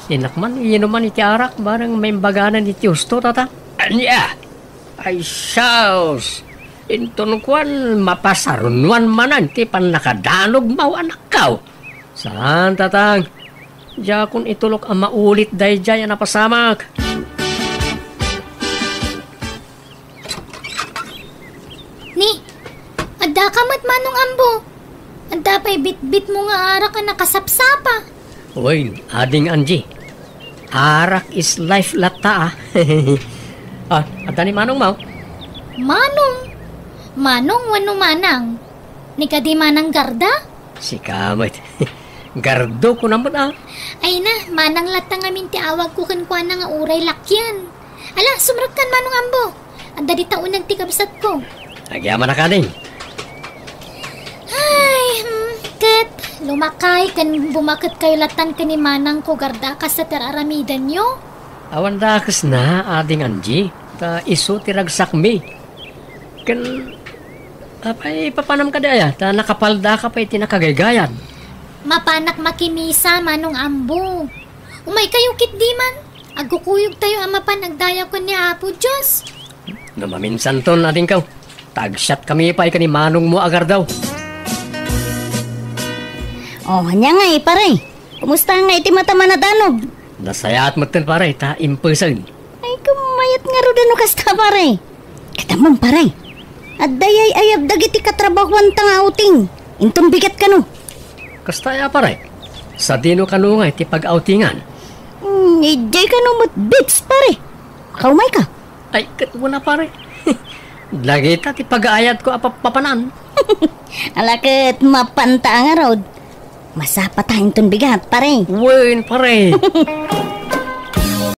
Innak man inuman iti arak, bareng maimbaganen iti husto, tata. Ania? Ay, sus! Inton kuan, mapasarunoan manen ti pannakadanogmo, anakko. Saan, tatang. Diakon itulok a maulit daydiay a napasamak. Ni, adda ka met, Manong Ambo. Adda pay bitbitmo nga arak a nakasapsapa. Wen, Ading Angie. Arak is life latta, ah. Ah, adda ni Manongmo? Manong? Manong wenno Manang? Ni kadi Manang Garda? Sika met. Gardo ko na met, ah. Ay na, Manang latta ngamin ti awagko kenkuana nga uray lakyan. Ala, sumrekkan, Manong Ambo. Adda dita uneg ti kabsatko. Agyamanak, Ading. Ay, hmm, ket lumakay ken bumaketkayo latan ken ni Manangko Garda kasta ti ar-aramidenyo? Awan dakesna, Ading Angie, ta isu ti ragsakmi. Ken, apay, papanam kadi aya, ta nakapaldaka pay ti nakagaygayad? Mapanak makimisa, Manong Ambo. Umaykayo ketdi man. Agkukuyogtayo a mapan agdayaw ken ni Apo Dios. No maminsanton, adingko, ta agsiatkami pay ken ni manongmo a Gardo. Oh, ania ngay, pare? Kumusta ngay ti matam a nadanog? Nasayaat metten, pare, ta impesen. Ay, kumayat ngarud no kasta, pare. Ket ammom, pare. Adda ay-ayab dagiti katrabahuanta nga outing. Inton bigat kano. Kasta aya, pare? Sadino kano nga iti pag-outingan? Hmm, idiay kano met beach, pare. Makaumayka. Ay, ket wen a, pare. Dagita ti pagaayatko a papapanan. Ala ket mapanta a ngarud. Masapata inton bigat, pare. Wen, pare.